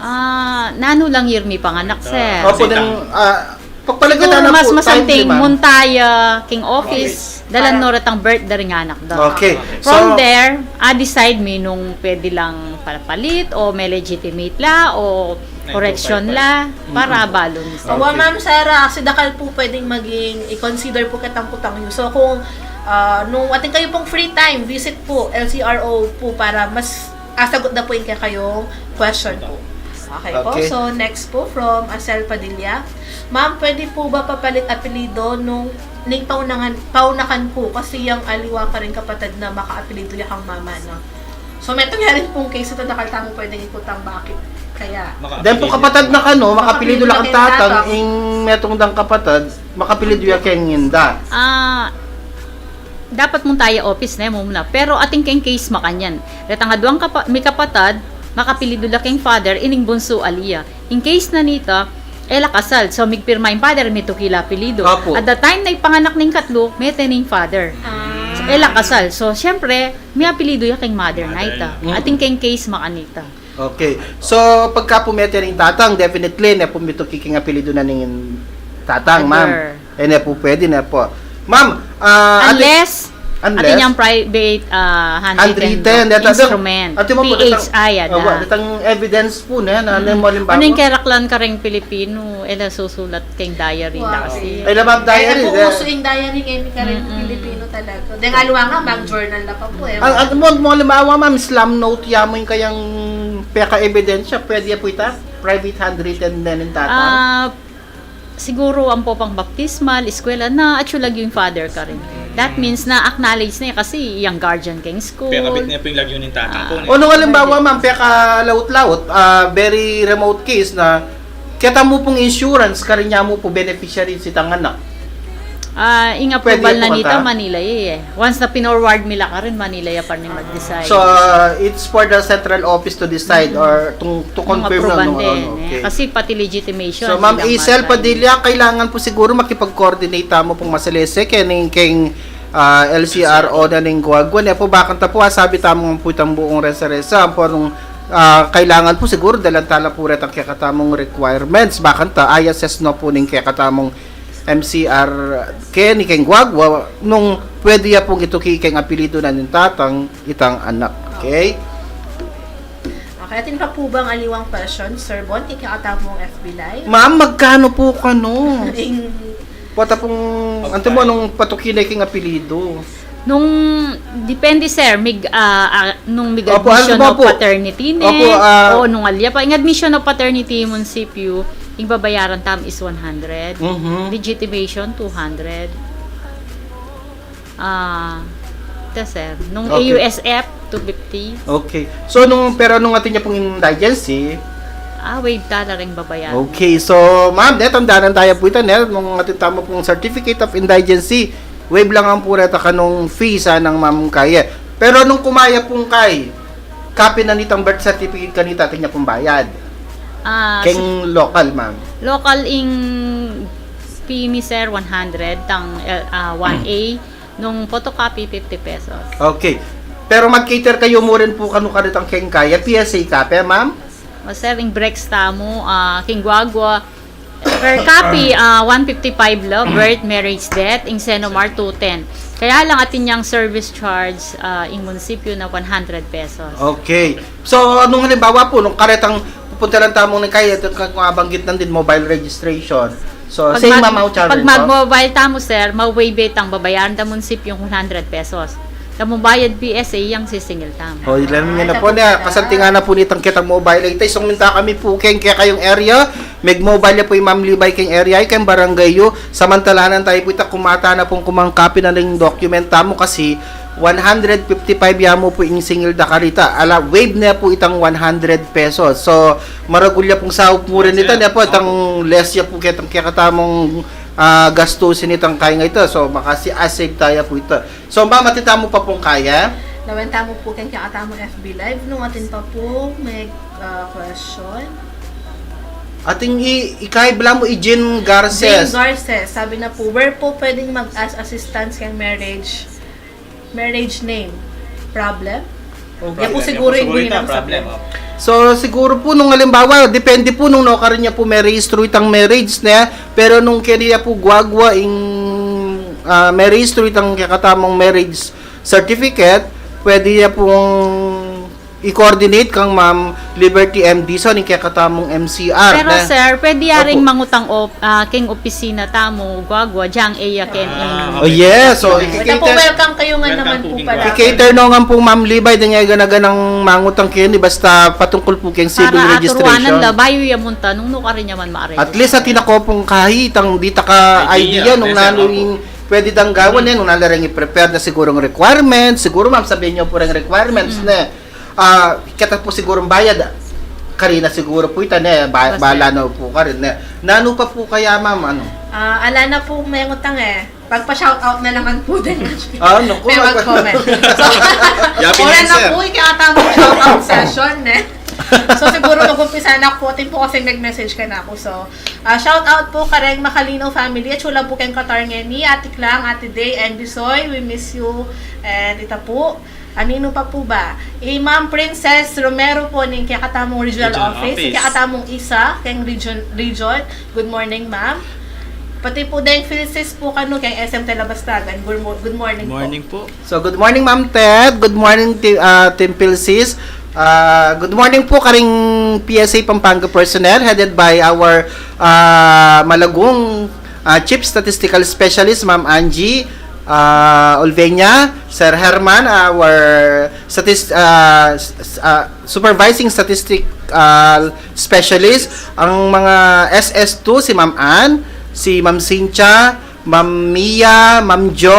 Ah, nanu lang year mi panganak, sir? Opo, Sita. then, ah, pagpalagatan Siguro na mas po, masanting timely, ma'am. mun taya king office, Office. dalan Para no retang birth da ring anak da. Okay. From So, there, a-decide mi nung pwede lang papalit o may legitimate la o Correction la, para balance. Awa, Okay. Ma'am Sara, kasi dakal po pwedeng maging i-consider po ketang kutang yu. So, kung, ah, nung atin kayo pong free time, visit po, L C R O po para mas asagot na po yung kekayong question po. Okay po. Okay. So, next po from Asel Padilla. Ma'am, pwede po ba papalit apelido nung ning paunakan, paunakan po kasi yang aliwa karing kapatad na makaapelido ya kang mama na. So, metung ya rin pong case ita, dakal tamu pwedeng ikutang bakit kaya. Then po kapatad na kanu, makapilido la kang tatang, ing metung dang kapatad, makapilido ya keng inda. Ah, dapat mung taya office ne, mumuna. Pero atin keng case makanyan. Retang aduang kapa-, mi kapatad, makapilido la keng father, ining bunsu ali ya. In case na nita, e la kasal. So, migpirma ing father, mituki la apilido. Opo. At the time na ipanganak ning katlu, mete ning father. Ah. So, e la kasal. So, siyempre, mi apilido ya keng mother na ita. Mm. Atin keng case makanita. Okay. So, pagka pu mete ning tatang, definitely, ne pu mituki keng apilido na ning tatang, ma'am. Other. E, ne pu pwede, ne pu. Ma'am, ah, ati-, Unless, unless atin yang private, ah, handwritten, handwritten, deta-, instrument, ati mo pu, P H I, detang, ada. Awa, detang evidence pu, ne, na, ne, mo, halimbawa. Ano yung keraklan kareng Pilipino, e la susulat keng diary na kasi. Ay, la, ma'am, diary, e la pu uso ing diary ngeni kareng Pilipino talaga. Deng aliwa nga, mag-journal na pa pu, e. Ang, ang, mo, mo, halimbawa, ma'am, slam note ya mu ing kayang peka-ebidensya, pwede ya pu ita? Private handwritten na ning tatang? Ah, Siguro ampo pang baptismal, eskwela na, atyu lagyu ing father karin. That means na-acknowledge na ya kasi yang guardian keng school. Pekabit na ya pu ing lagyu ning tatang pu, ne? O nung halimbawa, ma'am, pekalaut-laut, ah, very remote case na, keta mu pung insurance, karin ya mu pu beneficiary sitang anak. Ah, ing approval na nita, Manila ya e. Once na pinorward mi la karin, Manila ya pa rin mag-decide. So, uh, it's for the central office to decide or to, to confirm na, no? Nung approval din, e. Okay. Kasi pati legitimation, So, Ma'am Isel Padilla, kailangan pu siguro makipag-coordinate tamu pung masalese keng, keng, ah, L C R O na ning Guagua. Ne pu, bakanta pu, ah, sabi tamu pu itang buung resa-resa, ampo nung, ah, kailangan pu siguro dalan tala pu retang kekatamung requirements. Bakanta, i-assess no pu ning kekatamung M C R keni keng Guagua, nung pwede ya pung ituki keng apelido na ning tatang itang anak. Okay? Okay, atin pa pu bang aliwang question, Sir Bon, keng kekatamung F B Live? Ma'am, magkanu pu kanu? Ing- Pota pung, anto mo, nung patuki na keng apelido? Nung, depende, sir, mig, ah, ah, nung mig admission of paternity ne, o nung alya pa. Ing admission of paternity, munisipyu, ing babayaran tamu is one hundred. Mhm. Legitimation, two hundred. Ah, ito, sir. Nung A U S F, two fifty. Okay. So, nung, pero nung atin ya pung indigency, ah, waive tala ring babayaran. Okay. So, ma'am, ne, tandanan taya pu ita, ne, nung atin tamu pung certificate of indigency, waive lang pu reta kanung fee, sanang ma'am kaya. Pero nung kumaya pung kai, copy na nitang birth certificate kanita, atin ya pung bayad? Ah, Keng local, ma'am. Local ing fee mi, sir, one hundred, tang, eh, ah, one A, nung photocopy, fifty pesos. Okay. Pero mag-cater kayu mu rin pu kanu karitang keng kaya, P S A copy, ma'am? O, sir, ing breaks tamu, ah, keng guagua, per copy, ah, one fifty-five la, birth, marriage, death, ing CENOMAR two ten. Kaya lang atin yang service charge, ah, ing munisipyu na one hundred pesos. Okay. So, nung halimbawa pu, nung karetang pupunta lang tamu ning kaya, itang mabanggit na din, mobile registration. So, Pag same mag-, amount charge pag po? Mag-mobile tamu, sir, ma-waive itang babayaran da munisipyu yung one hundred pesos. Tamung bayad P S A yang sisingil tamu. O, ilan niya na po niya. Kasantingan na po nitang kitang mobile. Ita, isung minta kami pu keng kekayung area. Meg-mobile ya pu i Ma'am Libay keng area, i keng barangay yu. Samantalanan tayu pu ita, kumata na pung kumang copy na ning document tamu kasi one hundred fifty-five ya mu pu ing singil da karita. Ala, waive na pu itang one hundred pesos. So, maragul ya pung saup mu rin ita, ya pu, itang less ya pu ketang kekatamung, ah, gastusin itang kaya nga ita. So, makasi-, ah, save taya pu ita. So, ma'am, atin tamu pa pung kaya? Lawen tamu pu keng kekatamung F B Live, nung atin pa pu, may, ah, question. Atin i, ikay bala mu i Jean Garces. Jean Garces, sabi na pu, where po pwedeng mag-ask assistance keng marriage, marriage name? Problem? Oh, ya pu siguro ing guhin nang problem. So, siguro pu nung halimbawa, depende pu nung nukarin ya pu merehistro itang marriage ne, pero nung keni ya pu guagua ing, ah, merehistro itang kekatamung marriage certificate, pwede ya pung i-coordinate kang Ma'am Liberty M. Dizon, ing kekatamung M C R, pero, ne? Sir, pwede ya ring mangutang op-, ah, keng opisina tamu, guagua, dyang area keng in. Ah, okay. Oh, yes. So, ita pu, welcome kayu nga naman pu pala. I-cater no ngan pu, Ma'am Libay, deng ya gana-ganang mangutang keni, basta patungkul pu keng civil registration. Para aturuanan da, bayu ya munta, nung nukarin ya man ma-register. At least, atin na ku pung kahit itang dita ka idea nung nanu ing pwede dang gawan, eh, nung nanu la reng i-prepare da sigurung requirements, siguro, ma'am, sabian yu pu reng requirements, ne? Ah, keta pu sigurung bayad, ah. Karina siguro pu ita, ne? Ba-, bala na pu karin, ne? Nanu pa pu kaya, ma'am, ano? Ah, ala na pu mengutang, eh. Pagpa-shoutout na lang pu din. Ah, naku, mag-comment. So, oras na pu, ikatamung shoutout session, ne? So, siguro mag-umpisa na pu, atin pu kasi nag-message kanaku. So, ah, shoutout pu kareng Macalino family, atsu la pu keng Qatar ngeni, Ate Clang, Ate Day, and Bisoy, we miss you, and ita pu. Anino pa pu ba? I Ma'am Princess Romero pu ning kekatamung regional office, kekatamung isa, keng region, region. Good morning, ma'am. Pati pu deng Philsis pu kanu keng S M Talabastagan. Good mo-, good morning pu. Morning pu. So, good morning, Ma'am Ted. Good morning, ti-, ah, Team Philsis. Ah, good morning pu karing P S A Pampanga personnel headed by our, ah, malagung, ah, Chief Statistical Specialist, Ma'am Angie, ah, Olvenia, Sir Herman, our statist-, ah, s-, s-, ah, Supervising Statistical Specialist, ang mga S S two, si Ma'am Ann, si Ma'am Cynthia, Ma'am Mia, Ma'am Jo,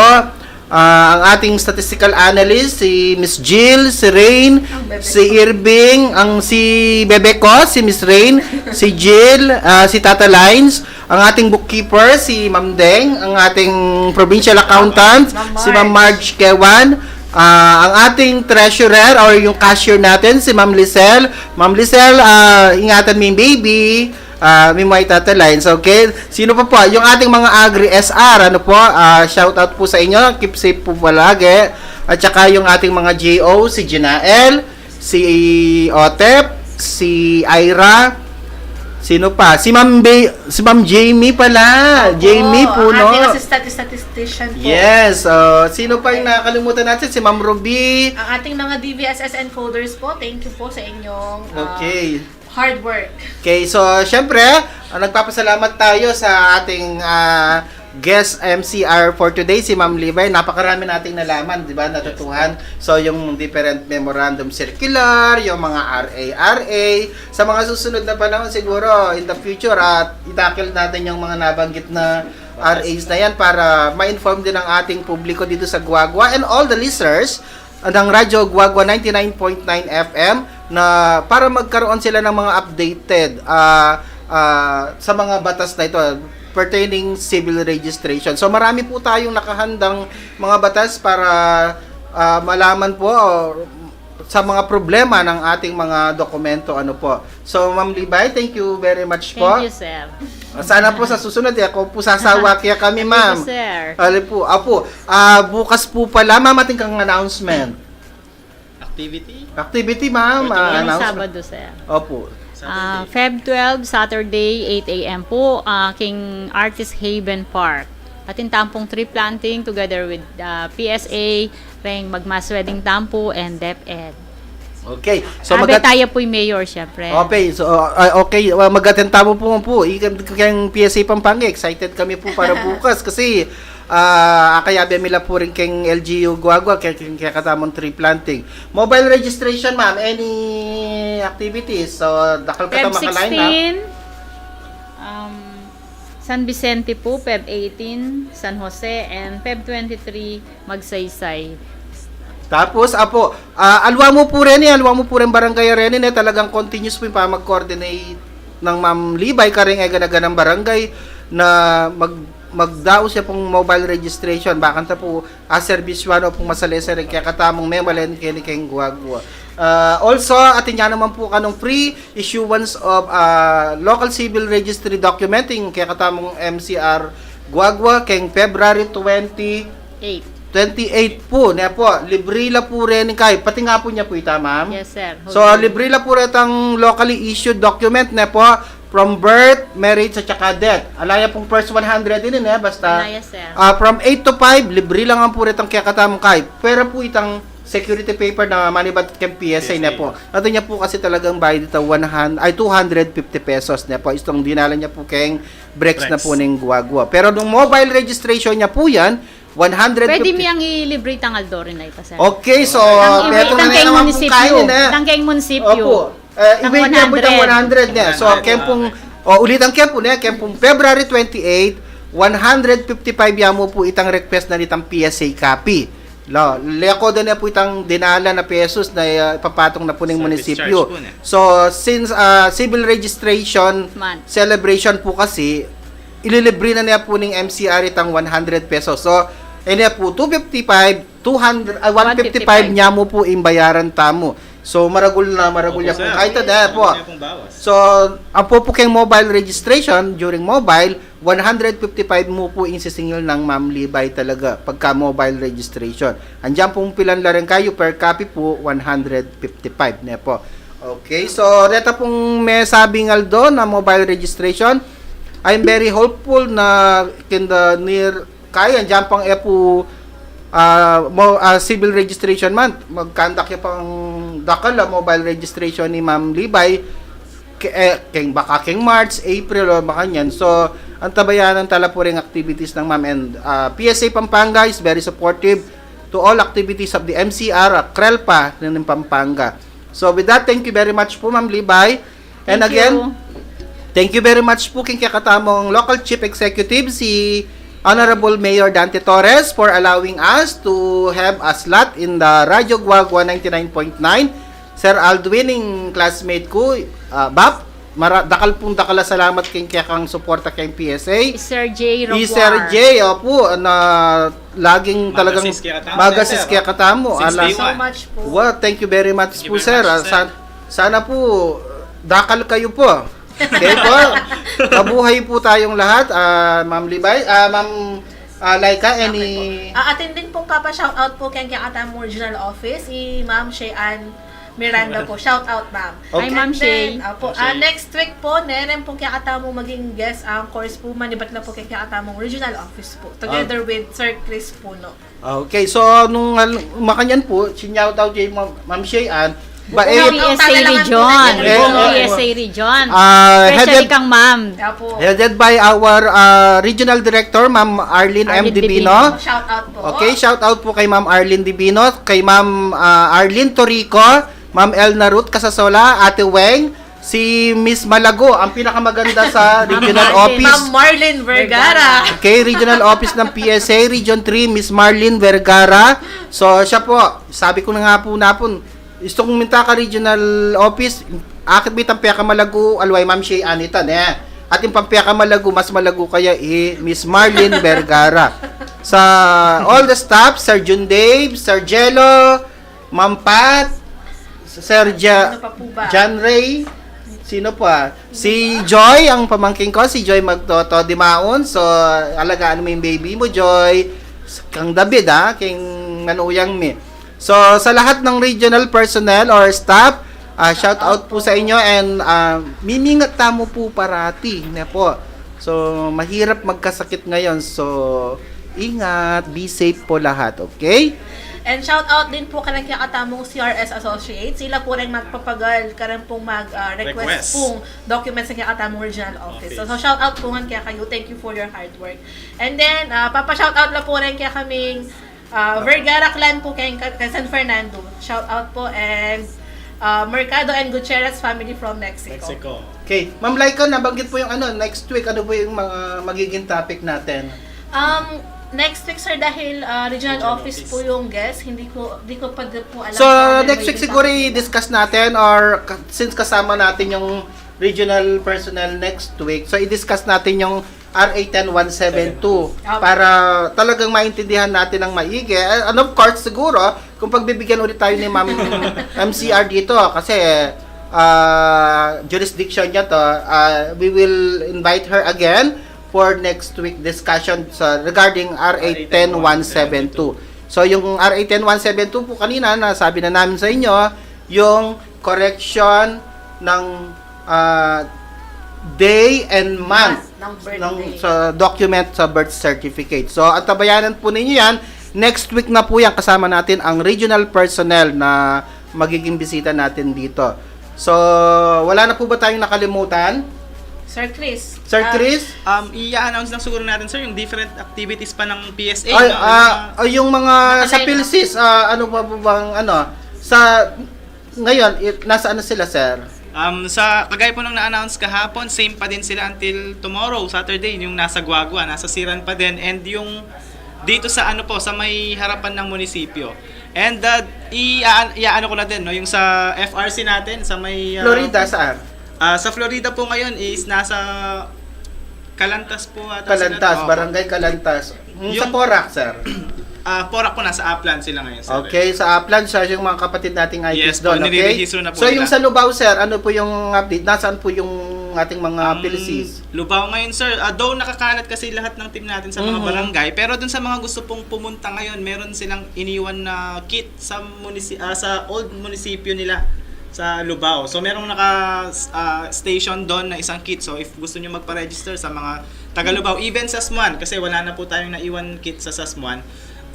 ah, ang ating statistical analyst, si Miss Jill, si Rain, si Irving, ang si Bebe ko, si Miss Rain, si Jill, ah, si Tata Lines, ang ating bookkeeper, si Ma'am Deng, ang ating provincial accountant, si Ma'am Marge Kewan, ah, ang ating treasurer or yung cashier natin, si Ma'am Lisel. Ma'am Lisel, ah, ingatan mo yung baby. Ah, may mga itata lines, okay? Sino pa po? Yung ating mga agri S R, ano po? Ah, shout out po sa inyo. Keep safe po palagi. At saka yung ating mga J O, si Jinael, si Otep, si Ira, sino pa? Si Ma'am Be-, si Ma'am Jamie pala. Opo, Jamie po, ang no? Ating assistant statistician po. Yes. Uh, sino pa yung nakakalimutan natin? Si Ma'am Ruby. Ang ating mga D V S S encoders po, thank you po sa inyong, uh, okay. Hard work. Okay, so, syempre, ah, nagpapasalamat tayo sa ating, ah, guest M C R for today, si Ma'am Libay. Napakarami nating nalaman, di ba, natutuhan. So, yung different memorandum circular, yung mga R A R A, sa mga susunod na panahon siguro, in the future, at itakil natin yung mga nabanggit na R As na yan para ma-inform din ang ating publiko dito sa Guagua and all the listeners ng Radyo Guagua ninety-nine point nine F M na para magkaroon sila ng mga updated, ah, ah, sa mga batas na ito pertaining civil registration. So, marami po tayong nakahandang mga batas para, ah, malaman po, o, sa mga problema ng ating mga dokumento, ano po. So, Ma'am Libay, thank you very much po. Thank you, sir. Ah, sana po sa susunod, eh, ako po sasawa kaya kami, Thank you, ma'am. Sir. Ali po, apo, ah, bukas po pala, ma'am, atin kang announcement. Activity? Activity, ma'am. Pwede Ah, Ngayong announcement. Sabado, sir. Opo. Ah, Saturday. Feb twelve, Saturday, eight a m po, ah, king Artist Haven Park. Atin tampung tree planting together with ah, P S A, reng Magmas Wedding Tampu, and DepEd. Okay. So, Abe magat- tayo po'y mayor, syempre. Okay, so, ah, okay, ah, mag-attend tamu po, po. Ikan kayang P S A Pampanga, excited kami po para bukas kasi ah, akayabe mi la po rin keng L G U Guagua, keng, keng kekatamung tree planting. Mobile registration, ma'am, any activities? So, dakal ka Feb ta makaline up? sixteen, um, San Vicente po, Feb eighteen, San Jose, and Feb twenty-three, Magsaysay. Tapos, apo, ah, alwa mu po rin eh, alwa mu po rin barangay rin eh, talagang continuous po yung pamag-coordinate ng Ma'am Libay, karing eganaganang barangay na mag, magdaos ya pong mobile registration. Bakanta po, ah, serbisyo ano pong masalese rin kaya katamong memalen keni keng Guagua. Ah, also, atin ya naman po kanong free issuance of ah, local civil registry documenting kaya katamong M C R Guagua keng February twenty, Eight. twenty-eight po, ne po, libre la po rin kay, pati nga po niya po ita, ma'am. Yes, sir. So, Hopefully. libre la po rin itang locally issued document, ne po, from birth, marriage, at saka death. Alaya pong first one hundred din, ne, basta, Alaya, sir. ah, from eight to five, libre lang ang po rin itang kaya katamong kay. Pero po itang security paper na manibat keng P S A, ne P S A. po. Atin ya po kasi talagang bayad ita one hundred, ay, two hundred fifty pesos, ne po. Itong dinala niya po keng Brex na Brex. po ning Guagua. Pero nung mobile registration niya po yan, one hundred fifty. Pwede mi ang ilibre itang aldo rin ay pa, sir. Okay, so, Ang iwi-, eto itang na keng naman po munisipyo. kain, eh. Itang keng munisipyo. Opo. Eh, Itang iwi niya po itang one hundred. one hundred niya. So, One hundred. keng pong, oh, ulitan keng po niya, keng pong February twenty-eight, one hundred fifty-five ya mu po itang request na nitang P S A copy. Lo, leko din na po itang dinala na pesos na, ah, ipapatong na po ning Service munisipyo. charge po niya. So, since, ah, civil registration Month. celebration po kasi, ililibre na niya po ning M C R itang one hundred pesos. So, ini po, two fifty-five, two hundred, ah, one fifty-five One fifty-five. niya mo po imbayaran tamu. So, maragul na, maragul Opo, ya po. sir. Kahit na po. Maragul ya pong bawas. So, ang po po keng mobile registration, during mobile, one hundred fifty-five mo po ing sisingil ng Ma'am Libay talaga pagka mobile registration. Andiyan pong pilan la rin kayo, per copy po, one hundred fifty-five ne po. Okay, so reta pong may sabing aldo na mobile registration, I'm very hopeful na in the near, kaya andiyan pang e po, ah, mo, ah, civil registration month, magkandak ya pang dakal a mobile registration ni Ma'am Libay, ke-, eh, keng baka keng March, April, o baka niyan. So, ang tabayanan tala po ring activities ng ma'am and, ah, P S A Pampanga is very supportive to all activities of the M C R, ah, CRELPA, ng Pampanga. So, with that, thank you very much po, Ma'am Libay. And Thank again, you. thank you very much po king kekatamong local chief executive, si Honorable Mayor Dante Torres, for allowing us to have a slot in the Radyo Guagua ninety-nine point nine. Sir Aldwin, ing classmate ko, ah, Bap, mara-, dakal pong dakal a salamat king kekang suporta keng P S A. Sir J I Romuar. Sir J, opo, na laging talagang Mag-assist kaya katamu, mag-assist sir. kaya katamu. Since Ala. day Thank you so one. much po. Well, thank you very much Thank you po, very sir. much, Ah, sir. san-, sana po, dakal kayo po. Okay po? Mabuhay po tayong lahat. Ah, Ma'am Libay, ah, Ma'am, ah, Laika, any Okay po. Ah, atin din pong papa-shoutout po keng kekatamung regional office, i Ma'am Sheann Miranda po. Shoutout, ma'am. Okay. Hi, Ma'am And then, Shay. opo, Ma'am ah, Shay. next week po, neren pong kekatamung maging guest anchors po, manibat na po keng kekatamung regional office po, together Ah. with Sir Chris Puno. Okay, so nung, ah, makanyan po, sinyaut out kay Ma'am, Ma'am Shay Ann, ba, eh, Shout out P S A talaga region. po. Eh, P S A region. Ah, Especially headed, kang ma'am. Opo. headed by our, ah, regional director, Ma'am Arlene M. Arlene Divino. Divino. Shout out po. Okay, shout out po kay Ma'am Arlene Divino, kay Ma'am, ah, Arlene Torico, Ma'am Elna Ruth Casasola, Ate Weng, si Miss Malago, ang pinakamaganda sa regional Ma'am office. Ma'am Marlene Vergara. Okay, regional office ng P S A, Region three, Miss Marlene Vergara. So, siya po, sabi ko na nga po na po, gusto kong minta ka regional office, akit bitang peka malago, alway Ma'am Shay Ann ita, ne? At yung pampeka malago, mas malago kaya, eh, Miss Marlene Vergara. Sa all the staff, Sir Jun Dave, Sir Jello, Ma'am Pat, Sir Ja- Ano pa po ba? John Ray, sino pa? Si Joy, ang pamangkin ko, si Joy Magtoto Dimaon. So, alagaan mo yung baby mo, Joy. Kang David, ha? King manuyang mi. So, sa lahat ng regional personnel or staff, ah, shout out po sa inyo and ah, mimingat tamu po parati, ne po. So, mahirap magkasakit ngayon. So, ingat, be safe po lahat, okay? And shout out din po kay kakatamung C R S Associates. Sila po rin magpapagal, karan pong mag ah, request Request. Pong documents ng kakatamung regional office. So, Office. So, shout out po ngan kaya kayo. Thank you for your hard work. And then, ah, papa-shout out la po rin kaya kaming ah, Vergara clan po kay, kay San Fernando. Shout out po and ah, Mercado and Gutierrez family from Mexico. Mexico. Okay. Ma'am Laika, nabanggit po yung ano, next week, ano po yung mga magiging topic natin? Um, next week, sir, dahil ah, regional Regional office office. Po yung guest, hindi ko, di ko pa din po alam. So, kung ano next may week topic siguro nila. I-discuss natin or ka- since kasama natin yung regional personnel next week, so i-discuss natin yung R A ten one seven two Opo. Para talagang maintindihan natin ng maigi. And of course, siguro, kung pagbibigyan ulit tayo ni Ma'am M C R dito, kasi ah, jurisdiction niya to, ah, we will invite her again for next week discussion sa regarding R A ten one seven two. So yung R A ten one seven two po kanina, nasabi na namin sa inyo, yung correction ng ah, day and month Ng birthday. ng sa document sa birth certificate. So antabayanan po ninyo yan. Next week na po yan, kasama natin ang regional personnel na magiging bisita natin dito. So wala na po ba tayong nakalimutan? Sir Chris. Sir ah, Chris? Um, i-announce lang siguro natin, sir, yung different activities pa ng P S A. Ay, No? ah, ay, yung mga sa Naka-line up. PhilSys, ah, ano pa po bang ano sa ngayon, it, nasaan na sila, sir? Um, sa kagaya po ng na-announce kahapon, same pa din sila until tomorrow, Saturday, yung nasa Guagua, nasa Siran pa din, and yung dito sa ano po, sa may harapan ng munisipyo. And uh, i i-ano ko na din, no, yung sa F R C natin sa may uh, Florida, saan? Ah, sa Florida po ngayon is nasa Calantas po ata sila. Calantas, Opo. Barangay Calantas. Mm, sa Yung- Porac, sir. Ah, Porac po, nasa Aplan sila ngayon, sir. Okay, sa Aplan, siya yung mga kapatid nating I Ts Yes po, doon, okay? nirerehistro na po So, yung nila. Sa Lubao, sir, ano po yung update? Nasaan po yung ating mga Um, PhilSys? Lubao ngayon, sir. Ah, though nakakalat kasi lahat ng team natin sa mga Mhm. barangay, pero dun sa mga gusto pong pumunta ngayon, meron silang iniwan na kit sa munisi- ah, sa old munisipyo nila sa Lubao. So merong naka ah, station doon na isang kit. So if gusto niyo magpa-register sa mga taga Lubao, even sa Sasmuan, kasi wala na po tayong naiwan kit sa Sasmuan.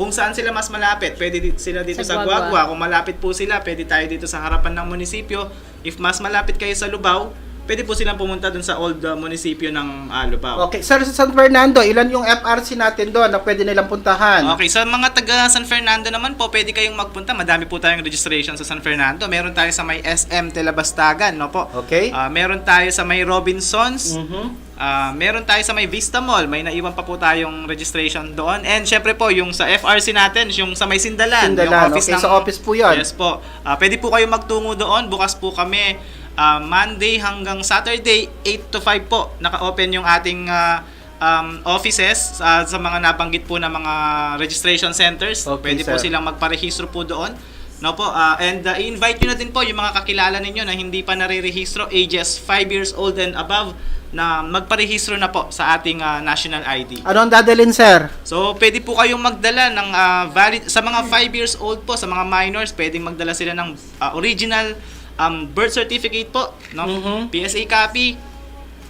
Kung saan sila mas malapit, pwede di- sila dito Sa sa, Guagua. Guagua. Kung malapit po sila, pwede tayo dito sa harapan ng munisipyo. If mas malapit kayo sa Lubao, pwede po silang pumunta dun sa old uh, munisipyo ng uh, Lubao. Okay, sir, sa San Fernando, ilan yung F R C natin doon na pwede nilang puntahan? Okay, sa mga taga San Fernando naman po, pwede kayong magpunta. Madami po tayong registration sa San Fernando. Meron tayo sa may S M Telabastagan, no po? Okay. Ah, meron tayo sa may Robinsons. Mhm. Ah, meron tayo sa may Vista Mall. May naiwan pa po tayong registration doon. And syempre po, yung sa F R C natin, yung sa may Sindalan. Sindalan, yung office okay, ng... sa office po yun. Yes po. Ah, pwede po kayo magtungo doon. Bukas po kami ah, Monday hanggang Saturday, eight to five po. Naka-open yung ating ah, um, offices ah, sa mga nabanggit po na mga registration centers. Okay, Pwede po sir. Silang magparehistro po doon. No po, ah, and ah, i-invite nyo na din po yung mga kakilala ninyo na hindi pa nare-rehistro, ages five years old and above, na magparehistro na po sa ating ah, national I D. Ano ang dadalhin, sir? So, pwede po kayong magdala ng ah, valid, sa mga five years old po, sa mga minors, pwedeng magdala sila ng ah, original um, birth certificate po, no? Mhm. P S A copy.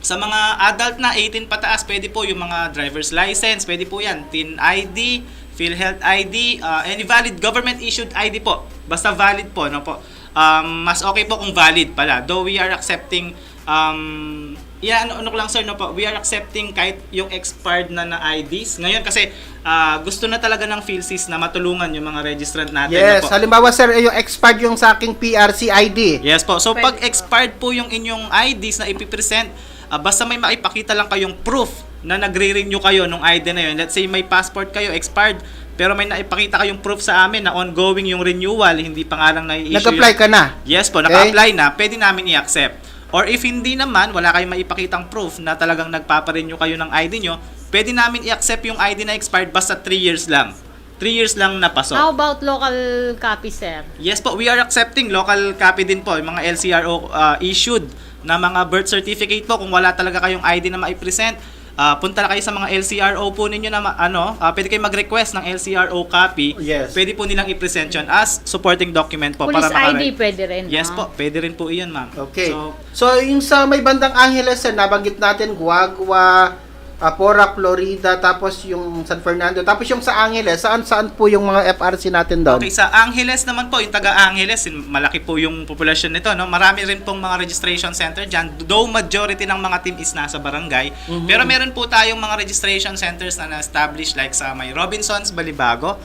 Sa mga adult na eighteen pataas, pwede po yung mga driver's license, pwede po yan, TIN I D, PhilHealth I D, ah, any valid government-issued I D po. Basta valid po, no po? Um, mas okay po kung valid pala. Though we are accepting, um, yeah, ano, ano ko lang, sir, no po? We are accepting kahit yung expired na na I Ds. Ngayon kasi, ah, gusto na talaga ng PhilSys na matulungan yung mga registrant natin, Yes, no po? Halimbawa, sir, yung expired yung sa aking P R C I D. Yes po. So Pwede pag po. Expired po yung inyong I Ds na ipipresent, ah, basta may maipakita lang kayong proof na nagre-renew kayo nung I D na yun. Let's say may passport kayo, expired, pero may naipakita kayong proof sa amin na ongoing yung renewal, hindi pa nga lang nai-issue Nag-apply yung... ka na? Yes po, Okay. naka-apply na, pwede namin i-accept. Or if hindi naman, wala kayong maipakitang proof na talagang nagpapa-renew kayo ng I D nyo, pwede namin i-accept yung I D na expired basta three years lang. three years lang na paso. How about local copy, sir? Yes po, we are accepting local copy din po, yung mga L C R O, ah, issued na mga birth certificate po. Kung wala talaga kayong I D na maipresent, ah, punta na kayo sa mga L C R O po ninyo na ma- ano, ah, pwede kayo mag-request ng L C R O copy. Yes. Pwede po nilang i-present yun as supporting document po. Police para makare- I D pwede rin, yes no? Po, pwede rin po iyon, ma'am. Okay. So, so, yung sa may bandang Angeles, sir, nabanggit natin, Guagua, ah, Porac, Florida, tapos yung San Fernando, tapos yung sa Angeles, saan, saan po yung mga F R C natin doon? Okay, sa Angeles naman po, yung taga Angeles, malaki po yung populasyon nito, no? Marami rin pong mga registration center dyan, though majority ng mga team is nasa barangay, mhm, pero meron po tayong mga registration centers na na-establish, like sa may Robinsons, Balibago,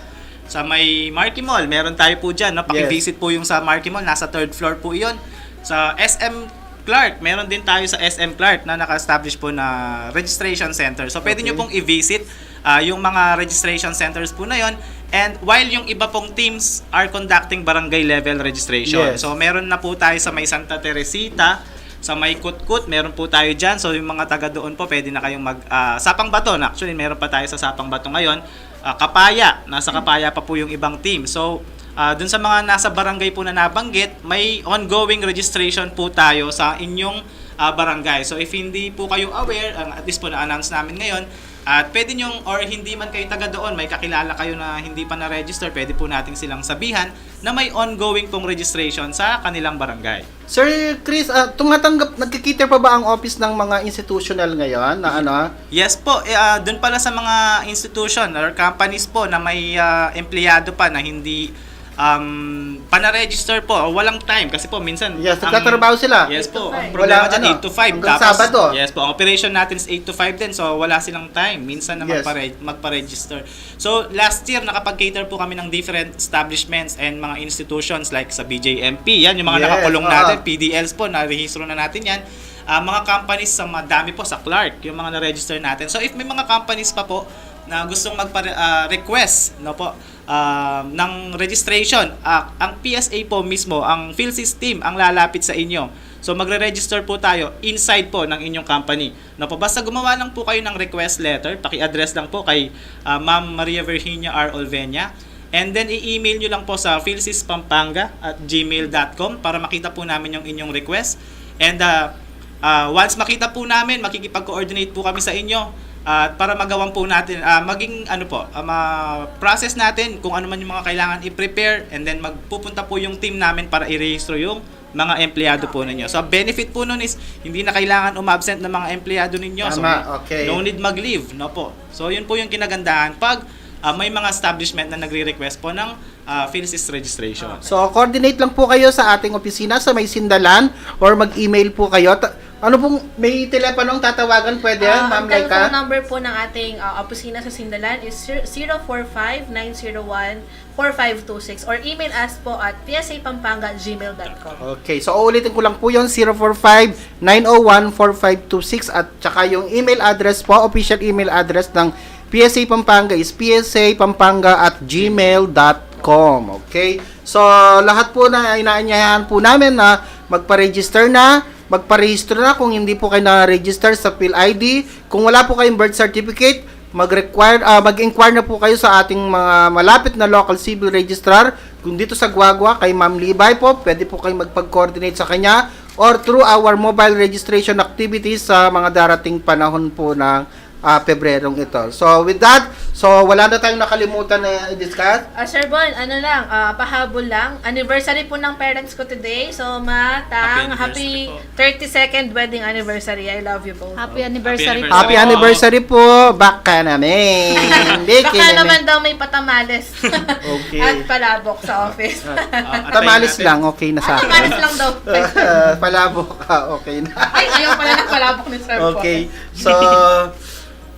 sa may Marquee Mall, meron tayo po dyan, no? Yes. Paki-visit po yung sa Marquee Mall, nasa third floor po iyon. Sa S M Clark, meron din tayo sa S M Clark na naka-establish po na registration center. So, pwede nyo, okay, pong i-visit, ah, yung mga registration centers po na yon. And while yung iba pong teams are conducting barangay level registration. Yes. So, meron na po tayo sa may Santa Teresita, sa may Kutkut, meron po tayo dyan. So, yung mga taga doon po, pwede na kayong mag, ah, Sapang Bato. Actually, meron pa tayo sa Sapang Bato ngayon. Ah, Kapaya, nasa Kapaya pa po yung ibang team. So, ah, dun sa mga nasa barangay po na nabanggit, may ongoing registration po tayo sa inyong, ah, barangay. So, if hindi po kayo aware, ang, at least po na-announce namin ngayon, at pwede nyong, or hindi man kayo taga doon, may kakilala kayo na hindi pa na-register, pwede po nating silang sabihan na may ongoing pong registration sa kanilang barangay. Sir Chris, ah, tumatanggap, nagki-cater pa ba ang office ng mga institutional ngayon na ano? Yes po, eh, ah, dun pala sa mga institution or companies po na may, ah, empleyado pa na hindi, um, pa na-register po, o walang time kasi po minsan, yes, ang nagtatrabaho sila. Yes po, ang problema dyan, eight to five. Hanggang Sabado. Yes po, ang operation natin is eight to five din, so wala silang time minsan na, yes, magpare-, magpa-register. So, last year, nakapag-cater po kami ng different establishments and mga institutions like sa B J M P. Yan, yung mga, yes, nakakulong, oo, natin, P D Ls po, narehistro na natin yan. Ah, mga companies sa madami po, sa Clark, yung mga na-register natin. So, if may mga companies pa po na gustong magpa-, ah, request, no po, ah, ng registration, ah, ang P S A po mismo, ang PhilSys team ang lalapit sa inyo. So, magre-register po tayo inside po ng inyong company. No po, basta gumawa lang po kayo ng request letter, paki-address lang po kay, ah, Ma'am Maria Virginia R Olvenia. And then, i-email nyo lang po sa philsyspampanga at gmail dot com para makita po namin yung inyong request. And, ah, ah, once makita po namin, makikipag-coordinate po kami sa inyo, ah, para magawan po natin, ah, maging ano po, ah, ma-process natin kung ano man yung mga kailangan i-prepare, and then magpupunta po yung team namin para i-register yung mga empleyado po ninyo. So, benefit po nun is hindi na kailangan umabsent ng mga empleyado ninyo. So, tama, okay, no need mag-leave, no po. So, yun po yung kinagandahan pag, ah, may mga establishment na nagre-request po ng, ah, PhilSys registration. So, coordinate lang po kayo sa ating opisina sa may Sindalan or mag-email po kayo. Ta-, ano pong, may teleponong tatawagan pwede, ah, Ma'am Laika? Ang telephone number po ng ating, ah, opisina sa Sindalan is zero four five nine zero one four five two six or email us po at P S A Pampanga at gmail dot com. Okay, so uulitin ko lang po yun, zero four five nine oh one four five two six, at saka yung email address po, official email address ng P S A Pampanga is P S A Pampanga at gmail dot com. Okay? So, lahat po na inaanyayahan po namin na magpa-register na, magparehistro na kung hindi po kayo na-register sa PhilID. Kung wala po kayong birth certificate, mag-require, ah, mag-inquire na po kayo sa ating mga malapit na local civil registrar. Kung dito sa Guagua, kay Ma'am Libay po, pwede po kayo magpag-coordinate sa kanya or through our mobile registration activities sa mga darating panahon po ng, ah, Pebrerong ito. So, with that, so wala na tayong nakalimutan na i-discuss? Ah, Sir Bon, ano lang, ah, pahabol lang. Anniversary po ng parents ko today. So, Matang, happy anniversary po. Thirty-second wedding anniversary. I love you both. Happy anniversary po. Happy anniversary po. Baka naman. Baka naman daw may patamales. Okay. At palabok sa office. Ah, ah, tamales lang, okay na sa akin. Ah, tamales lang daw. Ah, palabok, ah, okay na. Ay, ayaw pala ng palabok ni Sir Paul. Okay. So,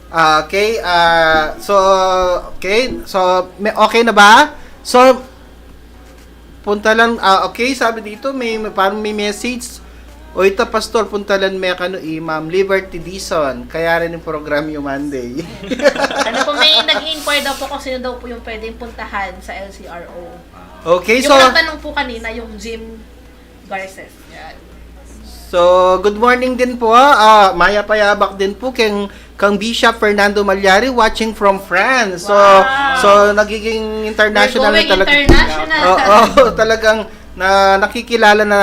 ah, okay, ah, so, okay. So, may, okay na ba? So, puntalan, ah, okay, sabi dito, may, may, parang may message. O ita, Pastor, puntalan me kanu i Ma'am Liberty Dizon. Kaya rin yung program yung Monday. Ano po, may nag-inquire daw po kung sino daw po yung pwedeng puntahan sa L C R O. Okay, yung so nagtanong po kanina, yung Jim Garces. Yan. So, good morning din po, ah, mayap a yabak din po keng kang Bishop Fernando Malyari, watching from France. So, Wow. so nagiging international We're na going talaga. international. Oo, talagang na nakikilala na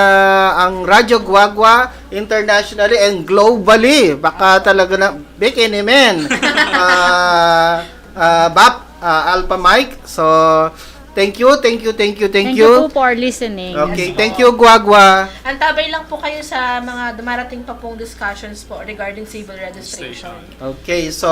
ang Radyo Guagua internationally and globally. Baka talaga na, big amen. Ah, ah, Bap, ah, Alpha Mike. So, thank you, thank you, thank you, thank Thank you you. po for listening. Okay, Yes thank po. you, Guagua. Antabay lang po kayo sa mga dumarating pa pong discussions po regarding civil registration. Okay, so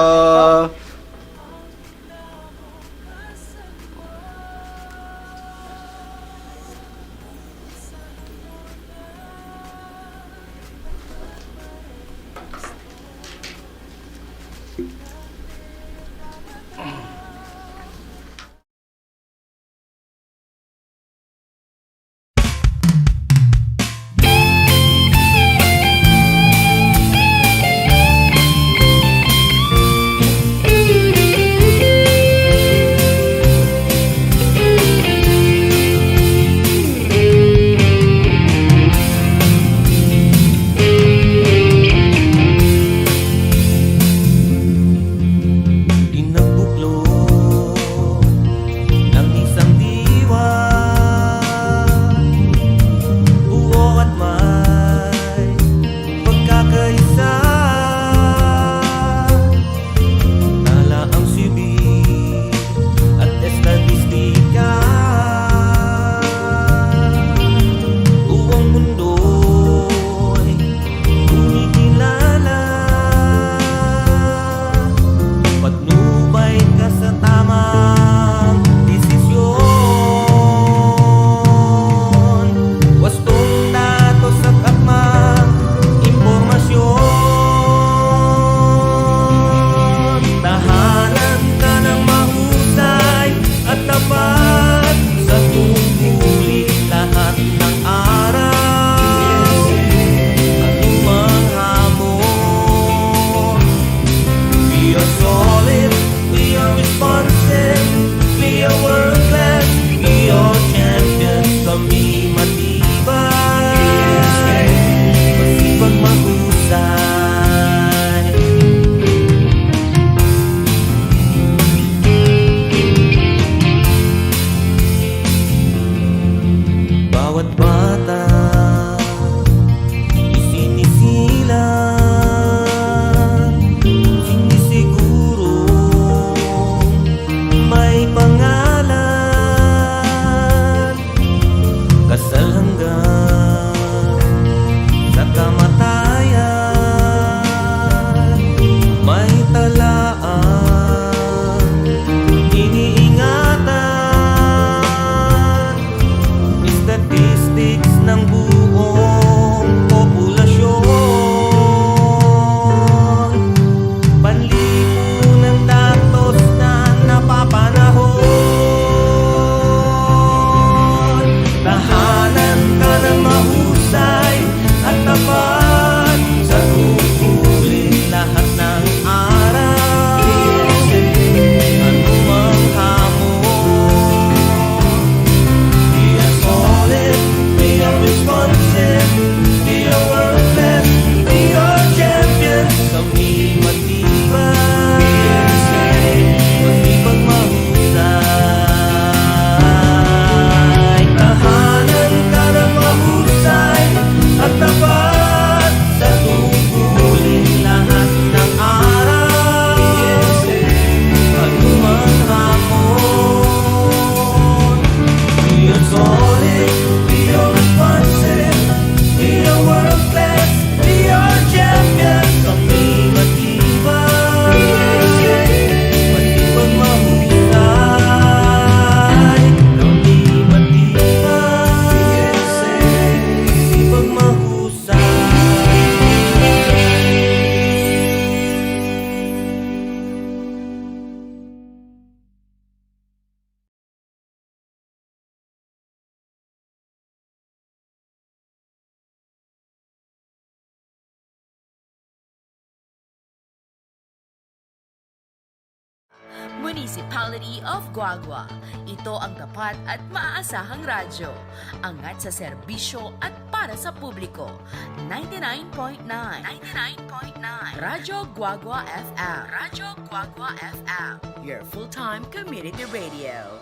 Municipality of Guagua. Ito ang tapat at maaasahang radyo. Angat sa serbisyo at para sa publiko. Ninety-nine point nine. Ninety-nine point nine. Radyo Guagua F M. Radyo Guagua F M. Your full-time community radio.